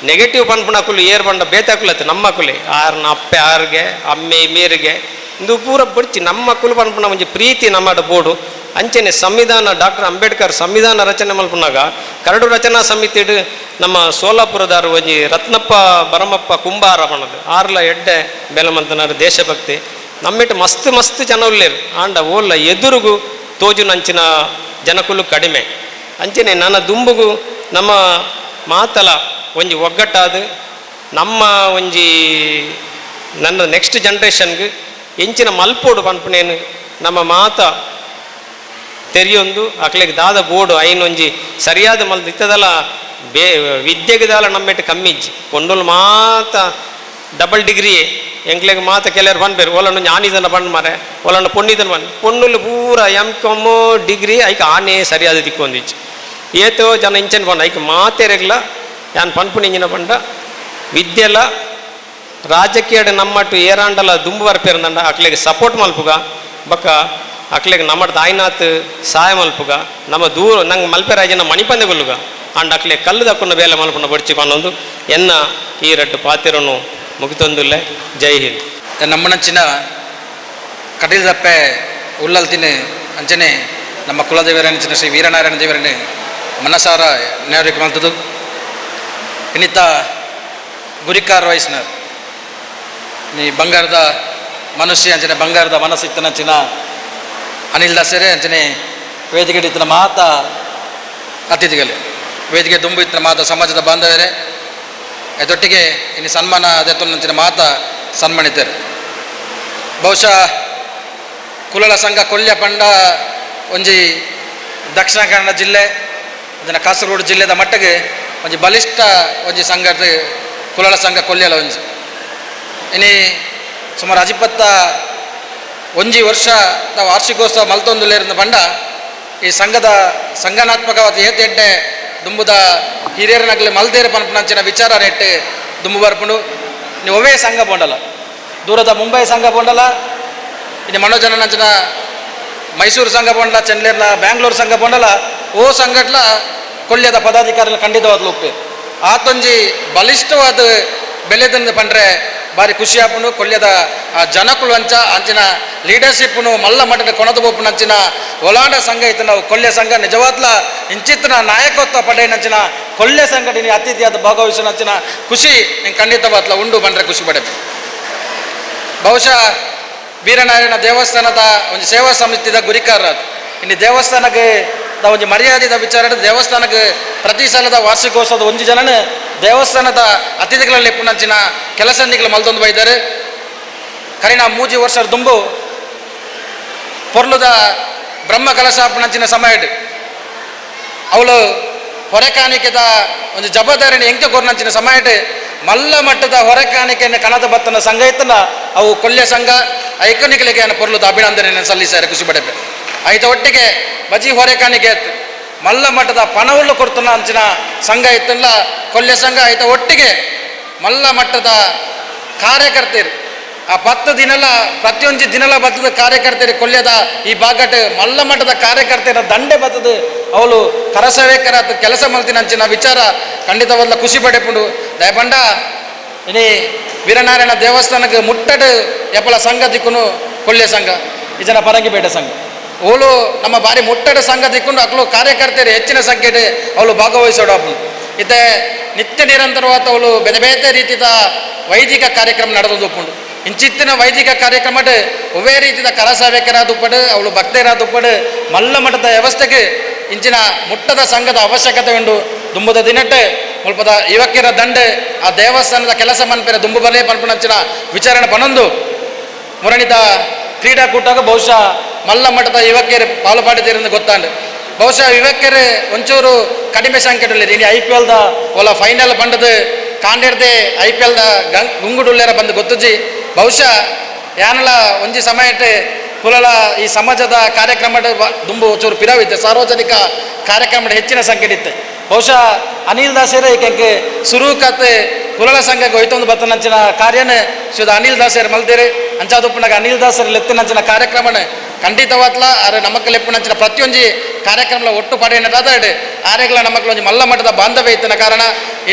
ನೆಗೆಟಿವ್ ಪನ್ಪುನಕುಲು ಏರ್ ಬಂಡ ಬೇತೆ ಅಕುಲತ್ತು ನಮ್ಮ ಕುಲೆ ಆರ್ನ ಅಪ್ಪೆ ಆರ್ಗೆ ಅಮ್ಮೆ ಮೇರಿಗೆ ಇಂದು ಪೂರ ಬಡ್ಚಿ ನಮ್ಮ ಕುಲು ಪನ್ಪುನ ಒಂಜಿ ಪ್ರೀತಿ ನಮ್ಮಡ ಬೋಡು. ಅಂಚೆನೆ ಸಂವಿಧಾನ ಡಾಕ್ಟರ್ ಅಂಬೇಡ್ಕರ್ ಸಂವಿಧಾನ ರಚನೆ ಮಲ್ಪುನಾಗ ಕರಡು ರಚನಾ ಸಮಿತಿಡು ನಮ್ಮ ಸೋಲಾಪುರದಾರು ಒಂಜಿ ರತ್ನಪ್ಪ ಬರಮಪ್ಪ ಕುಂಬಾರ ಪಣದು ಆರ್ಲ ಎಡ್ಡೆ ಬೆಲಮಂತನಾರು ದೇಶಭಕ್ತಿ ನಮ್ಮಿಟ್ಟು ಮಸ್ತ್ ಮಸ್ತ್ ಜನ ಉಲ್ಲೇರು. ಆಂಡ ಓಲ್ಲ ಎದುರುಗು ತೋಜುನಂಚಿನ ಜನಕುಲು ಕಡಿಮೆ. ಅಂಚೆನೆ ನನ್ನ ದುಂಬುಗು ನಮ್ಮ ಮಾತಲ ಒಂಜಿ ಒಗ್ಗಟ್ಟಾದ ನಮ್ಮ ಒಂಜಿ ನನ್ನ ನೆಕ್ಸ್ಟ್ ಜನ್ರೇಷನ್ಗೆ ಎಂಚಿನ ಮಲ್ಪೋಡು ಪನ್ಪುನೇನು ನಮ್ಮ ಮಾತ ತೆರಿಯೊಂದು ಅಕ್ಲೆಗ್ ದಾದ ಬೋಡು ಐನೊಂಜಿ ಸರಿಯಾದ ಮಲ್ ಇತ್ತದಲ್ಲ ಬೇ ವಿದ್ಯೆಗೆ ದಾಲ ನಮ್ಮೆಟ್ ಕಮ್ಮಿಜ್ಜಿ ಪೊಣ್ಣುಲು ಮಾತ ಡಬಲ್ ಡಿಗ್ರಿ ಎಂಕ್ಲೆಗ್ ಮಾತ ಕೆಲವರು ಪನ್ಪೆರ್ ಓಲಂಡ ಆನಿದನ ಪಂಡ್ ಮಾರೆ ಓಲಂಡ ಪೊಣ್ಣಿದನ ಪನ್ ಪೊಣ್ಣುಲು ಪೂರ ಎಮ್ ಕಾಮ್ ಡಿಗ್ರಿ ಐಕ್ ಆನೆ ಸರಿಯಾದ ದಿಕ್ಕೊಂದಿಜ್ಜಿ. ಏತೋ ಜನ ಇಂಚನ ಪಂಡ ಐಕ್ ಮಾತೆರೆಗ್ಲ ಯಾನ್ ಪನ್ಪುನ ಇಂಚಿನ ಪಂಡ ವಿದ್ಯೆಲ ರಾಜಕೀಯಡ್ ನಮ್ಮಟ್ಟು ಏರಾಂಡಲ ದುಂಬು ಬರ್ಪೇರಂದಂಡ ಅಕ್ಲೆಗ್ ಸಪೋರ್ಟ್ ಮಲ್ಪುಗ ಬೊಕ್ಕ ಅಕ್ಲೆಗ್ ನಮ್ಮಡ್ದ್ ಆಯ್ನಾತ್ ಸಹಾಯ ಮಲ್ಪುಗ ನಮ್ಮ ದೂರ ನಂಗೆ ಮಲ್ಪೆ ರಾಜನ ಮಣಿಪಂದೆ ಕೊಲ್ಲುಗ ಅಂಡ ಅಕ್ಲೆ ಕಲ್ಲು ದಕ್ಕುನ ಬೇಲೆ ಮಲ್ಪುನ ಬಡ್ಚಿ ಪನ್ನೊಂದು ಎನ್ನ ಈ ರಡ್ಡು ಪಾತೆರನು ಮುಗಿತೊಂದುಲ್ಲೆ. ಜೈ ಹಿಂದ್.
ನಮ್ಮನಂಚಿನ ಕಟೀಲ್ದಪ್ಪೆ ಉಳ್ಳಲ್ತಿನ ಅಂಚನೆ ನಮ್ಮ ಕುಲದೇವರಂಚಿನ ಶ್ರೀ ವೀರನಾರಾಯಣ ದೇವರನ್ನು ಮನಸಾರ ನೇರಕ್ಕೆ ಮಲ್ತದು. ಇನ್ನಿತ ಗುರಿಕಾರ್ ವಯಸ್ಸಿನ ನೀ ಬಂಗಾರದ ಮನುಷ್ಯ ಅಂಚನೆ ಬಂಗಾರದ ಮನಸ್ಸಿತ್ತನಂಚಿನ ಅನಿಲ್ ದಾಸರೇ ಅಂಚನೆ ವೇದಿಕೆ ಇತ್ತಿನ ಮಾತ ಅತಿಥಿಗಳು ವೇದಿಕೆ ದುಂಬು ಇತ್ತಿನ ಮಾತ ಸಮಾಜದ ಬಾಂಧವರೇ ಅದೊಟ್ಟಿಗೆ ಇನ್ನು ಸನ್ಮಾನ ಅದೆತ್ತೊಂದಂಚಿನ ಮಾತ ಸನ್ಮಾನಿತರು. ಬಹುಶಃ ಕುಲಲ ಸಂಘ ಕೊಲ್ಯ ಪಂಡ ಒಂಜಿ ದಕ್ಷಿಣ ಕನ್ನಡ ಜಿಲ್ಲೆ ಅದನ್ನು ಕಾಸರಗೋಡು ಜಿಲ್ಲೆದ ಮಟ್ಟಿಗೆ ಒಂಜಿ ಬಲಿಷ್ಠ ಒಂಜಿ ಸಂಘ ಕುಲಲ ಸಂಘ ಕೊಲ್ಯಲ ಒಂಜಿ ಇನಿ ಸುಮಾರು ಅಜಿಪತ್ತ ಒಂಜಿ ವರ್ಷ ನಾವು ವಾರ್ಷಿಕೋತ್ಸವ ಮಲ್ತೊಂದುಲ್ಲೇರ್ನ ಪಂಡ ಈ ಸಂಘದ ಸಂಘನಾತ್ಮಕವಾದ ಏತ್ ಎಡ್ಡೆ ದುಂಬುದ ಹಿರಿಯರನಗಲಿ ಮಲ್ದೇರ ಪನ್ಪುನಂಚಿನ ವಿಚಾರ ನೆಟ್ಟು ದುಂಬು ಬರ್ಪುಂಡು. ನೀವು ಒವೇ ಸಂಘ ಪೋಂಡಲ ದೂರದ ಮುಂಬೈ ಸಂಘ ಪೋಂಡಲ ಇನ್ನು ಮನೋಜನಂಚಿನ ಮೈಸೂರು ಸಂಘ ಪೋಂಡಲ ಚೆನ್ಲೇರ್ನ ಬ್ಯಾಂಗ್ಳೂರು ಸಂಘ ಪೋಂಡಲ ಓ ಸಂಘಟ್ಲ ಕೊಲ್ಯದ ಪದಾಧಿಕಾರಿಗಳು ಖಂಡಿತವಾದ ಒಪ್ಪೆ ಆತೊಂಜಿ ಬಲಿಷ್ಠವಾದ ಬೆಲೆದಂದು ಪಂಡ್ರೆ ಬಾರಿ ಖುಷಿ ಆಪುಂಡು. ಕೊಲ್ಯದ ಆ ಜನಕುಲು ಅಂಚ ಅಂಚಿನ ಲೀಡರ್ಶಿಪ್ನು ಮಲ್ಲ ಮಟ್ಟದ ಕೊಣದ ಬೋಪುನಂಚಿನ ಒಲಾಂಡ ಸಂಘ ಇತ್ತು ನಾವು ಕೊಲ್ಯ ಸಂಘ ನಿಜವಾದ್ಲ ಇಂಚಿತ್ತಿನ ನಾಯಕತ್ವ ಪಡೆಯನಂಚಿನ ಕೊಲ್ಯ ಸಂಘಟನೆ ಅತಿಥಿಯಾದ ಭಾಗವಹಿಸಿನಂಚಿನ ಖುಷಿ ನಿಂಗೆ ಖಂಡಿತವಾದ್ಲ ಉಂಡು ಬಂದರೆ ಖುಷಿ ಪಡೆ. ಬಹುಶಃ ವೀರನಾರಾಯಣ ದೇವಸ್ಥಾನದ ಒಂದು ಸೇವಾ ಸಮಿತಿದ ಗುರಿಕಾರ ಅದು. ಇನ್ನು ದೇವಸ್ಥಾನಕ್ಕೆ ಒಂಜಿ ಮರ್ಯಾದೆದ ವಿಚಾರ ದೇವಸ್ಥಾನಕ್ಕೆ ಪ್ರತಿ ಸಲದ ವಾರ್ಷಿಕೋತ್ಸವದ ಒಂಜಿ ಜನನೇ ದೇವಸ್ಥಾನದ ಅತಿಥಿಗಳಲ್ಲಿ ಪುನಂಚಿನ ಕೆಲಸ ನಿಗಳು ಮಲ್ತೊಂದು ಬೈದಾರೆ. ಕರಿನ ಮೂಜಿ ವರ್ಷದ ದುಂಬು ಪೊರ್ಲುದ ಬ್ರಹ್ಮ ಕಲಶ ಪುನಂಚಿನ ಸಮಯ ಅವಳು ಹೊರೆಕಾಣಿಕೆದ ಒಂದು ಜವಾಬ್ದಾರಿನ ಎಂಕ ಕೊರ್ನಂಚಿನ ಸಮಯ ಮಲ್ಲ ಮಟ್ಟದ ಹೊರೆಕಾಣಿಕೆಯನ್ನು ಕಣದ ಬತ್ತನ ಸಂಘ ಇತ್ತನ ಅವು ಕೊಲ್ಯ ಸಂಘ ಐಕನಿಕಲಿಗೆ ಪೊರ್ಲುದ ಅಭಿನಂದನೆಯನ್ನು ಸಲ್ಲಿಸಾರೆ ಖುಷಿ ಪಡೆಪೆ. ಐತ ಒಟ್ಟಿಗೆ ಬಜಿ ಹೊರೆಕಾಣಿಕೆ ಮಲ್ಲ ಮಟ್ಟದ ಪಣವುಳ್ಳು ಕೊಡ್ತನ ಅಂಚಿನ ಸಂಘ ಇತ್ತಲ್ಲ ಕೊಲ್ಯ ಸಂಘ ಐತ ಒಟ್ಟಿಗೆ ಮಲ್ಲ ಮಟ್ಟದ ಕಾರ್ಯಕರ್ತರು ಆ 10 ದಿನಲ ಪ್ರತಿಯೊಂದು ದಿನಲ ಬತ್ತದ ಕಾರ್ಯಕರ್ತರು ಕೊಲ್ಯದ ಈ ಭಾಗಟ್ ಮಲ್ಲ ಮಟ್ಟದ ಕಾರ್ಯಕರ್ತರ ದಂಡೆ ಬತ್ತದ ಅವಳು ಕರಸೇವಕರ ಕೆಲಸ ಮಲ್ತಿನ ಅಂಚಿನ ವಿಚಾರ ಖಂಡಿತವಾದ ಖುಷಿ ಪಡೆಪುಂಡು. ದಯಪಂಡ ಇನಿ ವೀರನಾರಾಯಣ ದೇವಸ್ಥಾನಕ್ಕೆ ಮುಟ್ಟಡು ಎಪ್ಪಲ ಸಂಘ ದಿಕ್ಕುನು ಕೊಲ್ಯ ಸಂಘ ಈ ಜನ ಪರಂಗಿಪೇಟೆ ಸಂಘ ಅವಳು ನಮ್ಮ ಬಾರಿ ಮುಟ್ಟಡ ಸಂಘ ದಿಕ್ಕೊಂಡು ಅಕ್ಲು ಕಾರ್ಯಕರ್ತರು ಹೆಚ್ಚಿನ ಸಂಖ್ಯೆ ಅವಳು ಭಾಗವಹಿಸೋಡು. ಇತ್ತೆ ನಿತ್ಯ ನಿರಂತರವಾದ ಅವಳು ಬೇರೆ ಬೇರೆ ರೀತಿಯ ವೈದಿಕ ಕಾರ್ಯಕ್ರಮ ನಡೆದು ಉಪ್ಪುಂಡು. ಇಂಚಿತ್ತಿನ ವೈದಿಕ ಕಾರ್ಯಕ್ರಮ ಒವ್ವೇ ರೀತಿಯ ಕರಸೇವಕರಾದುಪ್ಪಡು ಅವಳು ಭಕ್ತರಾದುಪ್ಪಡು ಮಲ್ಲ ಮಟ್ಟದ ವ್ಯವಸ್ಥೆಗೆ ಇಂಚಿನ ಮುಟ್ಟದ ಸಂಘದ ಅವಶ್ಯಕತೆ ಉಂಡು. ದುಂಬುದ ದಿನಟ್ಟೆ ಮುಲ್ಪದ ಯುವಕರ ದಂಡೆ ಆ ದೇವಸ್ಥಾನದ ಕೆಲಸ ಮನ್ಪೆರ ದುಂಬು ಬರಲೇ ಪನ್ಪುನಂಚಿನ ವಿಚಾರಣೆ ಪನೊಂದು ಮುರಣಿದ ಕ್ರೀಡಾಕೂಟಕ್ಕೆ ಬಹುಶಃ ಮಲ್ಲ ಮಟ್ಟದ ಯುವಕರು ಪಾಲು ಪಾಡಿದ್ದೀರಿಂದ ಗೊತ್ತಾಂಡು. ಬಹುಶಃ ಯುವಕರು ಒಂಚೂರು ಕಡಿಮೆ ಸಂಖ್ಯೆಯಲ್ಲಿ ಇನ್ನು I P ಎಲ್ದ ಒಲ ಫೈನಲ್ ಬಂದದ್ದು ಕಾಂಡಿರ್ದೆ I P ಎಲ್ದ ಗುಂಗುಡುಲ್ಲೇರ ಬಂದು ಗೊತ್ತುಜ್ಜಿ. ಬಹುಶಃ ಯಾನಲ ಒಂಜಿ ಸಮಯಕ್ಕೆ ಕುಲಲ ಈ ಸಮಾಜದ ಕಾರ್ಯಕ್ರಮ ದುಂಬು ಒಂಚೂರು ಪಿರವಿತ್ತೆ ಸಾರ್ವಜನಿಕ ಕಾರ್ಯಕ್ರಮ ಹೆಚ್ಚಿನ ಸಂಖ್ಯೆ ಇತ್ತು. ಬಹುಶಃ ಅನಿಲ್ ದಾಸರೇ ಈಕೆ ಸುರುಕತೆ ಕುಲಲ ಸಂಘಕ್ಕೆ ಹೋಯ್ತೊಂದು ಬತ್ತನಂಚಿನ ಕಾರ್ಯನೇ ಶ್ರೀ ಅನಿಲ್ ದಾಸರು ಮಲ್ತೇರೆ ಅಂಚಾದೊಪ್ಪನಾಗ ಅನಿಲ್ ದಾಸರು ಲೆತ್ತಿನಂಚಿನ ಕಾರ್ಯಕ್ರಮನೇ ಖಂಡಿತವಾತ್ಲ ಆರೆ ನಮಕ್ ಲೆಪ್ಪುನಂಚಿನ ಪ್ರತಿಯೊಂಜಿ ಕಾರ್ಯಕ್ರಮಲ ಒಟ್ಟು ಪಡೆಯನದಾದ ಆರೆಗ್ಲ ನಮಕ್ಲ ಒಂಜಿ ಮಲ್ಲ ಮಟ್ಟದ ಬಾಂಧವ್ಯ ಇತ್ತಿನ ಕಾರಣ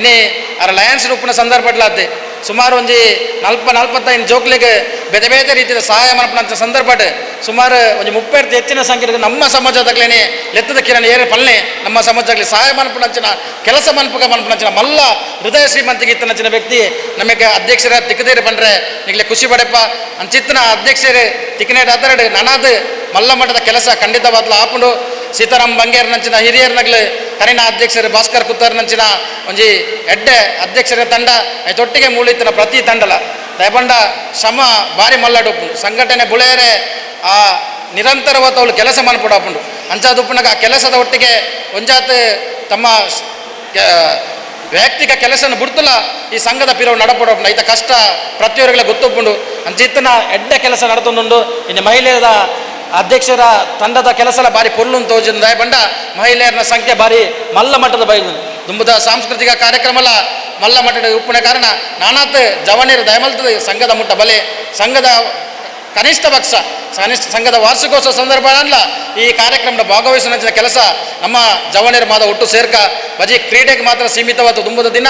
ಇನಿ ಆರ ಲಯನ್ಸ್ ರೂಪಿನ ಸಂದರ್ಭಡ್ಲಾದ್ದೆ ಸುಮಾರು ಒಂಜಿ 40-45 ಜೋಕ್ಲಿಗೆ ಬೇರೆ ಬೇರೆ ರೀತಿಯ ಸಹಾಯ ಮಲ್ಪುನಂಚಿನ ಸಂದರ್ಭಡ್ ಸುಮಾರು ಒಂಜಿ 30 ಹೆಚ್ಚಿನ ಸಂಖ್ಯೆ ನಮ್ಮ ಸಮಾಜದಾಗ್ಲೇನೆ ಲೆತ್ತದ ಕಿರಣ ಏರೆ ಪಲ್ನೆ ನಮ್ಮ ಸಮಾಜದಾಗಲಿ ಸಹಾಯ ಮಲ್ಪುನಂಚಿನ ಕೆಲಸ ಮನ್ಪುಗ ಮನ್ಪುನಂಚಿನ ಮಲ್ಲ ಹೃದಯ ಶ್ರೀಮಂತಿಗೆ ಇತ್ತನಂಚಿನ ವ್ಯಕ್ತಿ ನಮಗೆ ಅಧ್ಯಕ್ಷರ ತಿಕ್ಕದೇರಿ ಬಂದ್ರೆ ನಿಗ್ಲೆ ಖುಷಿ ಪಡೆಪ್ಪ ಅಂಚಿತ್ತನ ಅಧ್ಯಕ್ಷರೇ ತಿಕ್ಕನೇಟ್ ಅದರಡು ನನಾದ ಮಲ್ಲ ಮಟ್ಟದ ಕೆಲಸ ಖಂಡಿತವಾದ್ಲ ಆಪುಂಡು. ಸೀತಾರಾಮ್ ಬಂಗೇರ್ನಂಚಿನ ಹಿರಿಯರ್ನಗ್ಲು ಕರಿನ ಅಧ್ಯಕ್ಷರು ಭಾಸ್ಕರ್ ಕುತ್ತಾರ್ನಂಚಿನ ಒಂಜಿ ಎಡ್ಡೆ ಅಧ್ಯಕ್ಷರ ತಂಡ ತೊಟ್ಟಿಗೆ ಮೂಳಿತ್ತಿನ ಪ್ರತಿ ತಂಡಲ ದಯಪಂಡ ಶ್ರಮ ಭಾರಿ ಮಲ್ಲಡುಪ್ಪುಂಡು ಸಂಘಟನೆ ಬುಳೆಯರೆ ಆ ನಿರಂತರವಾದ ಅವಳು ಕೆಲಸ ಮನ್ಪುಡಾಪುಂಡು ಅಂಚಾದುಪ್ಪುನಾಗ ಆ ಕೆಲಸದ ಒಟ್ಟಿಗೆ ಒಂಜಾತ್ ತಮ್ಮ ವೈಯಕ್ತಿಕ ಕೆಲಸನ ಬಿಡ್ತಲ ಈ ಸಂಘದ ಪಿರವು ನಡಪಡೋಣ ಐತ ಕಷ್ಟ ಪ್ರತಿಯೊರಿಗಳ ಗೊತ್ತೊಪ್ಪುಂಡು ಅಂಚಿತ್ತನ ಎಡ್ಡೆ ಕೆಲಸ ನಡತೊಂದುಂಡು. ಇನ್ನು ಮಹಿಳೆಯರ ಅಧ್ಯಕ್ಷರ ತಂಡದ ಕೆಲಸಲ ಬಾರಿ ಪೊರ್ಲುನ್ ತೋಜಿಂದ ಬಂಡ ಮಹಿಳೆಯರ ಸಂಖ್ಯೆ ಬಾರಿ ಮಲ್ಲ ಮಟ್ಟದ ಬೈದು ದುಂಬುದ ಸಾಂಸ್ಕೃತಿಕ ಕಾರ್ಯಕ್ರಮಲ ಮಲ್ಲ ಮಟ್ಟದ ಉಪ್ಪುನ ಕಾರಣ ನಾನಾತ್ ಜವನಿಯರು ದಯಮಲ್ತದ ಸಂಘದ ಮುಟ್ಟ ಬಲೆ ಸಂಘದ ಕನಿಷ್ಠ ಪಕ್ಷ ಕನಿಷ್ಠ ಸಂಘದ ವಾರ್ಷಿಕೋತ್ಸವ ಸಂದರ್ಭ ಅಲ್ಲ ಈ ಕಾರ್ಯಕ್ರಮದ ಭಾಗವಹಿಸಿದ ಕೆಲಸ ನಮ್ಮ ಜವನಿಯರು ಮಾದ ಒಟ್ಟು ಸೇರ್ಕ ಬಜಿ ಕ್ರೀಡೆಗೆ ಮಾತ್ರ ಸೀಮಿತವಾದ ದುಂಬುದ ದಿನ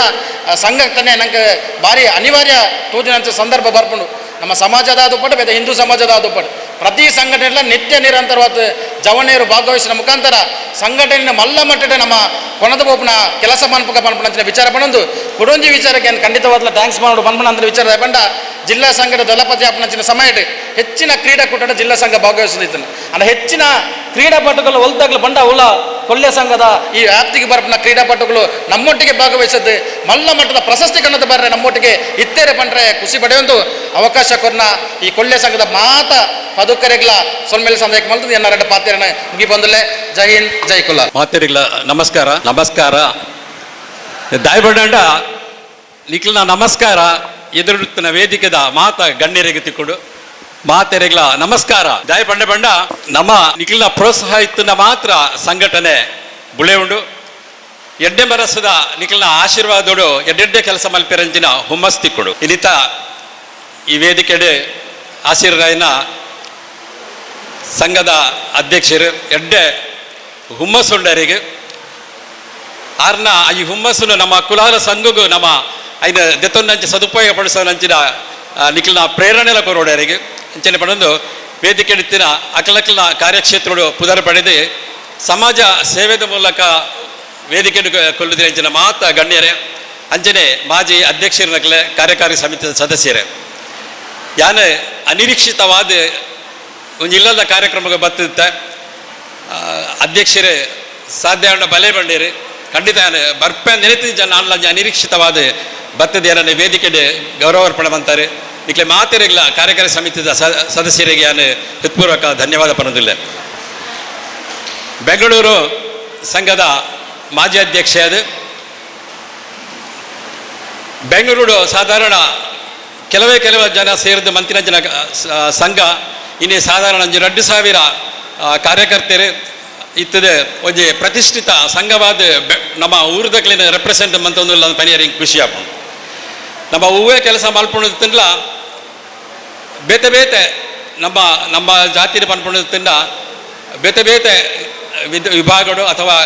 ಸಂಘಟನೆ ನಂಗೆ ಭಾರಿ ಅನಿವಾರ್ಯ ತೋಜಿನಂತ ಸಂದರ್ಭ ಬರ್ಪುಂಡು. ನಮ್ಮ ಸಮಾಜದ ಆದುಪಟ್ಟು ಬೇರೆ ಹಿಂದೂ ಸಮಾಜದ ಆದುಪಟ್ಟು ಪ್ರತಿ ಸಂಘಟನೆ ನಿತ್ಯ ನಿರಂತರವಾದ ಜವನಿಯರು ಭಾಗವಹಿಸಿದ ಮುಖಾಂತರ ಸಂಘಟನೆ ಮಲ್ಲ ಮಟ್ಟದ ನಮ್ಮ ಕೊನದ ಬೋಪನ ಕೆಲಸ ಮನ್ಪಕ ಪನ್ಪನ ವಿಚಾರ ಪಣೊಂದು ಕೊಡೊಂಜಿ ವಿಚಾರಕ್ಕೆ ಖಂಡಿತವಾದ thanks ಮಾಡೋದು ಪನ್ಪನ ಅಂದ್ರೆ ವಿಚಾರ ಬಂಡ ಜಿಲ್ಲಾ ಸಂಘದ ದಳಪತಿ ಅಪ್ಪನಂಚಿನ ಸಮಯ ಹೆಚ್ಚಿನ ಕ್ರೀಡಾಕೂಟದ ಜಿಲ್ಲಾ ಸಂಘ ಭಾಗವಹಿಸುತ್ತಿತ್ತು. ಅಂದ್ರೆ ಹೆಚ್ಚಿನ ಕ್ರೀಡಾಪಟುಗಳು ಒಲ್ದಾಗ್ಲು ಬಂಡ ಉಲ್ಲ ಕೊಲ್ಯ ಸಂಘದ ಈ ವ್ಯಾಪ್ತಿಗೆ ಬರಪನ ಕ್ರೀಡಾಪಟುಗಳು ನಮ್ಮೊಟ್ಟಿಗೆ ಭಾಗವಹಿಸದ್ದು ಮಲ್ಲ ಮಟ್ಟದ ಪ್ರಶಸ್ತಿ ಕನ್ನದ ಬರ್ರೆ ನಮ್ಮೊಟ್ಟಿಗೆ ಇತ್ತೇರೆ ಬಂಡ್ರೆ ಖುಷಿ ಪಡೆಯೊಂದು ಅವಕಾಶ ಕೊರ್ನ ಈ ಕೊಲ್ಯ ಸಂಘದ ಮಾತ ಪದುಕರೆಗ್ಲ ಸೊಲ್ಮೇಲೆ ಸಂದೇಹ ಮಲ್ತದ ಎನ್ನ ಪಾತ್ರೆನ ಮುಗಿ ಬಂದಲೆ. ಜೈ ಹಿಂದ್, ಜೈ ಕುಲ.
ಮಾತೆರಿಗ್ಲ ನಮಸ್ಕಾರ ನಮಸ್ಕಾರ. ದಾಯಬಂಡ ನಿಖಿಲ್ನ ನಮಸ್ಕಾರ. ಎದುರುತ್ತಿನ ವೇದಿಕೆದ ಮಾತ ಗಣ್ಯರಿಗೆ ತಿಕ್ಕೊಂಡು ಮಾತೆರೆಗ್ಲ ನಮಸ್ಕಾರ. ದಾಯ ಪಂಡ ಬಂಡ ನಮ್ಮ ನಿಖಿಲ್ನ ಪ್ರೋತ್ಸಾಹ ಇತ್ತನ್ನ ಮಾತ್ರ ಸಂಘಟನೆ ಬುಳೆ ಉಂಡು. ಎಡ್ಡೆ ಮರಸದ ನಿಖಿಲ್ನ ಆಶೀರ್ವಾದೋಡು ಎಡ್ಡೆಡ್ಡೆ ಕೆಲಸ ಮಲ್ಪೆರಂಜಿನ ಹುಮ್ಮಸ್ ತಿಕ್ಕೊಡು. ಇನ್ನಿತ ಈ ವೇದಿಕೆಡೆ ಆಶೀರ್ವಾದನ ಸಂಘದ ಅಧ್ಯಕ್ಷರು ಎಡ್ಡೆ ಹುಮ್ಮಸ್ಸುಂಡರಿಗೆ ಆರ್ನ ಈ ಹುಮ್ಮಸ್ಸನ್ನು ನಮ್ಮ ಕುಲಾಲ ಸಂಘಗೂ ನಮ್ಮ ಐನ ದೆತ್ತೊಂದಂಚೆ ಸದುಪಯೋಗ ಪಡಿಸೋನಂಚಿನ ನಿಖಿಲ್ನ ಪ್ರೇರಣೆಲ ಕೊರೋಡರಿಗೆ ಅಂಚನೆ ಪಡೊಂದು ವೇದಿಕೆ ಇತ್ತಿನ ಅಕಲಕಲ್ನ ಕಾರ್ಯಕ್ಷೇತ್ರಗಳು ಪುದರ್ ಪಡೆದು ಸಮಾಜ ಸೇವೆದ ಮೂಲಕ ವೇದಿಕೆ ಕೊಲ್ಲುದಿರ ಅಂಚಿನ ಮಾತ ಗಣ್ಯರೇ ಅಂಚನೆ ಮಾಜಿ ಅಧ್ಯಕ್ಷರನಕಲೆ ಕಾರ್ಯಕಾರಿ ಸಮಿತಿಯ ಸದಸ್ಯರೇ, ಯಾನೆ ಅನಿರೀಕ್ಷಿತವಾದ ಒಂದು ಇಲ್ಲದ ಕಾರ್ಯಕ್ರಮಕ್ಕೆ ಬತ್ತಿತ್ತ ಅಧ್ಯಕ್ಷರೇ ಸಾಧ್ಯ ಬಲೆ ಬಂಡೀರಿ ಖಂಡಿತ ಬರ್ಪೆ ನೆನೆತಿದ್ದ ನಾನು ಅನಿರೀಕ್ಷಿತವಾದ ಬತ್ತದ ಏನನ್ನ ವೇದಿಕೆಗೆ ಗೌರವಾರ್ಪಣೆ ಬಂತಾರೆ. ನಿಕ್ಲೆ ಮಾತಿರಲಿಲ್ಲ ಕಾರ್ಯಕಾರಿ ಸಮಿತಿಯ ಸದಸ್ಯರಿಗೆ ನಾನು ಹೃತ್ಪೂರ್ವಕ ಧನ್ಯವಾದ ಪನ್ನೊಂದಿಲ್ಲ. ಬೆಂಗಳೂರು ಸಂಘದ ಮಾಜಿ ಅಧ್ಯಕ್ಷ ಅದು ಬೆಂಗಳೂರು ಸಾಧಾರಣ ಕೆಲವೇ ಕೆಲವು ಜನ ಸೇರಿದ ಮಂತಿನ ಜನ ಸಂಘ ಇನ್ನೇ ಸಾಧಾರಣ 2000 ಕಾರ್ಯಕರ್ತರು ಇತ್ತದೆ ಒಂಜಿ ಪ್ರತಿಷ್ಠಿತ ಸಂಘವಾದ ನಮ್ಮ ಊರ್ದಕ್ಲಿನ ರೆಪ್ರೆಸೆಂಟ್ ಮಂತೊಂದು ಪನಿಯರ್ ಹಿಂಗೆ ಖುಷಿ ಆಪುಂಡು. ನಮ್ಮ ಹೂವೇ ಕೆಲಸ ಮಲ್ಪೊಂಡು ಬೇತೆ ಬೇತೆ ನಮ್ಮ ನಮ್ಮ ಜಾತಿನ ಪನ್ಪೊಂಡು ಬೇತೆ ಬೇತೆ ವಿಭಾಗಗಳು ಅಥವಾ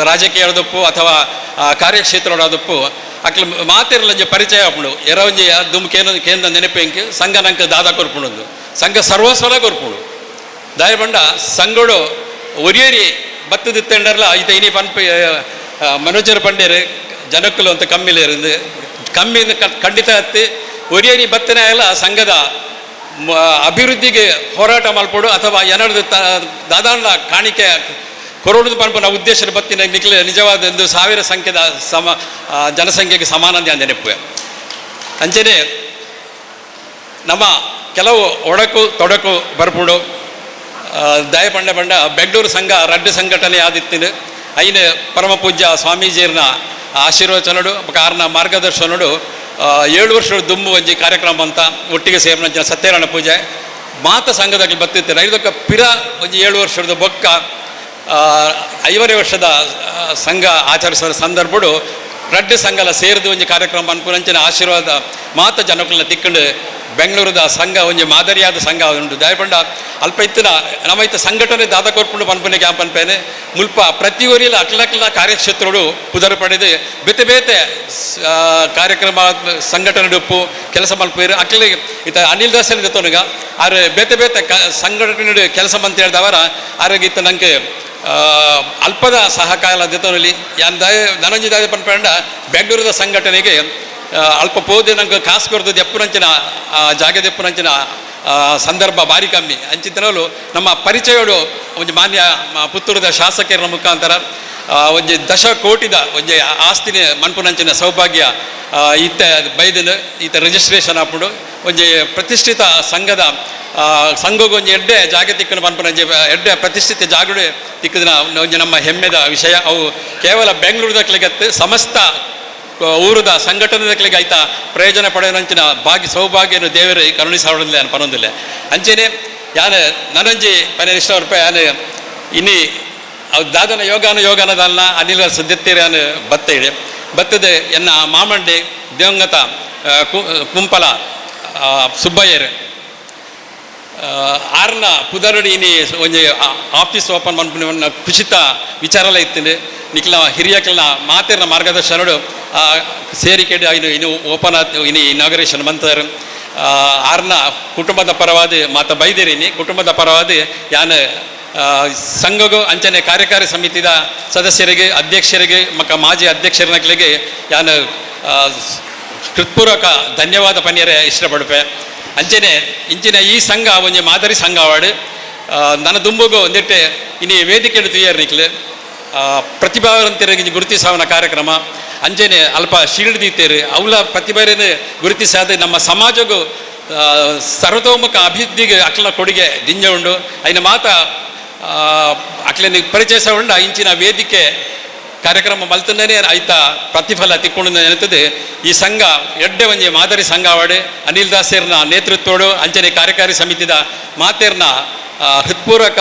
ರಾಜಕೀಯದಪ್ಪು ಅಥವಾ ಕಾರ್ಯಕ್ಷೇತ್ರದಪ್ಪು ಅಕ್ಲ ಮಾತಿರಲಂಜೆ ಪರಿಚಯ ಆಪುಂಡು. ಎರವಂಜಿ ದುಮ್ ಕೇಂದ್ರ ಕೇಂದ್ರ ನೆನಪು ಸಂಘ ನಂಗೆ ದಾದಾ ಕೊರ್ಪುಂಡು ಸಂಘ ಸರ್ವಸ್ವಲ ಕೊರ್ಪುಂಡು. ದಾಯಬಂಡ ಸಂಘಡು ಒರಿಯರಿ ಬತ್ತದಿತ್ತೆಂಡರ್ಲ ಈತ ಇನಿ ಪನ್ಪ ಮನೋಜರ ಪಂಡೇರು ಜನಕ್ಕಲು ಅಂತ ಕಮ್ಮಿಲೇರಿಂದು ಕಮ್ಮಿ ಖಂಡಿತ ಹತ್ತಿ ಒರಿಯರಿ ಬತ್ತನೇ ಎಲ್ಲ ಸಂಘದ ಅಭಿವೃದ್ಧಿಗೆ ಹೋರಾಟ ಮಲ್ಪಡು ಅಥವಾ ಏನಾದ್ರು ದಾದಾಂಡ ಕಾಣಿಕೆ ಕೊರೋಡು ಪನ್ಪನ ಉದ್ದೇಶದ ಬತ್ತಿನ ನಿಖಿಲ ನಿಜವಾದ ಒಂದು 1000 ಸಂಖ್ಯೆದ ಜನಸಂಖ್ಯೆಗೆ ಸಮಾನ ನೆನಪು. ಅಂಚನೆ ನಮ್ಮ ಕೆಲವು ಒಡಕು ತೊಡಕು ಬರ್ಪುಂಡು. ದಯಪಂಡ ಬಂಡ ಬೆಂಗಳೂರು ಸಂಘ ರಡ್ಡು ಸಂಘಟನೆ ಆದಿತ್ತಿನ ಐನ ಪರಮ ಪೂಜ್ಯ ಸ್ವಾಮೀಜಿಯರ್ನ ಆಶೀರ್ವಚನಡು ಕಾರ್ನ ಮಾರ್ಗದರ್ಶನಡು 7 ವರ್ಷ ದುಮ್ಮು ಒಂಜಿ ಕಾರ್ಯಕ್ರಮ ಅಂತ ಒಟ್ಟಿಗೆ ಸೇರಿನ ಸತ್ಯನಾರಾಯಣ ಪೂಜೆ ಮಾತ ಸಂಘದಲ್ಲಿ ಬತ್ತಿತ್ತು. ಐದಕ್ಕ ಪಿರ ಒಂಜಿ 7 ವರ್ಷದ ಬೊಕ್ಕ 50 ವರ್ಷದ ಸಂಘ ಆಚರಿಸುವ ಸಂದರ್ಭಡು ರಡ್ಡು ಸಂಘಲ ಸೇರಿದು ಒಂಜಿ ಕಾರ್ಯಕ್ರಮ ಅನ್ಪುನಂಚಿನ ಆಶೀರ್ವಾದ ಮಾತ ಜನಕ್ಕಲ್ನ ತಿಕ್ಕಂಡು ಬೆಂಗಳೂರದ ಸಂಘ ಒಂಜಿ ಮಾದರಿಯಾದ ಸಂಘ ಉಂಟು. ದಯಪಂಡ ಅಲ್ಪ ಇತ್ತಿನ ನಮ್ಮ ಇತ್ತ ಸಂಘಟನೆ ದಾದ ಕೊರ್ಪುಂಡು ಪನ್ಪುನೆ ಕ್ಯಾಂಪ್ ಅನ್ಪೇನೆ ಮುಲ್ಪ ಪ್ರತಿಯೊರಿಲ ಅಕ್ಲಕ್ಲ ಕಾರ್ಯಕ್ಷೇತ್ರಡು ಪುದರ್ ಪಡೆದು ಬೇತೆ ಬೇತೆ ಕಾರ್ಯಕ್ರಮ ಸಂಘಟನೆ ಉಪ್ಪು ಕೆಲಸ ಮಲ್ಪೇರು ಅಕ್ಲಿ ಇತ್ತ ಅನಿಲ್ ದಾಸನ್ ತೊನಗ ಆರು ಬೇತೆ ಬೇತೆ ಸಂಘಟನೆ ಕೆಲಸ ಮಂತ್ ಹೇಳ್ದವರ ಆರೋಗ್ಯ ಇತ್ತ ನಂಗೆ ಅಲ್ಪದ ಸಹಕಾರ ಜೊತೆಯಲ್ಲಿ ಯಾನ್ ದಾಯ ನನಂಜಿ ದಾಯ ಪನ್ಪಂಡ ಬೆಂಗಳೂರದ ಸಂಘಟನೆಗೆ ಅಲ್ಪ ಪೋದೆ ನಂಗೆ ಕಾಸು ಕೊರದು ದೆಪ್ಪುನಂಚಿನ ಜಾಗ ದೆಪ್ಪುನಂಚಿನ ಸಂದರ್ಭ ಭಾರಿ ಕಮ್ಮಿ ಅಂಚಿತ್ತನಲ್ಲೂ ನಮ್ಮ ಪರಿಚಯಡು ಒಂಜಿ ಮಾನ್ಯ ಪುತ್ತೂರದ ಶಾಸಕರ ಮುಖಾಂತರ ಒಂಜಿ ದಶ ಕೋಟಿದ ಒಂಜಿ ಆಸ್ತಿನ ಮನ್ಪುನಂಚಿನ ಸೌಭಾಗ್ಯ ಈತ ಬೈದಿನ ಈತ ರಿಜಿಸ್ಟ್ರೇಷನ್ ಆಪುಂಡು. ಒಂಜಿ ಪ್ರತಿಷ್ಠಿತ ಸಂಘದ ಸಂಘಗ್ ಒಂಜಿ ಎಡ್ಡೆ ಜಾಗೆ ತಿಕ್ಕುನ ಪನ್ಪುನ ಒಂಜಿ ಎಡ್ಡೆ ಪ್ರತಿಷ್ಠಿತ ಜಾಗಡು ತಿಕ್ಕುದಿನ ಒಂಜಿ ನಮ್ಮ ಹೆಮ್ಮೆದ ವಿಷಯ. ಅವು ಕೇವಲ ಬೆಂಗಳೂರುದಕ್ಲೆಗತ್ತು ಸಮಸ್ತ ಊರುದ ಸಂಘಟನೆದಕ್ಲೆಗ್ ಐತ ಪ್ರಯೋಜನ ಪಡೆಯನಂಚಿನ ಭಾಗ್ಯ ಸೌಭಾಗ್ಯನು ದೇವರು ಕರುಣಿಸಾವಡಲೆ ಪನೊಂದಿಲ್ಲ. ಅಂಚೆನೆ ಯಾನ್ ನನೊಂಜಿ ಪನೆ ಇಷ್ಟ ರೂಪಾಯಿ ಯಾನ್ ಇನಿ ಅವು ದಾದನ ಯೋಗಾನ ಯೋಗಾನದಲ್ಲ ಅನಿಲ ಸದ್ಯತ್ತೇರಿ ಯಾನ್ ಬತ್ತ ಇಡೆ ಬತ್ತದೆ ಎನ್ನ ಮಾಮಂಡಿ ದಿವಂಗತ ಕುಂಪಲ ಸುಬ್ಬಯ್ಯರ್ ಆರ್ನ ಪುದರುಡಿ ಇನಿ ಒಂಜಿ ಆಫೀಸ್ ಓಪನ್ ಮನ್ಪುನ ಖುಷಿತ ವಿಚಾರಲ ಇತ್ತಿಂಡು. ನಿಕ್ಲ ಹಿರಿಯಕ್ಲನ ಮಾತೆರ್ನ ಮಾರ್ಗದರ್ಶನಡು ಸೇರಿಕೆಡ್ ಇನ್ನು ಇನ್ನು ಓಪನ್ ಆತ್ ಇನಿ ಇನಾಗರೇಷನ್ ಮಂತರ್. ಆರ್ನ ಕುಟುಂಬದ ಪರವಾದ ಮಾತ ಬೈದಿರಿನಿ ಕುಟುಂಬದ ಪರವಾದ ಯಾನ್ ಸಂಘಗೂ ಅಂಚನೆ ಕಾರ್ಯಕಾರಿ ಸಮಿತಿದ ಸದಸ್ಯರಿಗೆ ಅಧ್ಯಕ್ಷರಿಗೆ ಮಕ್ಕ ಮಾಜಿ ಅಧ್ಯಕ್ಷರನಕ್ಲಿಗೆ ಯಾನ್ ಹೃತ್ಪೂರ್ವಕ ಧನ್ಯವಾದ ಪನ್ಯರೆ ಇಷ್ಟಪಡುಪೆ. ಅಂಚನೆ ಇಂಚಿನ ಈ ಸಂಘ ಒಂಜಿ ಮಾದರಿ ಸಂಘ ಅವಾರ್ಡ್ ನನ್ನ ದುಂಬುಗು ಒಂದಿಟ್ಟೆ ಇನಿ ವೇದಿಕೆ ತುಯ್ಯರ್ ನಿಕ್ಲು ಪ್ರತಿಭಾವಂತರಿಗೆ ಗುರುತಿಸಾವನ ಕಾರ್ಯಕ್ರಮ ಅಂಚನೆ ಅಲ್ಪ ಶೀಲ್ಡ್ ದೀತೇರು ಅವಲ ಪ್ರತಿಭೆಯನ್ನು ಗುರುತಿಸಾದ ನಮ್ಮ ಸಮಾಜಗೂ ಸರ್ವತೋಮುಖ ಅಭಿವೃದ್ಧಿಗೆ ಅಕ್ಲನ ಕೊಡುಗೆ ದಿಂಜ ಉಂಡು. ಐನ ಮಾತ ಅಕ್ಲನ ಪರಿಚಯ ಉಂಡ ಇಂಚಿನ ವೇದಿಕೆ ಕಾರ್ಯಕ್ರಮ ಮಲ್ತನೇ ಐತ ಪ್ರತಿಫಲ ತಿಕ್ಕೊಂಡು ನೆನತದೆ. ಈ ಸಂಘ ಎಡ್ಡೆ ಒಂಜಿ ಮಾದರಿ ಸಂಘ ಅವಾರ್ಡ್ ಅನಿಲ್ ದಾಸೇರ್ನ ನೇತೃತ್ವಡು ಅಂಚನೆ ಕಾರ್ಯಕಾರಿ ಸಮಿತಿದ ಮಾತೇರ್ನ ಹೃತ್ಪೂರ್ವಕ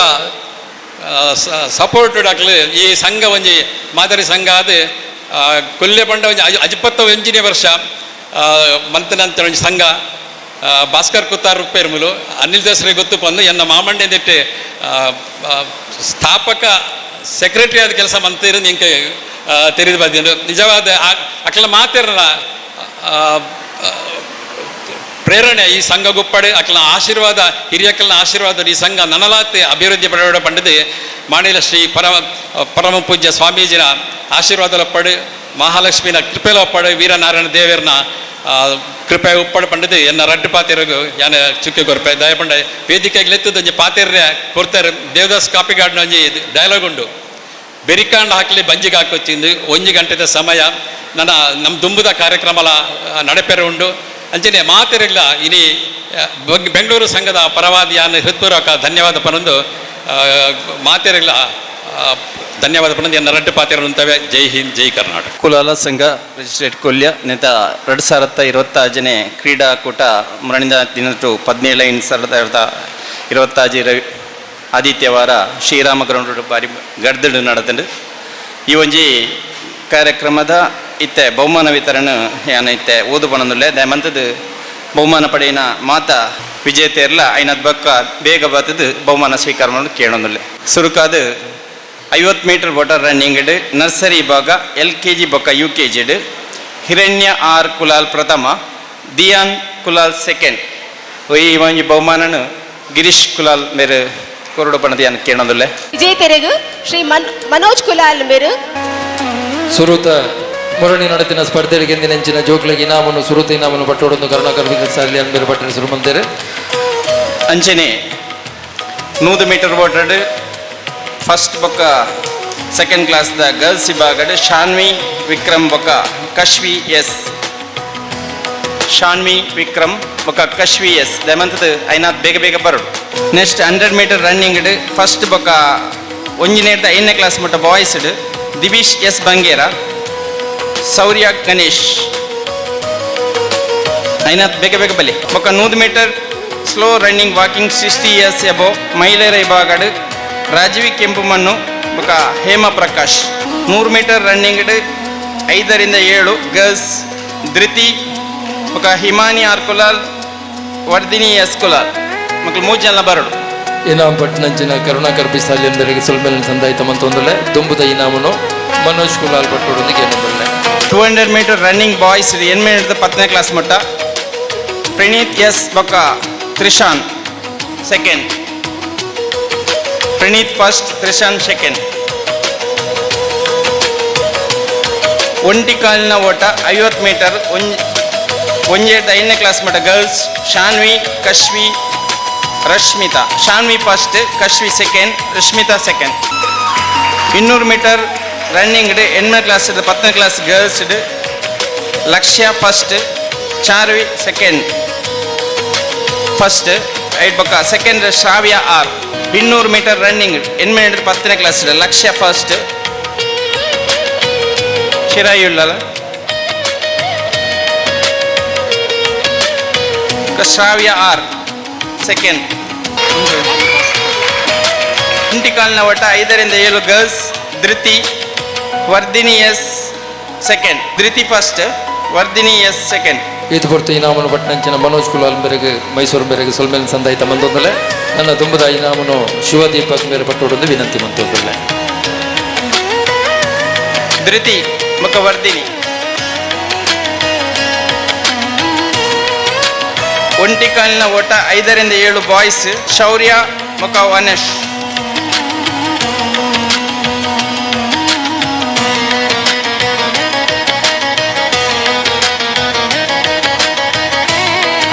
ಸಪೋರ್ಟ್ ಅಕ್ಲು ಈ ಸಂಘ ಒಂಜಿ ಮಾದರಿ ಸಂಘ ಅದು ಕೊಲ್ಲೆ ಪಂಡ ಒಂಜಿ ಅಜಿಪತ್ತ ಒಂಜಿನೇ ವರ್ಷ ಮಂತನಂತ ಒಂಜಿ ಸಂಘ ಭಾಸ್ಕರ್ ಕುತ್ತಾರ್ ರುಪ್ಪೇರ್ಮುಲು ಅನಿಲ್ ದಾಸರಿಗೆ ಗೊತ್ತು ಪಂದು ಎನ್ನ ಮಾಮಂಡ್ಯದಿಟ್ಟೆ ಸ್ಥಾಪಕ ಸೆಕ್ರೆಟರಿ ಆದ ಕೆಲಸ ಮಂತಿರು ನಿಂಗೆ ತೆರೆದು ಬಂದಿದ್ದು ನಿಜವಾದ ಅಕ್ಲ ಮಾತಿರಲ್ಲ ಪ್ರೇರಣೆ ಈ ಸಂಘ ಗುಪ್ಪಡೆ ಅಕ್ಲ ಆಶೀರ್ವಾದ ಹಿರಿಯಕ್ಕಲ್ನ ಆಶೀರ್ವಾದ ಈ ಸಂಘ ನನಲಾತೆ ಅಭಿವೃದ್ಧಿ ಪಡೆಯೋಡ ಪಂಡದೆ ಮಾಣಿಲ ಶ್ರೀ ಪರಮ ಪರಮ ಪೂಜ್ಯ ಸ್ವಾಮೀಜಿನ ಆಶೀರ್ವಾದ ಪಡೆ ಮಹಾಲಕ್ಷ್ಮಿನ ಕೃಪೆಲ ಒಪ್ಪಡೆ ವೀರನಾರಾಯಣ ದೇವರನ ಕೃಪೆ ಉಪ್ಪಡೆ ಪಂಡದೆ ಎನ್ನ ರಡ್ಡು ಪಾತೆರಗು ಯಾನ ಚುಕ್ಕೆ ಕೊರ್ಪೆ ದಯಪಂಡ ವೇದಿಕೆಗೆ ಲೆತ್ತದ ಒಂಜಿ ಪಾತೆರ್ರೆ ಕೊರ್ತಾರೆ. ದೇವದಾಸ್ ಕಾಪಿಗಾಡ್ನ ಒಂಜಿ ಡೈಲಾಗ್ ಉಂಡು ಬೆರಿಕಾಂಡ್ ಹಾಕಲಿ ಬಂಜಿಗೆ ಹಾಕೊಚ್ಚಿಂದು ಒಂಜಿ ಗಂಟೆದ ಸಮಯ ನನ್ನ ನಮ್ಮ ದುಂಬುದ ಕಾರ್ಯಕ್ರಮಲ ನಡೆಪೆರೆ ಉಂಡು. ಅಂಚನೆ ಮಾತಿರಲಿಲ್ಲ ಇನಿ ಬೆಂಗಳೂರು ಸಂಘದ ಪರವಾದಿ ಯಾನ್ ಹೃತ್ಪೂರ್ವಕ ಧನ್ಯವಾದ ಪನೊಂದು ಮಾತಿರಲಿಲ್ಲ ಧನ್ಯವಾದ ಪನೊಂದು ಎನ್ನ ರಡ್ಡು ಪಾತಿರಂತವೆ. ಜೈ ಹಿಂದ್, ಜೈ ಕರ್ನಾಟಕ.
ಕುಲಾಲ ಸಂಘ ರಿಜಿಸ್ಟ್ರೇಟ್ ಕೊಲ್ಯ ನೇತ 2026ನೇ ಕ್ರೀಡಾಕೂಟ ಮರಣಿದ ದಿನಟು 17/5/2026 ರವಿ ಆದಿತ್ಯವಾರ ಶ್ರೀರಾಮ ಗ್ರೌಂಡ್ ಬಾರಿ ಗರ್ದಡು ನಡೆದಂಡು. ಈ ಒಂಜಿ ಕಾರ್ಯಕ್ರಮದ ಇತ್ತೆ ಬಹುಮಾನ ವಿತರಣೆ ಯಾನ ಇತ್ತೆ ಓದು ಪನೊಂದುಲ್ಲೆ ದಯಮಂತದ ಬಹುಮಾನ ಪಡೆಯಿನ ಮಾತಾ ವಿಜೇತೆರ್ಲ ಐನದ್ ಬಕ್ಕ ಬೇಗ ಬತ್ತದು ಬಹುಮಾನ ಸ್ವೀಕಾರ ಮಾಡೋದು ಕೇಳೊಂದುಲ್ಲೆ. ಸುರುಕಾದ 50 ಮೀಟರ್ ವಾಟರ್ ರನ್ನಿಂಗ್ ನರ್ಸರಿ ಭಾಗ LKG ಬೊಕ್ಕ UKG Hiranya R Kulal ಪ್ರಥಮ, ದಿಯಾನ್ ಕುಲಾಲ್ ಸೆಕೆಂಡ್. ಈ ಒಂಜಿ ಬಹುಮಾನನು ಗಿರೀಶ್ ಕುಲಾಲ್ ಮೇರು ಕೊರಡು ಪಣದ ಯಾನ್ ಕೇಳೊಂದುಲ್ಲೆ.
ವಿಜೇತರೆಗು ಶ್ರೀ ಮನೋಜ್ ಕುಲಾಲ್ ಮೇರು.
ಸುರುತ ಮುರಣಿ ನಡೆತಿನ ಸ್ಪರ್ಧೆಗೆ ಎಂದಿನ ಜೋಕ್ಲಿಗೆ ಇನಾಮನ್ನು ಸುರುತ ಇನಾಮನ್ನು ಪಟ್ಟೋಡೊಂದು ಕರುಣಾಕರ್ ಸಾಲಿ ಅನ್ಬೇರು ಪಟ್ಟಣ ಸುರುಮಂತೇರೆ.
ಅಂಚನೆ 100 ಮೀಟರ್ ವಾಟರ್ಡ್ ಫಸ್ಟ್ ಬೊಕ್ಕ ಸೆಕೆಂಡ್ ಕ್ಲಾಸ್ದ ಗರ್ಲ್ಸ್ ವಿಭಾಗಡ್ ಶಾನ್ವಿ ವಿಕ್ರಮ್ ಬೊಕ್ಕ ಕಶ್ವಿ ಎಸ್. ಶಾನ್ವಿ ವಿಕ್ರಮ್ ಬೊಕ್ಕ ಕಶ್ವಿ ಎಸ್ ದಯಮಂತದ ಐನಾತ್ ಬೇಗ ಬೇಗ ಬರೋಡು. ನೆಕ್ಸ್ಟ್ 100 ಮೀಟರ್ ರನ್ನಿಂಗ್ ಫಸ್ಟ್ ಬೊಕ್ಕ ಒಂಜಿನೇರ್ದ 5ನೇ ಕ್ಲಾಸ್ ಮಟ್ಟ ಬಾಯ್ಸ್ ದಿವೀಶ್ ಎಸ್ ಬಂಗೇರ, ಸೌರ್ಯ ಗಣೇಶ್ ಐನಾತ್ ಬೇಗ ಬೇಗ ಬಲಿ. ಬೊಕ್ಕ 100 metre slow running walking 60 years above ಮಹಿಳೆಯರ ವಿಭಾಗಡ್ ರಾಜೀವಿ ಕೆಂಪುಮಣ್ಣು ಬೊಕ್ಕ ಹೇಮಾ ಪ್ರಕಾಶ್. 100 ಮೀಟರ್ ರನ್ನಿಂಗ್ 5ರಿಂದ 7 ಗರ್ಲ್ಸ್ ಧೃತಿ ಬೊಕ್ಕ ಹಿಮಾನಿ ಆರ್ ಕುಲಾಲ್, ವರ್ಧಿನಿ ಎಸ್ ಕುಲಾಲ್ ಮಕ್ಕಳು 3 ಜನ ಬರೋಡು.
ಇನಾಮ್ ಪಟ್ನಂಚಿನ ಕರುಣಾಕರ್ ಬಿಸಾಲಿ ಎಂದರಿಗೆ ಸುಲ್ಮೆಲ್ ಸಂದಾಯಿತ ಮಂತೊಂದುಲ್ಲೆ. ದುಂಬುದ ಇನಾಮನು ಮನೋಜ್ ಕುಲಾಲ್ ಪಟ್ಟೋಡೊಂದಿಗೆ ಏನೊಂದುಲ್ಲೆ.
200 ಮೀಟರ್ ರನ್ನಿಂಗ್ ಬಾಯ್ಸ್ 8ನೇ 10ನೇ ಕ್ಲಾಸ್ ಮಟ್ಟ ಪ್ರಣೀತ್ ಎಸ್ ಬೊಕ್ಕ Trishan second, Praneeth first, Trishan second. ಒಂಟಿ ಕಾಲಿನ ಓಟ 50 ಮೀಟರ್ ಒಂಜೇರ್ದ 5ನೇ ಕ್ಲಾಸ್ ಮಟ್ಟ girls Shanvi Kashvi Rashmita, Shanvi first, Kashvi second, Rashmita second. 200 metre running 8ನೇ ಕ್ಲಾಸ್ 10ನೇ class girls Lakshya first, Charvi second. First ಐಟ್ ಬೊಕ್ಕ second Shravya R. 200 metre running ಎನ್ಮೆಂಟ್ 10ನೇ ಕ್ಲಾಸ್ ಲಕ್ಷ್ಯ ಫಸ್ಟ್ ಶಿರಾಯುಳ್ಳಲ ಶ್ರಾವ್ಯ ಆರ್ ಸೆಕೆಂಡ್. ಇಂಟಿಕಾಲ್ನ ಒಟ್ಟ 5 ರಿಂದ 7 girls Dhriti Vardhini S second, Dhriti first, Vardhini S second.
ಈತ ಪೊರ್ತು ಇನಾಮನು ಪಟ್ನಂಚಿನ ಮನೋಜ್ ಕುಲಾಲ್ ಮೇರೆಗೆ ಮೈಸೂರು ಮೇರೆಗೆ ಸೊಲ್ಮೇಲ್ ಸಂದಾಯಿತ ಮಂದೊಂದಲೆ ನನ್ನ ತುಂಬದ ಇನಾಮನು ಶಿವದೀಪಕ್ ಮೇರೆ ಪಟ್ಟೋಡೊಂದು ವಿನಂತಿ ಮಂತೊಂದಲೆ.
ಧೃತಿ ಮುಖವರ್ಧಿನಿ. ಒಂಟಿಕಾಲಿನ ಓಟ 5 ರಿಂದ 7 ಬಾಯ್ಸ್ ಶೌರ್ಯ ಮುಖ Vanesh.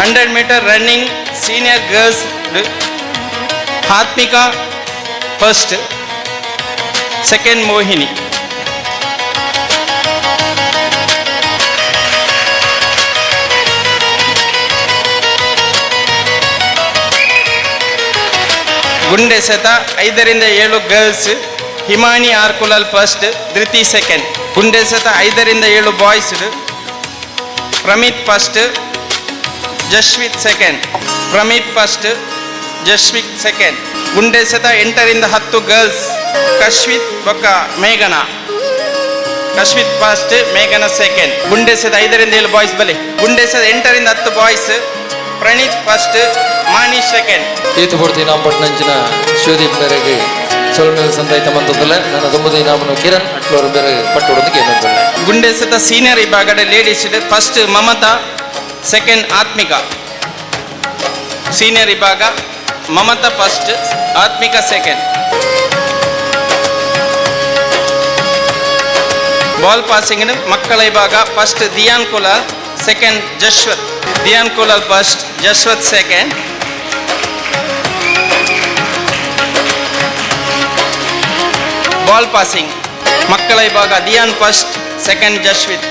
100 metre running senior girls Atmika first, second Mohini. ಗುಂಡೆಸೆತ 5 ರಿಂದ 7 girls Himani R Kulal first, Dhriti second. ಗುಂಡೆಸೆತ 5 ರಿಂದ 7 boys Pramit first, Jashvith second. Pramit first, Jashvik second. ಗುಂಡೆಸೆತ 8 ರಿಂದ 10 ಗರ್ಲ್ಸ್ ಕಶ್ವಿತ್ ಬೊಕ್ಕ ಮೇಘನಾ, ಕಶ್ವಿತ್ ಫಸ್ಟ್, ಮೇಘನಾ ಸೆಕೆಂಡ್. ಗುಂಡೆಸೆತ 5 ರಿಂದ 7 ಬಾಯ್ಸ್ ಬಲಿ. ಗುಂಡೆಸೆತ 8 ರಿಂದ 10 ಬಾಯ್ಸ್ ಪ್ರಣೀತ್ ಫಸ್ಟ್, ಮಾನೀಶ್ ಸೆಕೆಂಡ್.
ಈತ ಪೊರ್ತು ಇನಾಮ ಪಟ್ನಂಚಿನ ಶಿವದೀಪ್ ಮೇರೆಗೆ ಸೊಲ್ಮೇಲ್ ಸಂದಾಯಿತ ಮಂತೊಂದಲೆ ನನ್ನ ತುಂಬದ ಇನಾಮನು ಕಿರಣ್ ಅಟ್ಲೋರ್ ಮೇರೆ ಪಟ್ಟೋಡೊಂದು ಕೇನೊಂದಲೆ.
ಗುಂಡೆಸೆತ ಸೀನಿಯರ್ ವಿಭಾಗದ ladies first Mamata, second Atmika. Senior ವಿಭಾಗ Mamata first, Atmika second. Ball passing ಮಕ್ಕಳ ವಿಭಾಗ first Dhyan Kulal, second Jashwath. Dhyan Kulal first, Jashwath second. Ball passing ಮಕ್ಕಳ ವಿಭಾಗ ದಿಯಾನ್ ಫಸ್ಟ್, ಸೆಕೆಂಡ್ ಜಶ್ವಿತ್.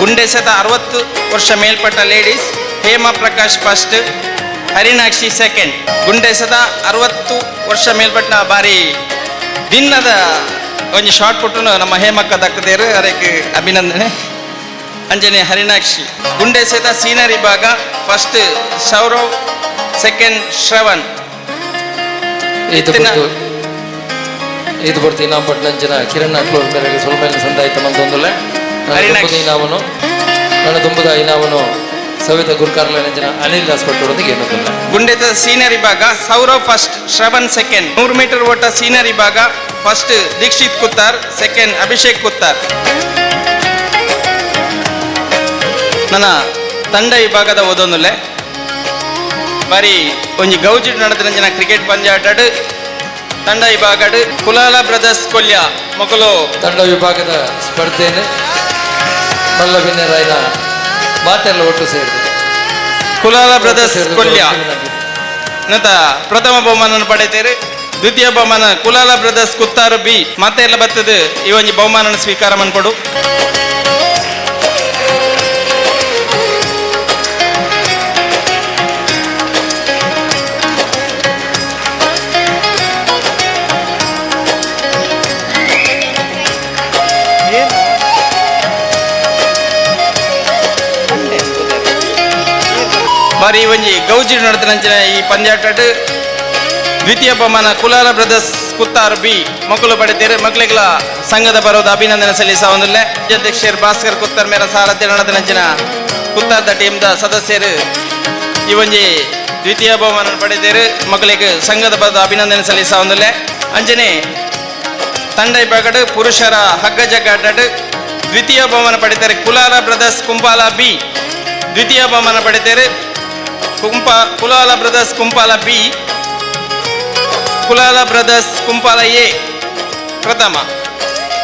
ಗುಂಡೆಸೆತ 60 ವರ್ಷ ಮೇಲ್ಪಟ್ಟ ladies Hema Prakash first, Harinakshi second. ಗುಂಡೆಸೆತ 60 ವರ್ಷ ಮೇಲ್ಪಟ್ಟ ಬಾರಿ ದಿನದ ಒಂಜಿ ಶಾರ್ಟ್ ಪುಟ್ಟು ನಮ್ಮ ಹೇಮಕ್ಕ ದಕ್ಕದೇರು, ಅದಕ್ಕೆ ಅಭಿನಂದನೆ. ಅಂಜನೆ ಹರಿಣಾಕ್ಷಿ. ಗುಂಡೆಸೆತ ಸೀನಿಯರ್ ವಿಭಾಗ ಫಸ್ಟ್ ಸೌರವ್, ಸೆಕೆಂಡ್ ಶ್ರವಣ್.
ಈತ ಪೊರ್ತು ಈತ ಪೊರ್ತು ಇನಾಮ ಪಟ್ನಂಚಿನ ಕಿರಣ್ ಅಟ್ಲೋರ್ ಮೇರೆಗೆ ಸೊಲ್ಮೇಲ್ ಸಂದಾಯಿತ ಮಂತೊಂದಲೆ ನನ್ನ ತುಂಬದ ಇನಾಮನು ನನ್ನ ತುಂಬದ ಇನಾಮನು ಸವಿತ ಗುರುಕಾರ್ಲನಂಚಿನ ಅನಿಲ್ ದಾಸ್ ಪಟ್ಟೋಡೊಂದು ಕೇನೊಂದಲೆ.
ಗುಂಡೆತ ಸೀನಿಯರ್ ವಿಭಾಗ Saurav first, Shravan second. 100 metre ಓಟ ಸೀನಿಯರ್ ವಿಭಾಗ ಫಸ್ಟ್ ದೀಕ್ಷಿತ್ ಕುತ್ತಾರ್, ಸೆಕೆಂಡ್ ಅಭಿಷೇಕ್ ಕುತ್ತಾರ್. ನನ್ನ ತಂಡ ವಿಭಾಗದ ಓದೊಂದುಲ್ಲೆ ಬಾರಿ ಒಂಜಿ ಗೌಜಿ ನಡೆದ ಕ್ರಿಕೆಟ್ ಪಂದ್ಯಾಟಡ್ ತಂಡ ವಿಭಾಗಡ್ ಕುಲಾಲ ಬ್ರದರ್ಸ್ ಕೊಲ್ಯ ಮೊಕಲು
ತಂಡ ವಿಭಾಗದ ಸ್ಪರ್ಧೆಯನ್ನು ಮಲ್ಲ ಬಿನ್ನೆರಾಯನ ಮಾತೆಲ್ಲ ಒಟ್ಟು ಸೇರಿದೆ.
ಕುಲಾಲ ಬ್ರದರ್ಸ್ ಕೊಲ್ಯ ನಂತರ ಪ್ರಥಮ ಬಹುಮಾನ ಪಡೆಯುತ್ತಾರೆ. ದ್ವಿತೀಯ ಬಹುಮಾನ ಕುಲಾಲ ಬ್ರದರ್ಸ್ ಕುತ್ತಾರು ಬಿ ಮತ್ತೆ ಎಲ್ಲ ಬರ್ತದೆ. ಈ ಒಂಜಿ ಬಹುಮಾನ ಸ್ವೀಕಾರ ಮನ್ಪಡು. ಬಾರಿ ಒಂಜಿ ಗೌಜಿ ನಡೆದ ಈ ಪಂದ್ಯಾಟಡ್ ದ್ವಿತೀಯ ಬಹುಮಾನ ಕುಲಾಲ ಬ್ರದರ್ಸ್ ಕುತ್ತಾರ್ ಬಿ ಮಕ್ಕಳು ಪಡೆದಿದ್ದಾರೆ. ಮಕ್ಕಳಿಗಳ ಸಂಘದ ಬರೋದ ಅಭಿನಂದನೆ ಸಲ್ಲಿಸ ಒಂದುಲ್ಲೆ. ಅಧ್ಯಕ್ಷರು ಭಾಸ್ಕರ್ ಕುತ್ತಾರ್ ಮೇರ ಸಾರಥ್ಯ ನಡೆದ ಕುತ್ತಾರ್ದ ಟೀಮ್ದ ಸದಸ್ಯರು ಈ ಒಂಜಿ ದ್ವಿತೀಯ ಬಹುಮಾನ ಪಡೆದಿದ್ದಾರೆ. ಮಕ್ಕಳಿಗೆ ಸಂಘದ ಬರೋದ ಅಭಿನಂದನೆ ಸಲ್ಲಿಸ ಒಂದುಲ್ಲೆ. ಅಂಜನೆ ತಂಡ ವಿಭಾಗಡ್ ಪುರುಷರ ಹಗ್ಗ ಜಗ್ಗಾಟಡ್ ದ್ವಿತೀಯ ಬಹುಮಾನ ಪಡೆದಿದ್ದಾರೆ ಕುಲಾಲ ಬ್ರದರ್ಸ್ ಕುಂಪಾಲ ಬಿ. ದ್ವಿತೀಯ ಬಹುಮಾನ ಪಡೆದಿದ್ದಾರೆ Kulala brothers Kumpala B, Kulala brothers Kumpala A ಪ್ರಥಮ.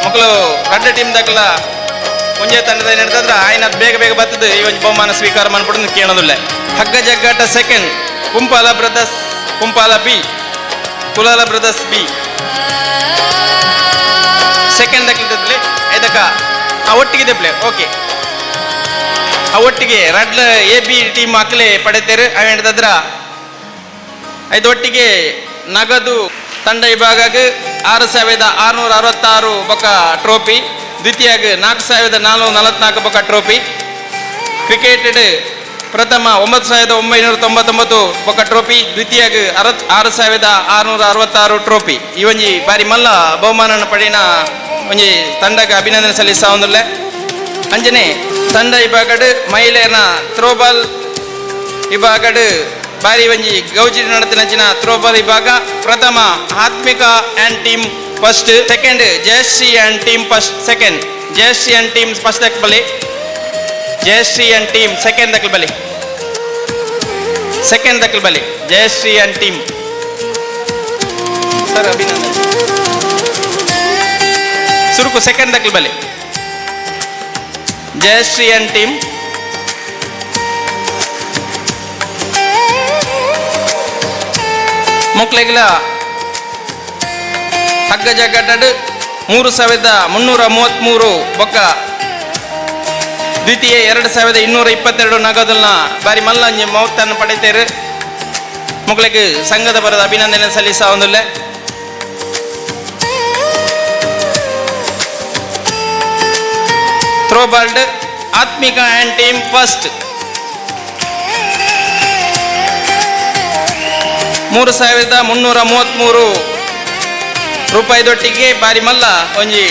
ಮಕ್ಕಳು ರಡ್ಡ ಟೀಮ್ ದಾಖಲ ಒಂಜೇ ತಂಡದ ನಡೆದ್ರೆ ಆಯ್ನ ಬೇಗ ಬೇಗ ಬರ್ತದೆ. ಈ ಒಂದು ಬಹುಮಾನ ಸ್ವೀಕಾರ ಮಾಡ್ಬಿಟ್ಟು ಕೇಳೋದಿಲ್ಲ. ಹಗ್ಗ ಜಗ್ಗಾಟ second Kumpala brothers Kumpala B, Kulala brothers B second ದಾಖಲಿದ್ದೆ ಐದಕ್ಕ ಆ ಒಟ್ಟಿಗಿದೆ ಪ್ಲೇ ಓಕೆ. ಒಟ್ಟಿಗೆ ರಡ್ಲ ಎ ಬಿ ಟೀಮ್ ಅಕ್ಲೆ ಪಡೆತೇರು ಅವೇಂಡದ್ರ ಐದೊಟ್ಟಿಗೆ ನಗದು ತಂಡ ವಿಭಾಗಕ್ಕೆ 6666 ಬೊಕ್ಕ ಟ್ರೋಫಿ, ದ್ವಿತೀಯಾಗ 4444 ಬೊಕ್ಕ ಟ್ರೋಫಿ. ಕ್ರಿಕೆಟ್ ಪ್ರಥಮ 9999 ಬೊಕ್ಕ ಟ್ರೋಫಿ, ದ್ವಿತೀಯಾಗ 6666 ಟ್ರೋಫಿ. ಈ ಒಂಜಿ ಬಾರಿ ಮಲ್ಲ ಬಹುಮಾನ ಪಡೆಯಿನ ಒಂಜಿ ತಂಡಕ್ಕೆ ಅಭಿನಂದನೆ ಸಲ್ಲಿಸಾವೊಂದುಲ್ಲೆ. ಅಂಜನೆ ತಂಡ ವಿಭಾಗಡ್ ಮಹಿಳೆಯರ ಥ್ರೋಬಾಲ್ ವಿಭಾಗಡ್ ಬಾರಿ ಒಂಜಿ ಗೌಜಿ ನಡತಿನಂಚಿನ ಥ್ರೋಬಾಲ್ ವಿಭಾಗ ಪ್ರಥಮ Atmika and team first, second Jayashree and team first, second Jayashree and team first ದಕ್ಕಬಲಿ, Jayashree and team second ದಕ್ಕಬಲಿ, second ದಕ್ಕಬಲಿ Jayashree and team. Sir ಅಭಿನಂದನೆ. ಸುರುಕು ಸೆಕೆಂಡ್ ದಕ್ಕಬಲಿ ಜಯಶ್ರೀ ಅಂಡ್ ಟೀಮ್. ಮಕ್ಕಳಿಗೆಲ್ಲ ಹಗ್ಗ ಜಗ್ಗಾಟಡ್ 3333 ಬೊಕ್ಕ ದ್ವಿತೀಯ 2222 ನಗದಲ್ನ ಬಾರಿ ಮಲ್ಲಂಜಿ ಮೌತ್ತನ್ನು ಪಡೆತೇರು. ಮಕ್ಕಳಿಗೆ ಸಂಘದ ಬರದ ಅಭಿನಂದನೆ ಸಲ್ಲಿಸಾವೊಂದುಲ್ಲೆ. ಥ್ರೋಬಾಲ್ಡ್ ಆತ್ಮಿಕಾ ಆ್ಯಂಡ್ ಟೀಮ್ ಫಸ್ಟ್ 3333 ರೂಪಾಯಿದೊಟ್ಟಿಗೆ ಬಾರಿ ಮಲ್ಲ ಒಂಜಿ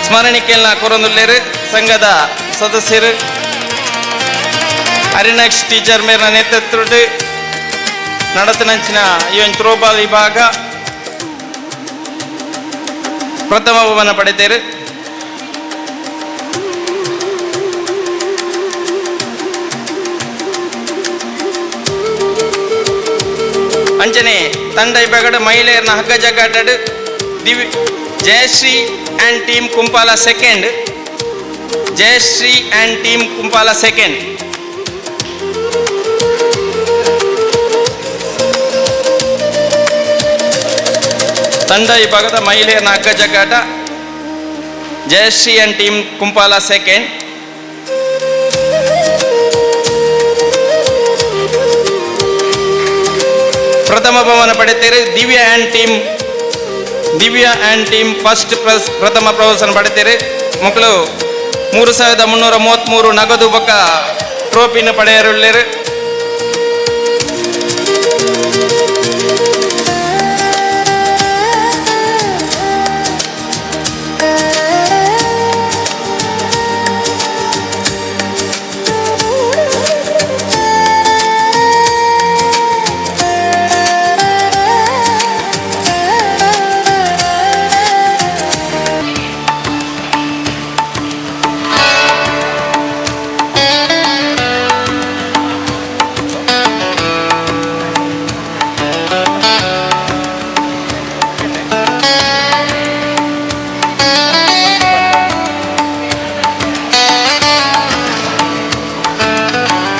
ಸ್ಮರಣಿಕೆಯನ್ನ ಕೊರೊಂದುಲ್ಲೇರು ಸಂಘದ ಸದಸ್ಯರು. ಅರಿನಾಕ್ಷ್ ಟೀಚರ್ ಮೇರಿನ ನೇತೃತ್ವದ ನಡತನಂಚಿನ ಈ ಒಂದು ಥ್ರೋಬಾಲ್ ವಿಭಾಗ ಪ್ರಥಮ ಬಹುಮಾನ ಪಡೆತೇರು. ಅಂಚನೆ ತಂಡ ವಿಭಾಗದ ಮಹಿಳೆಯರನ್ನ ಹಗ್ಗ ಜಗ್ಗಾಟಡ್ ದಿವಿ Jayashree and team Kumpala second, Jayashree and team Kumpala second. ತಂಡ ವಿಭಾಗದ ಮಹಿಳೆಯರನ್ನ ಹಗ್ಗ ಜಗ್ಗಾಟ Jayashree and team Kumpala second. ಪ್ರಥಮ ಬಹುಮಾನ ಪಡೆಯುತ್ತಾರೆ Divya and team, Divya and team first ಪ್ರಥಮ ಪ್ರದರ್ಶನ ಪಡೆಯುತ್ತಾರೆ. ಮಕ್ಕಳು 3333 ನಗದು ಬೊಕ್ಕ ಟ್ರೋಫಿನ ಪಡೆಯರುಳ್ಳೇರು.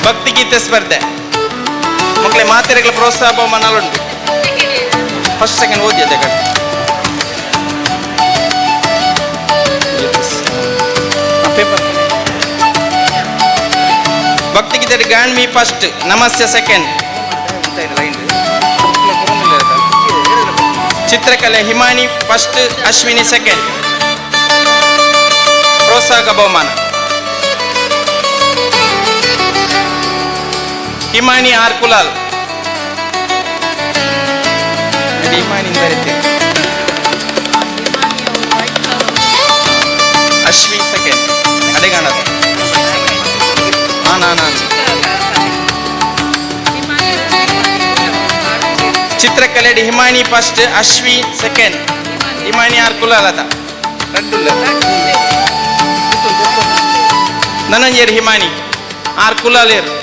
ಭಕ್ತಿಗೀತೆ ಸ್ಪರ್ಧೆ ಮಕ್ಕಳೇ ಮಾತೆರೆಗಳ ಪ್ರೋತ್ಸಾಹ ಬಹುಮಾನಲುಂಟು. ಫಸ್ಟ್ ಸೆಕೆಂಡ್ ಓದಿ ಅದೇ ಕಡೆ. ಪೇಪರ್ ಭಕ್ತಿಗೀತೆ ಗಾಂಡ್ಮಿ ಫಸ್ಟ್, ನಮಸ್ತೆ ಸೆಕೆಂಡ್. ಚಿತ್ರಕಲೆ ಹಿಮಾನಿ ಫಸ್ಟ್, ಅಶ್ವಿನಿ ಸೆಕೆಂಡ್. ಪ್ರೋತ್ಸಾಹಕ ಬಹುಮಾನ ಹಿಮಾನಿ ಆರ್ ಕುಲಾಲ್. ಹಿಮಾನಿ ಅಶ್ವಿ ಸೆಕೆಂಡ್. ಅಡೆಗಾಣದ ಚಿತ್ರಕಲೆ Himani first, Ashwi second. Himani R Kulal ಅದ ರಡ್ಡುಲ್ಲ ನನಂಜೇರು ಹಿಮಾನಿ ಆರ್ ಕುಲಾಲ್ ಏರು.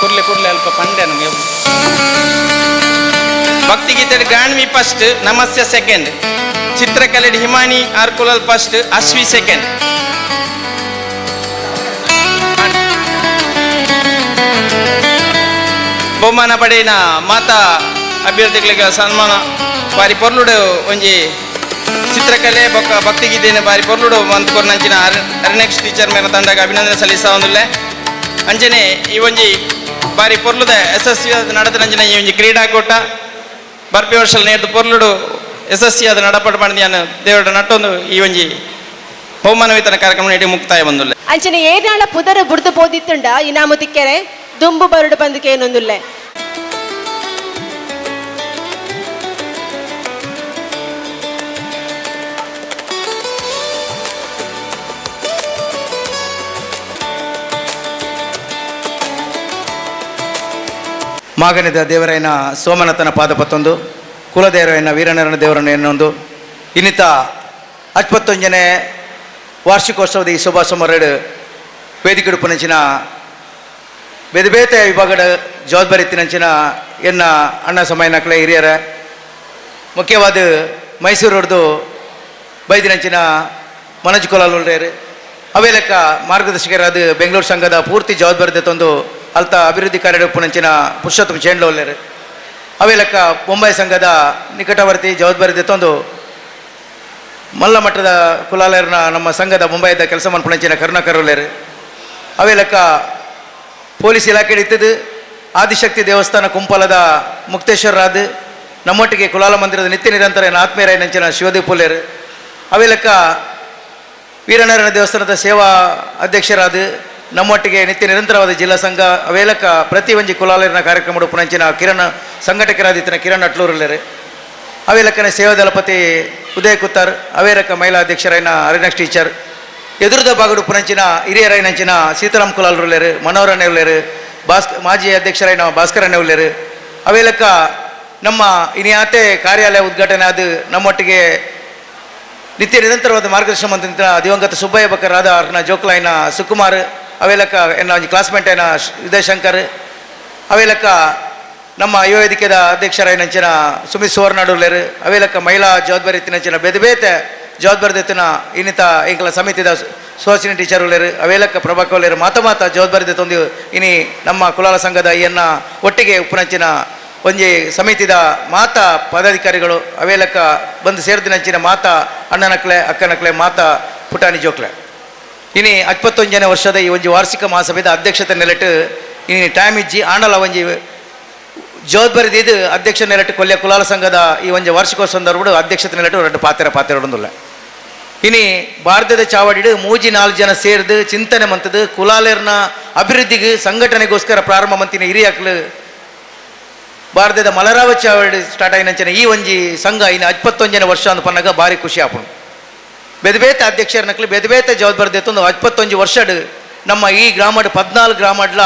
ಕುರ್ಲೆ ಕುರ್ಲೆ ಅಲ್ಪ ಪಂಡೆ ನಮಗೆ. ಭಕ್ತಿಗೀತೆ ಗಾಂಡ್ಮಿ ಫಸ್ಟ್, ನಮಸ್ತೆ ಸೆಕೆಂಡ್. ಚಿತ್ರಕಲೆ Himani R Kulal first, Ashwi second. ಬಹುಮಾನ ಪಡೆಯಿನ ಮಾತಾ ಅಭ್ಯರ್ಥಿಗಳಿಗೆ ಸನ್ಮಾನ ಬಾರಿ ಪೊರ್ಲುಡು ಒಂಜಿ ಚಿತ್ರಕಲೆ ಬೊಕ್ಕ ಭಕ್ತಿಗೀತೆಯನ್ನು ಬಾರಿ ಪೊರ್ಲುಡು ಮಂತ್ ಕೊರ್ನಂಚಿನ ಅರ್ನೆಕ್ಸ್ಟ್ ಟೀಚರ್ ಮೇಲ ತಂಡಗ ಅಭಿನಂದನೆ ಸಲ್ಲಿಸಾವೊಂದುಲ್ಲೆ. ಅಂಚನೆ ಈ ಒಂಜಿ ಬಾರಿ ಪೊರ್ಲುದ ಯಶಸ್ವಿಯಾದ ನಡೆದ ಈ ಒಂಜಿ ಕ್ರೀಡಾಕೂಟ ಬರ್ಪಿ ವರ್ಷ ನೇರ್ದು ಪೊರ್ಲುಡು ಯಶಸ್ವಿಯಾದ ನಡಪಟ್ಟು ಮಾಡಿದ ದೇವರ ನಟ್ಟೊಂದು ಈ ಒಂಜಿ ಬಹುಮಾನ ವಿತರಣಾ ಕಾರ್ಯಕ್ರಮ ನೀಡಿ ಮುಕ್ತಾಯ ಬಂದುಲ್ಲೆ.
ಅಂಚನೆ ಏನಾಳ ಪುದರ ಬುಡ್ದು ಪೋದಿತ್ತುಂಡ ಇನಾಮು ತಿಕ್ಕೆರೆ ದುಂಬು ಬರುಡು ಬಂದಕ್ಕೆ ಏನೊಂದುಲ್ಲೆ.
ಮಾಗನಿದ ದೇವರೈನ ಸೋಮನಾಥನ ಪಾದಪತ್ತೊಂದು, ಕುಲದೇವರೈನ ವೀರನಾರಾಯಣ ದೇವರನ್ನು ಎನ್ನೊಂದು ಇನ್ನಿತ 51ನೇ ವಾರ್ಷಿಕೋತ್ಸವದ ಈ ಶೋಭಾ ಸಮಾರೋಹ ವೇದಿಕೆ ಪುನಂಚಿನ ಬೇರೆ ಬೇತೆ ವಿಭಾಗದ ಜವಾಬ್ದಾರಿ ತಿನಂಚಿನ ಎನ್ನ ಅಣ್ಣ ಸಮಯನಕ್ಲೆ ಹಿರಿಯರ ಮುಖ್ಯವಾದ ಮೈಸೂರವ್ರದ್ದು ಬೈದಿನಂಚಿನ ಮನೋಜ್ ಕೊಲಾಲ್ ಉಳ್ರೇರು ಅವೇ ಲೆಕ್ಕ ಮಾರ್ಗದರ್ಶಕರಾದ ಬೆಂಗಳೂರು ಸಂಘದ ಪೂರ್ತಿ ಜವಾಬ್ದಾರಿ ತಂದು ಅಲ್ತ ಅಭಿವೃದ್ಧಿ ಕಾರ್ಯಪುನಂಚಿನ ಪುರುಷೋತ್ತಮ ಚೇಂಡ್ಲೋಲ್ಲೇರು ಅವೇ ಲೆಕ್ಕ ಬೊಂಬೈ ಸಂಘದ ನಿಕಟವರ್ತಿ ಜವಾಬ್ದಾರಿ ತಂದು ಮಲ್ಲ ಮಟ್ಟದ ಕುಲಾಲರ್ನ ನಮ್ಮ ಸಂಘದ ಮುಂಬೈದ ಕೆಲಸ ಮನ್ಪುನಂಚಿನ ಕರುಣಾಕರ್ ಉಳ್ಳೇರು ಅವೇ ಲೆಕ್ಕ ಪೊಲೀಸ್ ಇಲಾಖೆ ಇತ್ತದು ಆದಿಶಕ್ತಿ ದೇವಸ್ಥಾನ ಕುಂಪಲದ ಮುಕ್ತೇಶ್ವರರಾದ ನಮ್ಮೊಟ್ಟಿಗೆ ಕುಲಾಲ ಮಂದಿರದ ನಿತ್ಯ ನಿರಂತರ ಆತ್ಮೀಯರಾಯನಂಚಿನ ಶಿವದೀಪ್ ಉಳ್ಳೇರು ಅವೇ ಲೆಕ್ಕ ವೀರನಾರಾಯಣ ದೇವಸ್ಥಾನದ ಸೇವಾ ಅಧ್ಯಕ್ಷರಾದ ನಮ್ಮೊಟ್ಟಿಗೆ ನಿತ್ಯ ನಿರಂತರವಾದ ಜಿಲ್ಲಾ ಸಂಘ ಅವೇಲಕ್ಕ ಪ್ರತಿ ಒಂಜಿ ಕುಲಾಲರಿನ ಕಾರ್ಯಕ್ರಮ ಪುನಂಚಿನ ಕಿರಣ್ ಸಂಘಟಕರಾದಿತ್ತಿನ ಕಿರಣ್ ಅಟ್ಲೂರಲ್ಲೇರು ಅವೇಲಕ್ಕನ ಸೇವಾ ದಳಪತಿ ಉದಯ ಕುತ್ತಾರ್ ಅವೇರಕ್ಕ ಮಹಿಳಾ ಅಧ್ಯಕ್ಷರಾಯನ ಅರಿನಾಕ್ಷ್ ಟೀಚರ್ ಎದುರುದ ಬಾಗಡು ಪುನಂಚಿನ ಹಿರಿಯರಾಯನಂಚಿನ ಸೀತಾರಾಮ್ ಕುಲಾಲ್ರುಲ್ಲೇರು ಮನೋಹರಣ್ಣ ಉಳ್ಳೇರು ಮಾಜಿ ಅಧ್ಯಕ್ಷರಾಯನ ಭಾಸ್ಕರಣ್ಣ ಉಳ್ಳೇರು ಅವೇಲಕ್ಕ ನಮ್ಮ ಇನ್ಯಾತೆ ಕಾರ್ಯಾಲಯ ಉದ್ಘಾಟನೆ ಆದ ನಮ್ಮೊಟ್ಟಿಗೆ ನಿತ್ಯ ನಿರಂತರವಾದ ಮಾರ್ಗದರ್ಶನ ಮಂತ್ರ ದಿವಂಗತ ಸುಬ್ಬಯ್ಯ ಬಕ್ಕರಾದ ಅರ್ನ ಜೋಕ್ಲಾಯ್ನ ಸುಕುಮಾರ್ ಅವೇಲಕ್ಕ ಎನ್ನ ಒಂಜಿ ಕ್ಲಾಸ್ಮೇಟ್ ಏನ ಉದಯಶಂಕರ್ ಅವೇಲಕ್ಕ ನಮ್ಮ ಯುವ ವೇದಿಕೆದ ಅಧ್ಯಕ್ಷರಾಯನಂಚಿನ ಸುಮಿತ್ ಸುವರ್ಣಡುಲ್ಲೇರು ಅವೇಲಕ್ಕ ಮಹಿಳಾ ಜವಾಬ್ದಾರಿ ಎತ್ತಿನಂಚಿನ ಬೇತೆ ಬೇತೆ ಜವಾಬ್ದಾರಿ ಎತ್ತಿನ ಇನ್ನಿತ ಇಂಕಲ ಸಮಿತಿದ ಸುಹಾಸಿನಿ ಟೀಚರ್ ಉಳ್ಳೇರು ಅವೇಲಕ್ಕ ಪ್ರಭಾಕರ್ ಉಳ್ಳೇರು ಮಾತ ಮಾತ ಜವಾಬ್ದಾರಿ ತಂದು ಇನಿ ನಮ್ಮ ಕುಲಾಲ ಸಂಘದ ಎನ್ನ ಒಟ್ಟಿಗೆ ಉಪ್ಪುನಂಚಿನ ಒಂಜಿ ಸಮಿತಿದ ಮಾತಾ ಪದಾಧಿಕಾರಿಗಳು ಅವೇಲಕ್ಕ ಬಂದು ಸೇರ್ದಿನಂಚಿನ ಮಾತಾ ಅಣ್ಣನಕ್ಲೆ ಅಕ್ಕನಕ್ಲೆ ಮಾತಾ ಪುಟಾಣಿ ಜೋಕ್ಲೆ ಇನಿ 51ನೇ ವರ್ಷದ ಈ ಒಂಜಿ ವಾರ್ಷಿಕ ಮಹಾಸಭೆದ ಅಧ್ಯಕ್ಷತೆ ನೆಲೆಟ್ಟು ಇನಿ ಟೈಮ್ ಇಜ್ಜಿ ಆಂಡಲ ಒಂಜಿ ಜವಾಬ್ದಾರಿ ಇದು ಅಧ್ಯಕ್ಷ ನೆಲೆಟ್ಟು ಕೊಲ್ಯ ಕುಲಾಲ ಸಂಘದ ಈ ಒಂಜಿ ವಾರ್ಷಿಕ ಸಂದರ್ಭ ಅಧ್ಯಕ್ಷತೆ ನೆಲೆಟ್ಟು ಎರಡು ಪಾತ್ರ ಪಾತ್ರ ಇನಿ ಭಾರತದ ಚಾವಡಿಡು 3-4 ಜನ ಸೇರಿದು ಚಿಂತನೆ ಮಂತದ್ದು ಕುಲಾಲರ್ನ ಅಭಿವೃದ್ಧಿಗೆ ಸಂಘಟನೆಗೋಸ್ಕರ ಪ್ರಾರಂಭ ಮಂತಿನ ಹಿರಿಯಾಕ್ಲು ಭಾರತದ ಮಲರಾವ ಚಾವಡಿ ಸ್ಟಾರ್ಟ್ ಆಗಿನಂಚಿನ ಈ ಒಂಜಿ ಸಂಘ ಇನ್ನು 51ನೇ ವರ್ಷ ಅಂದ ಪನ್ನಾಗ ಭಾರಿ ಖುಷಿ ಆಪುಂಡು. ಬೇತೆ ಬೇತೆ ಅಧ್ಯಕ್ಷರನಕ್ಲು ಬೇತೆ ಬೇತೆ ಜವಾಬ್ದಾರಿ ಎತ್ತೊಂದು 51 ವರ್ಷಡ್ ನಮ್ಮ ಈ ಗ್ರಾಮಡ್ 14 ಗ್ರಾಮಡ್ಲ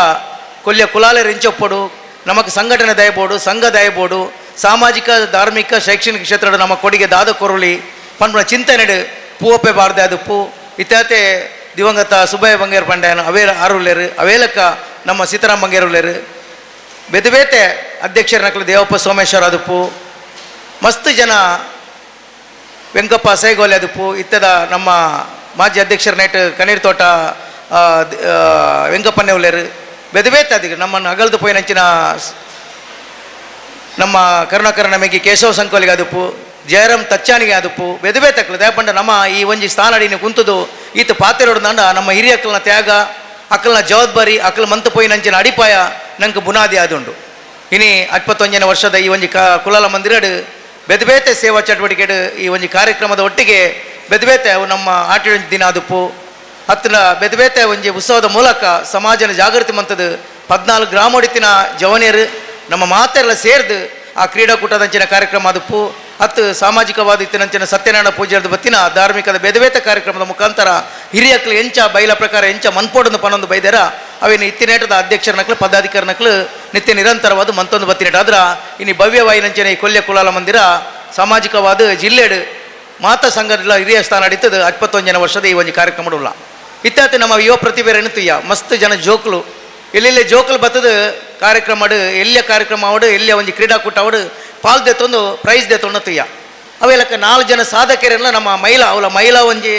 ಕೊಲ್ಯ ಕುಲಾಲರ್ ಎಂಚೊಪ್ಪಡು ನಮಕ್ ಸಂಘಟನೆ ದಯಬೋಡು ಸಂಘ ದಯಬೋಡು ಸಾಮಾಜಿಕ ಧಾರ್ಮಿಕ ಶೈಕ್ಷಣಿಕ ಕ್ಷೇತ್ರದ ನಮ್ಮ ಕೊಡುಗೆ ದಾದ ಕೊರಳಿ ಪನ್ಪುನ ಚಿಂತನೆಡು ಪೂವಪ್ಪೆ ಬಾರ್ದೆ ಅದು ಪೂ ಇತ್ಯಾತೆ ದಿವಂಗತ ಸುಬ್ಬಯ್ಯ ಬಂಗೇರ್ ಪಂಡ್ಯಾನ ಅವೇಲ ಆರುಲ್ಲೇರು ಅವೇಲಕ್ಕ ನಮ್ಮ ಸೀತಾರಾಮ್ ಬಂಗೇರುಲ್ಲೇರು ಬೇತೆ ಬೇತೆ ಅಧ್ಯಕ್ಷರನಕ್ಲು ದೇವಪ್ಪ ಸೋಮೇಶ್ವರ ಅದುಪ್ಪು ಮಸ್ತ್ ಜನ ವೆಂಕಪ್ಪ ಸೇಗೋಲೆ ಅದುಪ್ಪು ಇತ್ತದ ನಮ್ಮ ಮಾಜಿ ಅಧ್ಯಕ್ಷರ ನೈಟ್ ಕಣ್ಣೀರು ತೋಟ ವೆಂಕಪ್ಪನೇ ಉಳ್ಳೇರು ಬೇತೆ ಬೇತೆ ಅದಕ್ಕೆ ನಮ್ಮನ್ನು ಅಗಲ್ದು ಪೋಯಿನಂಚಿನ ನಮ್ಮ ಕರುಣಾಕರಣ ಮೇಗಿ ಕೇಶವ ಸಂಕೋಲಿಗೆ ಅದುಪ್ಪು ಜಯರಾಮ್ ತಚ್ಚಾನಿಗೆ ಅದುಪ್ಪು ಬೇತೆ ಬೇತೆ ಅಕ್ಲು ದಯಪಂಡ ನಮ್ಮ ಈ ಒಂಜಿ ಸ್ಥಾನ ಅಡಿನ ಕುಂತದು ಈತ ಪಾತೆರೋಡ್ದಂಡ ನಮ್ಮ ಹಿರಿಯಕ್ಕಲ್ನ ತ್ಯಾಗ ಅಕ್ಕಲ್ನ ಜವಾಬ್ದಾರಿ ಅಕ್ಕಲ್ ಮಂತು ಪೋಯಿನಂಚಿನ ಅಡಿಪಾಯ ನಂಗೆ ಬುನಾದಿ ಆದುಂಡು. ಇನಿ 51ನೇ ವರ್ಷದ ಈ ಒಂಜಿ ಕುಲಾಲ ಮಂದಿರಡು ಬೇತೆ ಬೇತೆ ಸೇವಾ ಚಟುವಟಿಕೆಡು ಈ ಒಂಜಿ ಕಾರ್ಯಕ್ರಮದ ಒಟ್ಟಿಗೆ ಬೇತೆ ಬೇತೆ ಅವು ನಮ್ಮ ಆಟಿನ ದಿನ ಅದುಪ್ಪು ಹತ್ತಿರ ಬೇತೆ ಬೇತೆ ಒಂಜಿ ಉತ್ಸವದ ಮೂಲಕ ಸಮಾಜನ ಜಾಗೃತಿ ಮಂತದ್ದು 14 ಗ್ರಾಮೋಡಿತಿನ ಜವನಿಯರು ನಮ್ಮ ಮಾತೆಲ್ಲ ಸೇರಿದು ಆ ಕ್ರೀಡಾಕೂಟದಂಚಿನ ಕಾರ್ಯಕ್ರಮ ಅದುಪ್ಪು ಹತ್ತು ಸಾಮಾಜಿಕವಾದ ಇತ್ತಿನಂಚಿನ ಸತ್ಯನಾರಾಯಣ ಪೂಜೆರದ ಬತ್ತಿನ ಧಾರ್ಮಿಕದ ಬೇತೆ ಬೇತೆ ಕಾರ್ಯಕ್ರಮದ ಮುಖಾಂತರ ಹಿರಿಯಕ್ಲು ಎಂಚ ಬೈಲ ಪ್ರಕಾರ ಎಂಚ ಮನ್ಪೋಡನ್ನು ಪನ್ನೊಂದು ಬೈದೇರ ಅವಿನ ಇತ್ತಿನೇಟದ ಅಧ್ಯಕ್ಷರನಕ್ಲು ಪದಾಧಿಕಾರನಕ್ಲು ನಿತ್ಯ ನಿರಂತರವಾದ ಮಂತೊಂದು ಬತ್ತಿನೇಟ ಆದ್ರ ಇನ್ನು ಭವ್ಯವಾಯಿನಂಚಿನ ಈ ಕೊಲ್ಯ ಕುಲಾಲ ಮಂದಿರ ಸಾಮಾಜಿಕವಾದ ಜಿಲ್ಲೆಡು ಮಾತಾ ಸಂಘದ ಹಿರಿಯ ಸ್ಥಾನ ಅಡಿತದ 51ನೇ ವರ್ಷದ ಈ ಒಂದು ಕಾರ್ಯಕ್ರಮ ಇತ್ಯಾತಿ ನಮ್ಮ ಯುವ ಪ್ರತಿಭೆಯನ್ನು ತುಯ್ಯ ಮಸ್ತ್ ಜನ ಜೋಕ್ಲು ಎಲ್ಲೆಲ್ಲೇ ಜೋಕುಲು ಬತ್ತದ ಕಾರ್ಯಕ್ರಮ ಎಲ್ಲಿಯ ಕಾರ್ಯಕ್ರಮ ಅವಡು ಎಲ್ಲಿಯ ಒಂದು ಕ್ರೀಡಾಕೂಟ ಅವಡು ಪಾಲ್ ದೆತ್ತೊಂದು ಪ್ರೈಸ್ ದೆತ್ತೊಂಡು ತುಯ್ಯ.
ಅವೆಲ್ಲಕ್ಕ 4 ಜನ ಸಾಧಕರೆಲ್ಲ ನಮ್ಮ ಮಹಿಳಾ ಅವಳ ಮಹಿಳಾ ಒಂಜಿ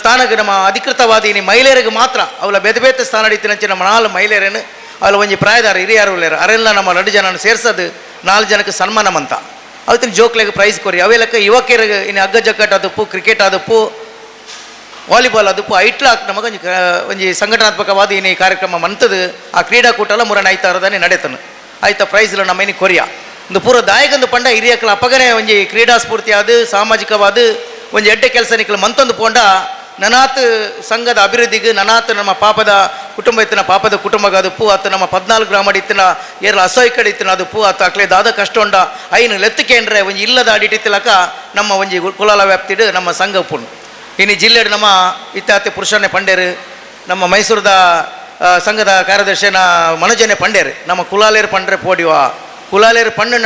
ಸ್ಥಾನಕ್ಕೆ ನಮ್ಮ ಅಧಿಕೃತವಾದ ಇನಿ ಮಹಿಳೆಯರಿಗೆ ಮಾತ್ರ ಅವಳ ಬೇತೆ ಬೇತೆ ಸ್ಥಾನ ಹಿಡಿತಿನಂಚೆ ನಮ್ಮ 4 ಮಹಿಳೆಯರನ್ನು ಅವಳ ಒಂಜಿ ಪ್ರಾಯದಾರ ಹಿರಿಯರು ಉಳ್ಳೇರು ಅರೆಲ್ಲ ನಮ್ಮ 2 ಜನನ ಸೇರ್ಸೋದು 4 ಜನಕ್ಕೆ ಸನ್ಮಾನ ಮಂತ ಅವತ್ತಿನ ಜೋಕ್ಲೆಗೆ ಪ್ರೈಸ್ ಕೊರಿ. ಅವೆಲ್ಲಕ್ಕ ಯುವಕರಿಗೆ ಇನ್ನು ಹಗ್ಗ ಜಗ್ಗಟ್ ಆದಪ್ಪು, ಕ್ರಿಕೆಟ್ ಆದಪ್ಪು, ವಾಲಿಬಾಲ್ ಅದಪ್ಪು ಐಟ್ಲಾಕ್ ನಮಗೆ ಒಂಜಿ ಒಂಜಿ ಸಂಘಟನಾತ್ಮಕವಾದ ಇನಿ ಕಾರ್ಯಕ್ರಮ ಮಂತದು. ಆ ಕ್ರೀಡಾಕೂಟಲ ಮುರಣ ಐತಾರದಾನೆ ನಡೆತನು ಆಯ್ತಾ ಪ್ರೈಸ್ಲ ನಮ್ಮ ಇನಿ ಕೊರಿಯಾ ಒಂದು ಪೂರ ದಾಯಕಂದು ಪಂಡ ಹಿರಿಯಕ್ಕಲ ಅಪ್ಪಗನೆ ಒಂಜಿ ಕ್ರೀಡಾ ಸ್ಫೂರ್ತಿ ಆದ ಸಾಮಾಜಿಕವಾದ ಒಂಜಿ ಎಡ್ಡೆ ಕೆಲಸ ನಿಕ್ಕಲು ಮಂತೊಂದು ಪೋಂಡ ನನಾತ್ ಸಂಘದ ಅಭಿವೃದ್ಧಿಗೆ ನನಾತ್ ನಮ್ಮ ಪಾಪದ ಕುಟುಂಬ ಇತ್ತಿನ ಪಾಪದ ಕುಟುಂಬಗ ಅದು ಪೂ ಆತ ನಮ್ಮ 14 ಗ್ರಾಮ ಇತ್ತಿನ ಏರ್ಲ ಅಸೋಯ್ ಕಡೆ ಇತ್ತಿನ ಅದು ಪೂ ಆತ ಅಕ್ಲೆ ದಾದ ಕಷ್ಟ ಉಂಡ ಐನು ಲೆತ್ತುಕೇಂದ್ರೆ ಒಂಜಿ ಇಲ್ಲದ ಅಡಿಟಿತ್ತಿಲಕ ನಮ್ಮ ಒಂಜಿ ಕುಲಾಲ ವ್ಯಾಪ್ತಿಡು ನಮ್ಮ ಸಂಘ ಪುಣ್ಣು. ಇನ್ನು ಜಿಲ್ಲೆಡು ನಮ್ಮ ಇತ್ತಾತಿ ಪುರುಷನೇ ಪಂಡೇರು ನಮ್ಮ ಮೈಸೂರದ ಸಂಘದ ಕಾರ್ಯದರ್ಶಿನ ಮನೋಜನೆ ಪಂಡೇರು ನಮ್ಮ ಕುಲಾಲೇರು ಪಂಡ್ರೆ ಪೋಡಿವಾ ಕುಲಾಲೇರು ಪಣ್ಣು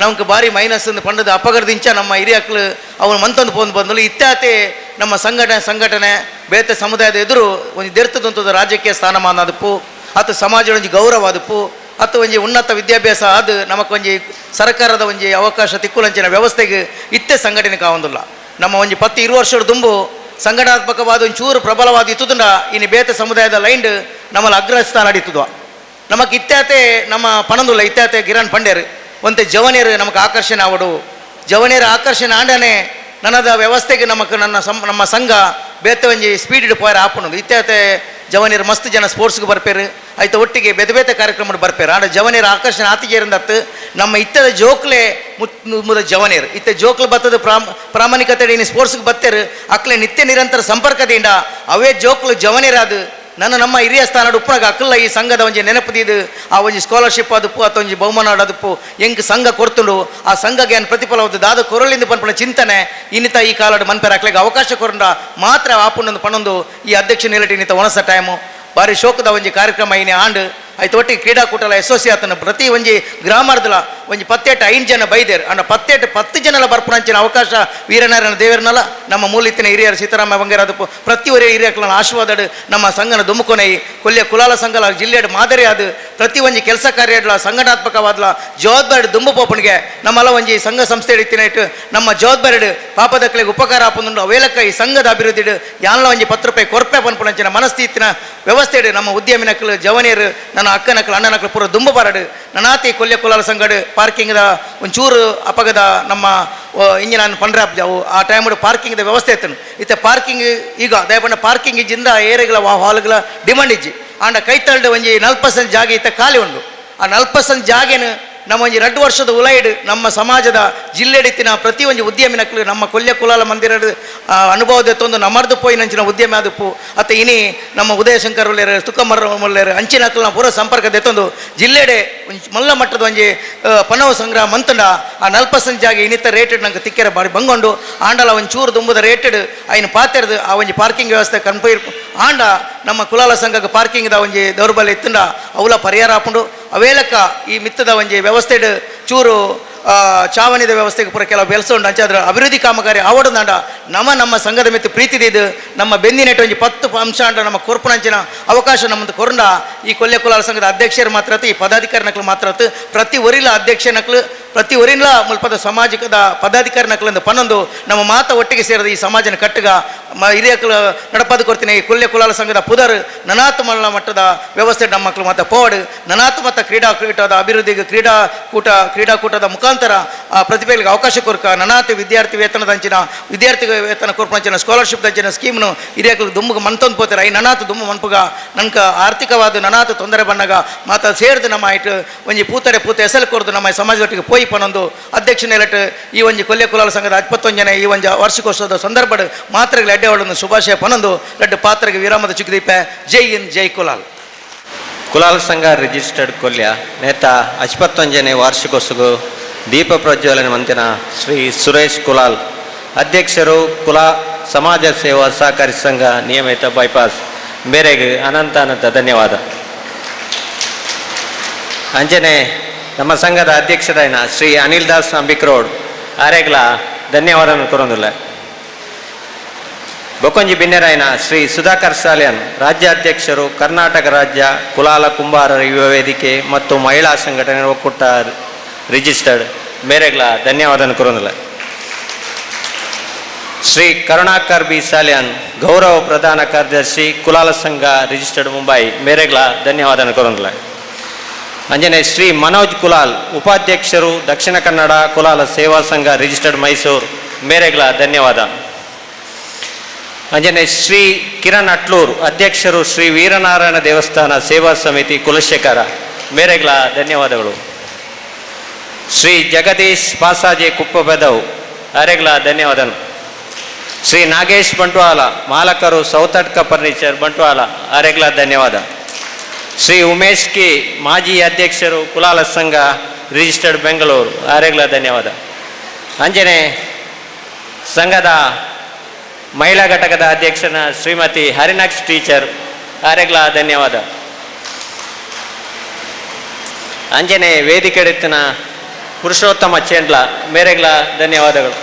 ನಮ್ಗೆ ಭಾರಿ ಮೈನಸ್ ಪಂಡದ ಅಪಗರ್ದಿಂಚ ನಮ್ಮ ಹಿರಿಯಕ್ಲು ಅವನು ಮಂತೊಂದು ಪೋಂದು ಬಂದಲು ಇತ್ಯಾತೆ ನಮ್ಮ ಸಂಘಟನೆ ಬೇತೆ ಸಮುದಾಯದ ಎದುರು ಒಂದು ದೆರ್ತದಂಥದ್ದು ರಾಜಕೀಯ ಸ್ಥಾನಮಾನ ಅದಪ್ಪು ಅಥವಾ ಸಮಾಜ ಒಂಜಿ ಗೌರವ ಅದಪ್ಪು ಅಥವಾ ಒಂಜಿ ಉನ್ನತ ವಿದ್ಯಾಭ್ಯಾಸ ಅದು ನಮಕೊಂಜಿ ಸರ್ಕಾರದ ಒಂಜಿ ಅವಕಾಶ ತಿಕ್ಕುಲಂಚಿನ ವ್ಯವಸ್ಥೆಗೆ ಇತ್ತೆ ಸಂಘಟನೆ ಕಾವೊಂದಿಲ್ಲ. ನಮ್ಮ ಒಂಜಿ 10-20 ವರ್ಷದ ದುಂಬು ಸಂಘಟನಾತ್ಮಕವಾದ ಒಂಚೂರು ಚೂರು ಪ್ರಬಲವಾದ ಇತ್ತುದುಂಡ ಇನ್ನು ಬೇತೆ ಸಮುದಾಯದ ಲೈಂಡ್ ನಮ್ಮಲ್ಲಿ ಅಗ್ರಸ್ಥಾನ ಅಡಿತದ ನಮಕ್ ಇತ್ಯಾತೆ ನಮ್ಮ ಪಣಂದುಲ್ಲ ಇತ್ಯಾತೆ ಗಿರಣ್ ಪಂಡೇರು ಒಂತೆ ಜವನಿಯರು ನಮಗೆ ಆಕರ್ಷಣೆ ಆವಡು ಜವನಿಯರ ಆಕರ್ಷಣೆ ಆಂಡನೆ ನನ್ನದ ವ್ಯವಸ್ಥೆಗೆ ನಮಕ್ ನನ್ನ ನಮ್ಮ ಸಂಘ ಬೇತೆ ಒಂಜಿ ಸ್ಪೀಡ್ ಪೋಯರ್ ಆಪುನದು ಇತ್ಯಾತೆ ಜವನಿಯರು ಮಸ್ತ್ ಜನ ಸ್ಪೋರ್ಟ್ಸ್ಗೆ ಬರ್ಪೇರು ಆಯ್ತು ಒಟ್ಟಿಗೆ ಬೇತೆ ಬೇತೆ ಕಾರ್ಯಕ್ರಮ ಬರ್ಪೇರು ಆಂಡ ಜವನಿಯರ ಆಕರ್ಷಣೆ ಆತಿಗೇರಿಂದತ್ತು ನಮ್ಮ ಇತ್ತದ ಜೋಕ್ಲೆ ಮುದ ಜವನಿಯರು ಇತ್ತ ಜೋಕ್ಲೆ ಬತ್ತದ ಪ್ರಾಮಾಣಿಕತೆ ಇನ್ನು ಸ್ಪೋರ್ಟ್ಸ್ಗೆ ಬತ್ತೇರು ಅಕ್ಲೆ ನಿತ್ಯ ನಿರಂತರ ಸಂಪರ್ಕದಿಂದ ಅವೇ ಜೋಕ್ಲು ಜವನಿಯರಾದ ನನ್ನ ನಮ್ಮ ಹಿರಿಯ ಸ್ಥಾನ ಉಪ್ಪನಾಗ ಅಕ್ಕಲ್ಲ ಈ ಸಂಘದ ಒಂಜಿ ನೆನಪುದಿದ್ದು ಆ ಒಂಜಿ ಸ್ಕಾಲರ್ಶಿಪ್ ಅದಪ್ಪು ಅಥವಾ ಒಂಜಿ ಬಹುಮಾನ ಅದಪ್ಪು ಹೆಂಗೆ ಸಂಘ ಕೊಡ್ತುಂಡು ಆ ಸಂಘಕ್ಕೆ ಏನು ಪ್ರತಿಫಲವಾದ ದಾದ ಕೊರಳಿಂದ ಪನ್ಪಣ ಚಿಂತನೆ ಇನ್ನಿತ ಈ ಕಾಲಡು ಮನ್ಪೇರ ಅಕ್ಲೆಗೆ ಅವಕಾಶ ಕೊರಂಡ ಮಾತ್ರ ಆಪುಂಡೊಂದು ಪಣೊಂದು ಈ ಅಧ್ಯಕ್ಷ ನಿಲಟಿ ಇನ್ನಿತ ಒಣಸ ಟೈಮು ಭಾರಿ ಶೋಕದ ಒಂಜಿ ಕಾರ್ಯಕ್ರಮ ಇನಿ ಆಂಡ್ ಆಯ್ತು ಒಟ್ಟಿಗೆ ಕ್ರೀಡಾಕೂಟಲ ಅಸೋಸಿಯೇಷನ್ ಪ್ರತಿ ಒಂಜಿ ಗ್ರಾಮಾರ್ದಲ ಒಂಜಿ 18 5 ಜನ ಬೈದೇರು ಅಂಡ 18 10 ಜನಲ ಬರ್ಪುನಂಚಿನ ಅವಕಾಶ ವೀರನಾರಾಯಣ ದೇವರನಲ್ಲ ನಮ್ಮ ಮೂಲಿತ್ತಿನ ಹಿರಿಯರು ಸೀತಾರಾಮ ಬಂಗೇರಾದ ಪ್ರತಿ ಒರೇ ಹಿರಿಯರ್ನ ಆಶೀರ್ವಾದಡು ನಮ್ಮ ಸಂಘನ ದುಮ್ಮುಕೊನೈ ಕೊಲ್ಯ ಕುಲಾಲ ಸಂಘಲ ಜಿಲ್ಲೆಡು ಮಾದರಿ ಅದು ಪ್ರತಿ ಒಂಜಿ ಕೆಲಸ ಕಾರ್ಯಡ್ಲ ಸಂಘಟನಾತ್ಮಕವಾದಲ ಜವಾಬ್ದಾರಿ ದುಂಬು ಪೋಪನಿಗೆ ನಮ್ಮಲ್ಲ ಒಂಜಿ ಸಂಘ ಸಂಸ್ಥೆ ಇತ್ತಿನ ಇಟ್ಟು ನಮ್ಮ ಜವಾಬ್ದಾರಿ ಪಾಪದಕ್ಕಲಿಗೆ ಉಪಕಾರ ಆಪುಂಡು ಅವೇಲಕ್ಕ ಈ ಸಂಘದ ಅಭಿವೃದ್ಧಿ ಯಾನ್ಲ ಒಂಜಿ 10 ರೂಪಾಯಿ ಕೊರ್ಪೆ ಪನ್ಪುನಂಚಿನ ಮನಸ್ಥಿತಿನ ವ್ಯವಸ್ಥೆ ನಮ್ಮ ಉದ್ಯಮಿನಕ್ಲು ಜವನಿಯರು ನನ್ನ ಅಕ್ಕನಕ್ಲು ಅಣ್ಣನಕ್ಲು ಪೂರ ದುಂಬು ಬಾರಡು ನನಾತಿ ಕೊಲ್ಯ ಕುಲಾಲ ಸಂಘಡು ಪಾರ್ಕಿಂಗ್ದ ಒಂಚೂರು ಅಪಗದ ನಮ್ಮ ಇಂಜಿನ ಪಂಡ್ರಾಪ್ ಜಾವು ಆ ಟೈಮ್ ಪಾರ್ಕಿಂಗ್ದ ವ್ಯವಸ್ಥೆ ಇತ್ತು ಇತ್ತೆ ಪಾರ್ಕಿಂಗ್ ಈಗ ದಯಪಂಡ ಪಾರ್ಕಿಂಗ್ ಇಜ್ಜಿಂದ ಏರಿಗಳ ಹಾಲ್ಗಳ ಡಿಮಾಂಡ್ ಇಜ್ಜಿ ಆಂಡ ಕೈತಲ್ಡು ಒಂಜಿ 40% ಜಾಗ ಇತ್ತ ಖಾಲಿ ಉಂಡು ಆ 40% ಜಾಗೇನು ನಮ್ಮ ಒಂಜಿ 2 ವರ್ಷದ ಉಲೈಡ್ ನಮ್ಮ ಸಮಾಜದ ಜಿಲ್ಲೆಡಿತ್ತಿನ ಪ್ರತಿ ಒಂಜಿ ಉದ್ಯಮಿನಕ್ಲು ನಮ್ಮ ಕೊಲ್ಯ ಕುಲಾಲ ಮಂದಿರದ ಅನುಭವದ ತೊಂದು ನಮ್ಮರ್ದು ಪೋಯಿನಂಚಿನ ಉದ್ಯಮ ಆದಪ್ಪು ಅತ್ತ ಇನಿ ನಮ್ಮ ಉದಯಶಂಕರ್ ಉಳ್ಳೇರು ತುಕ್ಕಮರ ಉಳ್ಳೇರು ಅಂಚಿನಕ್ಲು ಪೂರ ಸಂಪರ್ಕ ದೆತ್ತೊಂದು ಜಿಲ್ಲೆಡೆ ಒಂಜಿ ಮಲ್ಲ ಮಟ್ಟದ ಒಂಜಿ ಪಣವ ಸಂಗ್ರಹ ಮಂತಂಡ ಆ 40% ಜಾಗ ಇನ್ನಿತ ರೇಟೆಡ್ ನಂಗೆ ತಿಕ್ಕೆರೆ ಬಾರಿ ಬಂಗೊಂಡು ಆಂಡಲ ಒಂಚೂರು ದುಂಬುದ ರೇಟೆಡ್ ಐನು ಪಾತೆರ್ದು ಆ ಒಂಜಿ ಪಾರ್ಕಿಂಗ್ ವ್ಯವಸ್ಥೆ ಕನ್ಪೈರ್ ಆಂಡ ನಮ್ಮ ಕುಲಾಲ ಸಂಘಕ್ಕೆ ಪಾರ್ಕಿಂಗ್ದ ಒಂಜಿ ದೌರ್ಬಲ್ಯ ಇತ್ತಂಡ ಅವಲ ಪರಿಹಾರ ಆಪುಂಡು ಅವೇಲಕ್ಕ ಈ ಮಿತ್ತದ ಒಂಜಿ ವ್ಯವಸ್ಥೆಡ್ ಚೂರು ಚಾವಣಿದ ವ್ಯವಸ್ಥೆಗೆ ಪೂರ ಕೆಲವು ಕೆಲಸ ಉಂಡು ಅಂಚಾದ್ರೆ ಅಭಿವೃದ್ಧಿ ಕಾಮಗಾರಿ ಆವಡದಾಂಡ ನಮ್ಮ ನಮ್ಮ ಸಂಘದ ಮಿತ್ತು ಪ್ರೀತಿದಿದ್ದು ನಮ್ಮ ಬೆಂದಿನೆಟ್ಟು ಒಂಜಿ 10 ಅಂಶ ಅಂಡ ನಮ್ಮ ಕೊರ್ಪುನಂಚಿನ ಅವಕಾಶ ನಮ್ಮದು ಕೊರಂಡ ಈ ಕೊಲ್ಯ ಕುಲಾಲ ಸಂಘದ ಅಧ್ಯಕ್ಷರು ಮಾತ್ರ ಈ ಪದಾಧಿಕಾರಿ ನಕಲು ಮಾತ್ರ ಪ್ರತಿ ಒರಿಲ ಅಧ್ಯಕ್ಷ ನಕಲು ಪ್ರತಿ ಒರಿಲ ಮುಲ್ಪದ ಸಮಾಜಿಕದ ಪದಾಧಿಕಾರಿ ನಕಲಿಂದ ಪನ್ನೊಂದು ನಮ್ಮ ಮಾತ ಒಟ್ಟಿಗೆ ಸೇರಿದ ಈ ಸಮಾಜನ ಕಟ್ಟುಗ ಹಿರಿಯಕಲು ನಡಪಾದ ಕೊಡ್ತೀನಿ ಈ ಕೊಲ್ಯ ಕುಲಾಲ ಸಂಘದ ಪುದರ್ ನನಾತು ಮಲ್ಲ ಮಟ್ಟದ ವ್ಯವಸ್ಥೆ ನಮ್ಮ ಮಕ್ಕಳು ಮತ್ತು ಪೋವಡು ನನಾತು ಮತ್ತು ಕ್ರೀಡಾಕೂಟದ ಅಭಿವೃದ್ಧಿಗೆ ಕ್ರೀಡಾಕೂಟದ ಮುಖಾಂತರ ಆ ಪ್ರತಿಭೆಗಳಿಗೆ ಅವಕಾಶ ಕೊರಕ ನನಾತಿ ವಿದ್ಯಾರ್ಥಿ ವೇತನದ ಅಂಚಿನ ವಿದ್ಯಾರ್ಥಿ ವೇತನ ಕೊರ್ಪಂಚಿನ ಸ್ಕಾಲರ್ಶಿಪ್ ಅಂಚಿನ ಸ್ಕೀಮ್ನು ಹಿರಿಯಕಲು ದುಂಬುಗೆ ಮನ್ತೊಂದು ಪೋತಾರೆ I ನನಾತು ದುಂಬು ಮನ್ಪುಗ ನನ್ಕ ಆರ್ಥಿಕವಾದ ನನಾತು ತೊಂದರೆ ಬಣ್ಣಗ ಮಾತ ಸೇರಿದು ನಮ್ಮ ಇಟ್ಟು ಒಂಜಿ ಪೂತಡೆ ಪೂತ ಎಸಲು ಕೊರದು ನಮ್ಮ ಸಮಾಜದೊಟ್ಟಿಗೆ ಪೋಯಿ ಪನೊಂದು ಅಧ್ಯಕ್ಷ ನೆಲಟ್ ಈ ಒಂಜಿ ಕೊಲ್ಯ ಕುಲಾಲ ಸಂಘದ 21 ಜನ ಈ ಒಂಜಿ ವಾರ್ಷಿಕೋತ್ಸವದ ಸಂದರ್ಭ ಮಾತ್ರೆಗಳ ಎಡ್ಡೆವಳನ್ನು ಶುಭಾಶಯ ಪನೊಂದು ರಡ್ಡು ಪಾತ್ರೆಗೆ ವಿರಾಮದ ಚಿಕ್ಕದೀಪ. ಜೈ ಇನ್ ಜೈ ಕುಲಾಲ್.
ಕುಲಾಲ್ ಸಂಘ ರಿಜಿಸ್ಟರ್ಡ್ ಕೊಲ್ಯ ನೇತ 51ನೇ ವಾರ್ಷಿಕೋತ್ಸವ ದೀಪ ಪ್ರಜ್ವಲನೆ ಮಂತಿನ ಶ್ರೀ ಸುರೇಶ್ ಕುಲಾಲ್ ಅಧ್ಯಕ್ಷರು ಕುಲಾ ಸಮಾಜ ಸೇವಾ ಸಹಕಾರಿ ಸಂಘ ನಿಯಮಿತ ಬೈಪಾಸ್ ಮೇರೆಗೆ ಅನಂತ ಅನಂತ ಧನ್ಯವಾದ. ಅಂಜನೆ ನಮ್ಮ ಸಂಘದ ಅಧ್ಯಕ್ಷರಾಯನ ಶ್ರೀ ಅನಿಲ್ ದಾಸ್ ಅಂಬಿಕ್ರೋಡ್ ಆರೆಗ್ಲ ಧನ್ಯವಾದ ಕೊರೊಂದಿಲ್ಲ. ಬೊಕೊಂಜಿ ಬಿನ್ನೆರಾಯನ ಶ್ರೀ ಸುಧಾಕರ್ ಸಾಲ್ಯಾನ್ ರಾಜ್ಯಾಧ್ಯಕ್ಷರು ಕರ್ನಾಟಕ ರಾಜ್ಯ ಕುಲಾಲ ಕುಂಬಾರರ ಯುವ ವೇದಿಕೆ ಮತ್ತು ಮಹಿಳಾ ಸಂಘಟನೆ ಒಕ್ಕೂಟ ರಿಜಿಸ್ಟರ್ಡ್ ಮೇರೆಗ್ಲ ಧನ್ಯವಾದ ಕೊರೊಂದಿಲ್ಲ. ಶ್ರೀ ಕರುಣಾಕರ್ ಬಿ ಸಾಲ್ಯಾನ್, ಗೌರವ ಪ್ರಧಾನ ಕಾರ್ಯದರ್ಶಿ, ಕುಲಾಲ ಸಂಘ ರಿಜಿಸ್ಟರ್ಡ್ ಮುಂಬೈ, ಮೇರೆಗ್ಲ ಧನ್ಯವಾದ ಕೊರೊಂದುಲ್ಲೆ. ಅಂಜನೆ ಶ್ರೀ ಮನೋಜ್ ಕುಲಾಲ್, ಉಪಾಧ್ಯಕ್ಷರು, ದಕ್ಷಿಣ ಕನ್ನಡ ಕುಲಾಲ ಸೇವಾ ಸಂಘ ರಿಜಿಸ್ಟರ್ಡ್ ಮೈಸೂರು, ಮೇರೆಗ್ಲ ಧನ್ಯವಾದ. ಅಂಜನೆ ಶ್ರೀ ಕಿರಣ್ ಅಟ್ಲೂರ್, ಅಧ್ಯಕ್ಷರು, ಶ್ರೀ ವೀರನಾರಾಯಣ ದೇವಸ್ಥಾನ ಸೇವಾ ಸಮಿತಿ ಕುಲಶೇಖರ, ಮೇರೆಗ್ಲ ಧನ್ಯವಾದಗಳು. ಶ್ರೀ ಜಗದೀಶ್ ಪಾಸಾಜೆ ಕುಪ್ಪಬೆದವ್ ಅರೆಗ್ಲ ಧನ್ಯವಾದಗಳು. ಶ್ರೀ ನಾಗೇಶ್ ಬಂಟ್ವಾಲ, ಮಾಲಕರು, ಸೌತಡ್ಕ ಫರ್ನಿಚರ್ ಬಂಟ್ವಾಲ, ಅರೆಗ್ಲ ಧನ್ಯವಾದ. ಶ್ರೀ ಉಮೇಶ್ ಕೆ, ಮಾಜಿ ಅಧ್ಯಕ್ಷರು, ಕುಲಾಲ ಸಂಘ ರಿಜಿಸ್ಟರ್ಡ್ ಬೆಂಗಳೂರು, ಅರೆಗ್ಲ ಧನ್ಯವಾದ. ಅಂಜನೆ ಸಂಘದ ಮಹಿಳಾ ಘಟಕದ ಅಧ್ಯಕ್ಷನ ಶ್ರೀಮತಿ ಹರಿನಾಕ್ಷ್ ಟೀಚರ್ ಅರೆಗ್ಲ ಧನ್ಯವಾದ. ಅಂಜನೆ ವೇದಿಕೆಡೆತ್ತಿನ ಪುರುಷೋತ್ತಮ ಚೇಂಡ್ಲ ಮೇರೆಗ್ಲ ಧನ್ಯವಾದಗಳು.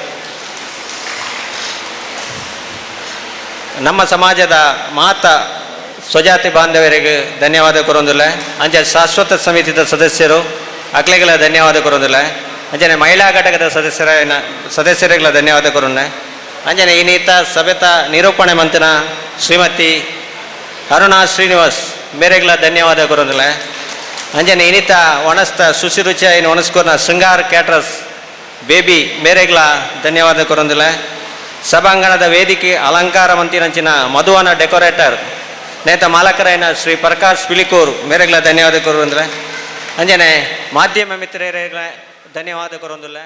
ನಮ್ಮ ಸಮಾಜದ ಮಾತ ಸ್ವಜಾತಿ ಬಾಂಧವರಿಗೆ ಧನ್ಯವಾದ ಕೊರೊಂದುಲ್ಲೆ. ಅಂಚೆ ಶಾಶ್ವತ ಸಮಿತಿದ ಸದಸ್ಯರು ಅಕ್ಲೆಗಳ ಧನ್ಯವಾದ ಕೊರೊಂದುಲ್ಲೆ. ಅಂಚನೆ ಮಹಿಳಾ ಘಟಕದ ಸದಸ್ಯರಿಗಳ ಧನ್ಯವಾದ ಕೊರೊಂದೆ. ಅಂಜನೆ ಈ ನೀತ ಸಭೆತ ನಿರೂಪಣೆ ಮಂತಿನ ಶ್ರೀಮತಿ ಅರುಣಾ ಶ್ರೀನಿವಾಸ್ ಮೇರೆಗಳ ಧನ್ಯವಾದ ಕೊರೊಂದುಲ್ಲೆ. ಅಂಜನೆ ಇನ್ನಿತ ಒಣಸ್ತ ಶುಚಿ ರುಚಿ ಒಣಸ್ಕೊರ್ನ ಶೃಂಗಾರ್ ಕ್ಯಾಟ್ರಸ್ ಬೇಬಿ ಮೇರೆಗಳ ಧನ್ಯವಾದ ಕೊರೊಂದುಲ್ಲೆ. ಸಭಾಂಗಣದ ವೇದಿಕೆ ಅಲಂಕಾರ ಮಂತಿನಂಚಿನ ಮಧುವನ ಡೆಕೋರೇಟರ್ ನೇತ ಮಾಲಕರಾಯನ ಶ್ರೀ ಪ್ರಕಾಶ್ ಪಿಲಿಕೂರ್ ಮೇರೆಗಳ ಧನ್ಯವಾದ ಕೊರೊಂದುಲ್ಲೆ. ಅಂಜನೆ ಮಾಧ್ಯಮ ಮಿತ್ರರಿಗೆ ಧನ್ಯವಾದ ಕೊರೊಂದುಲ್ಲೆ.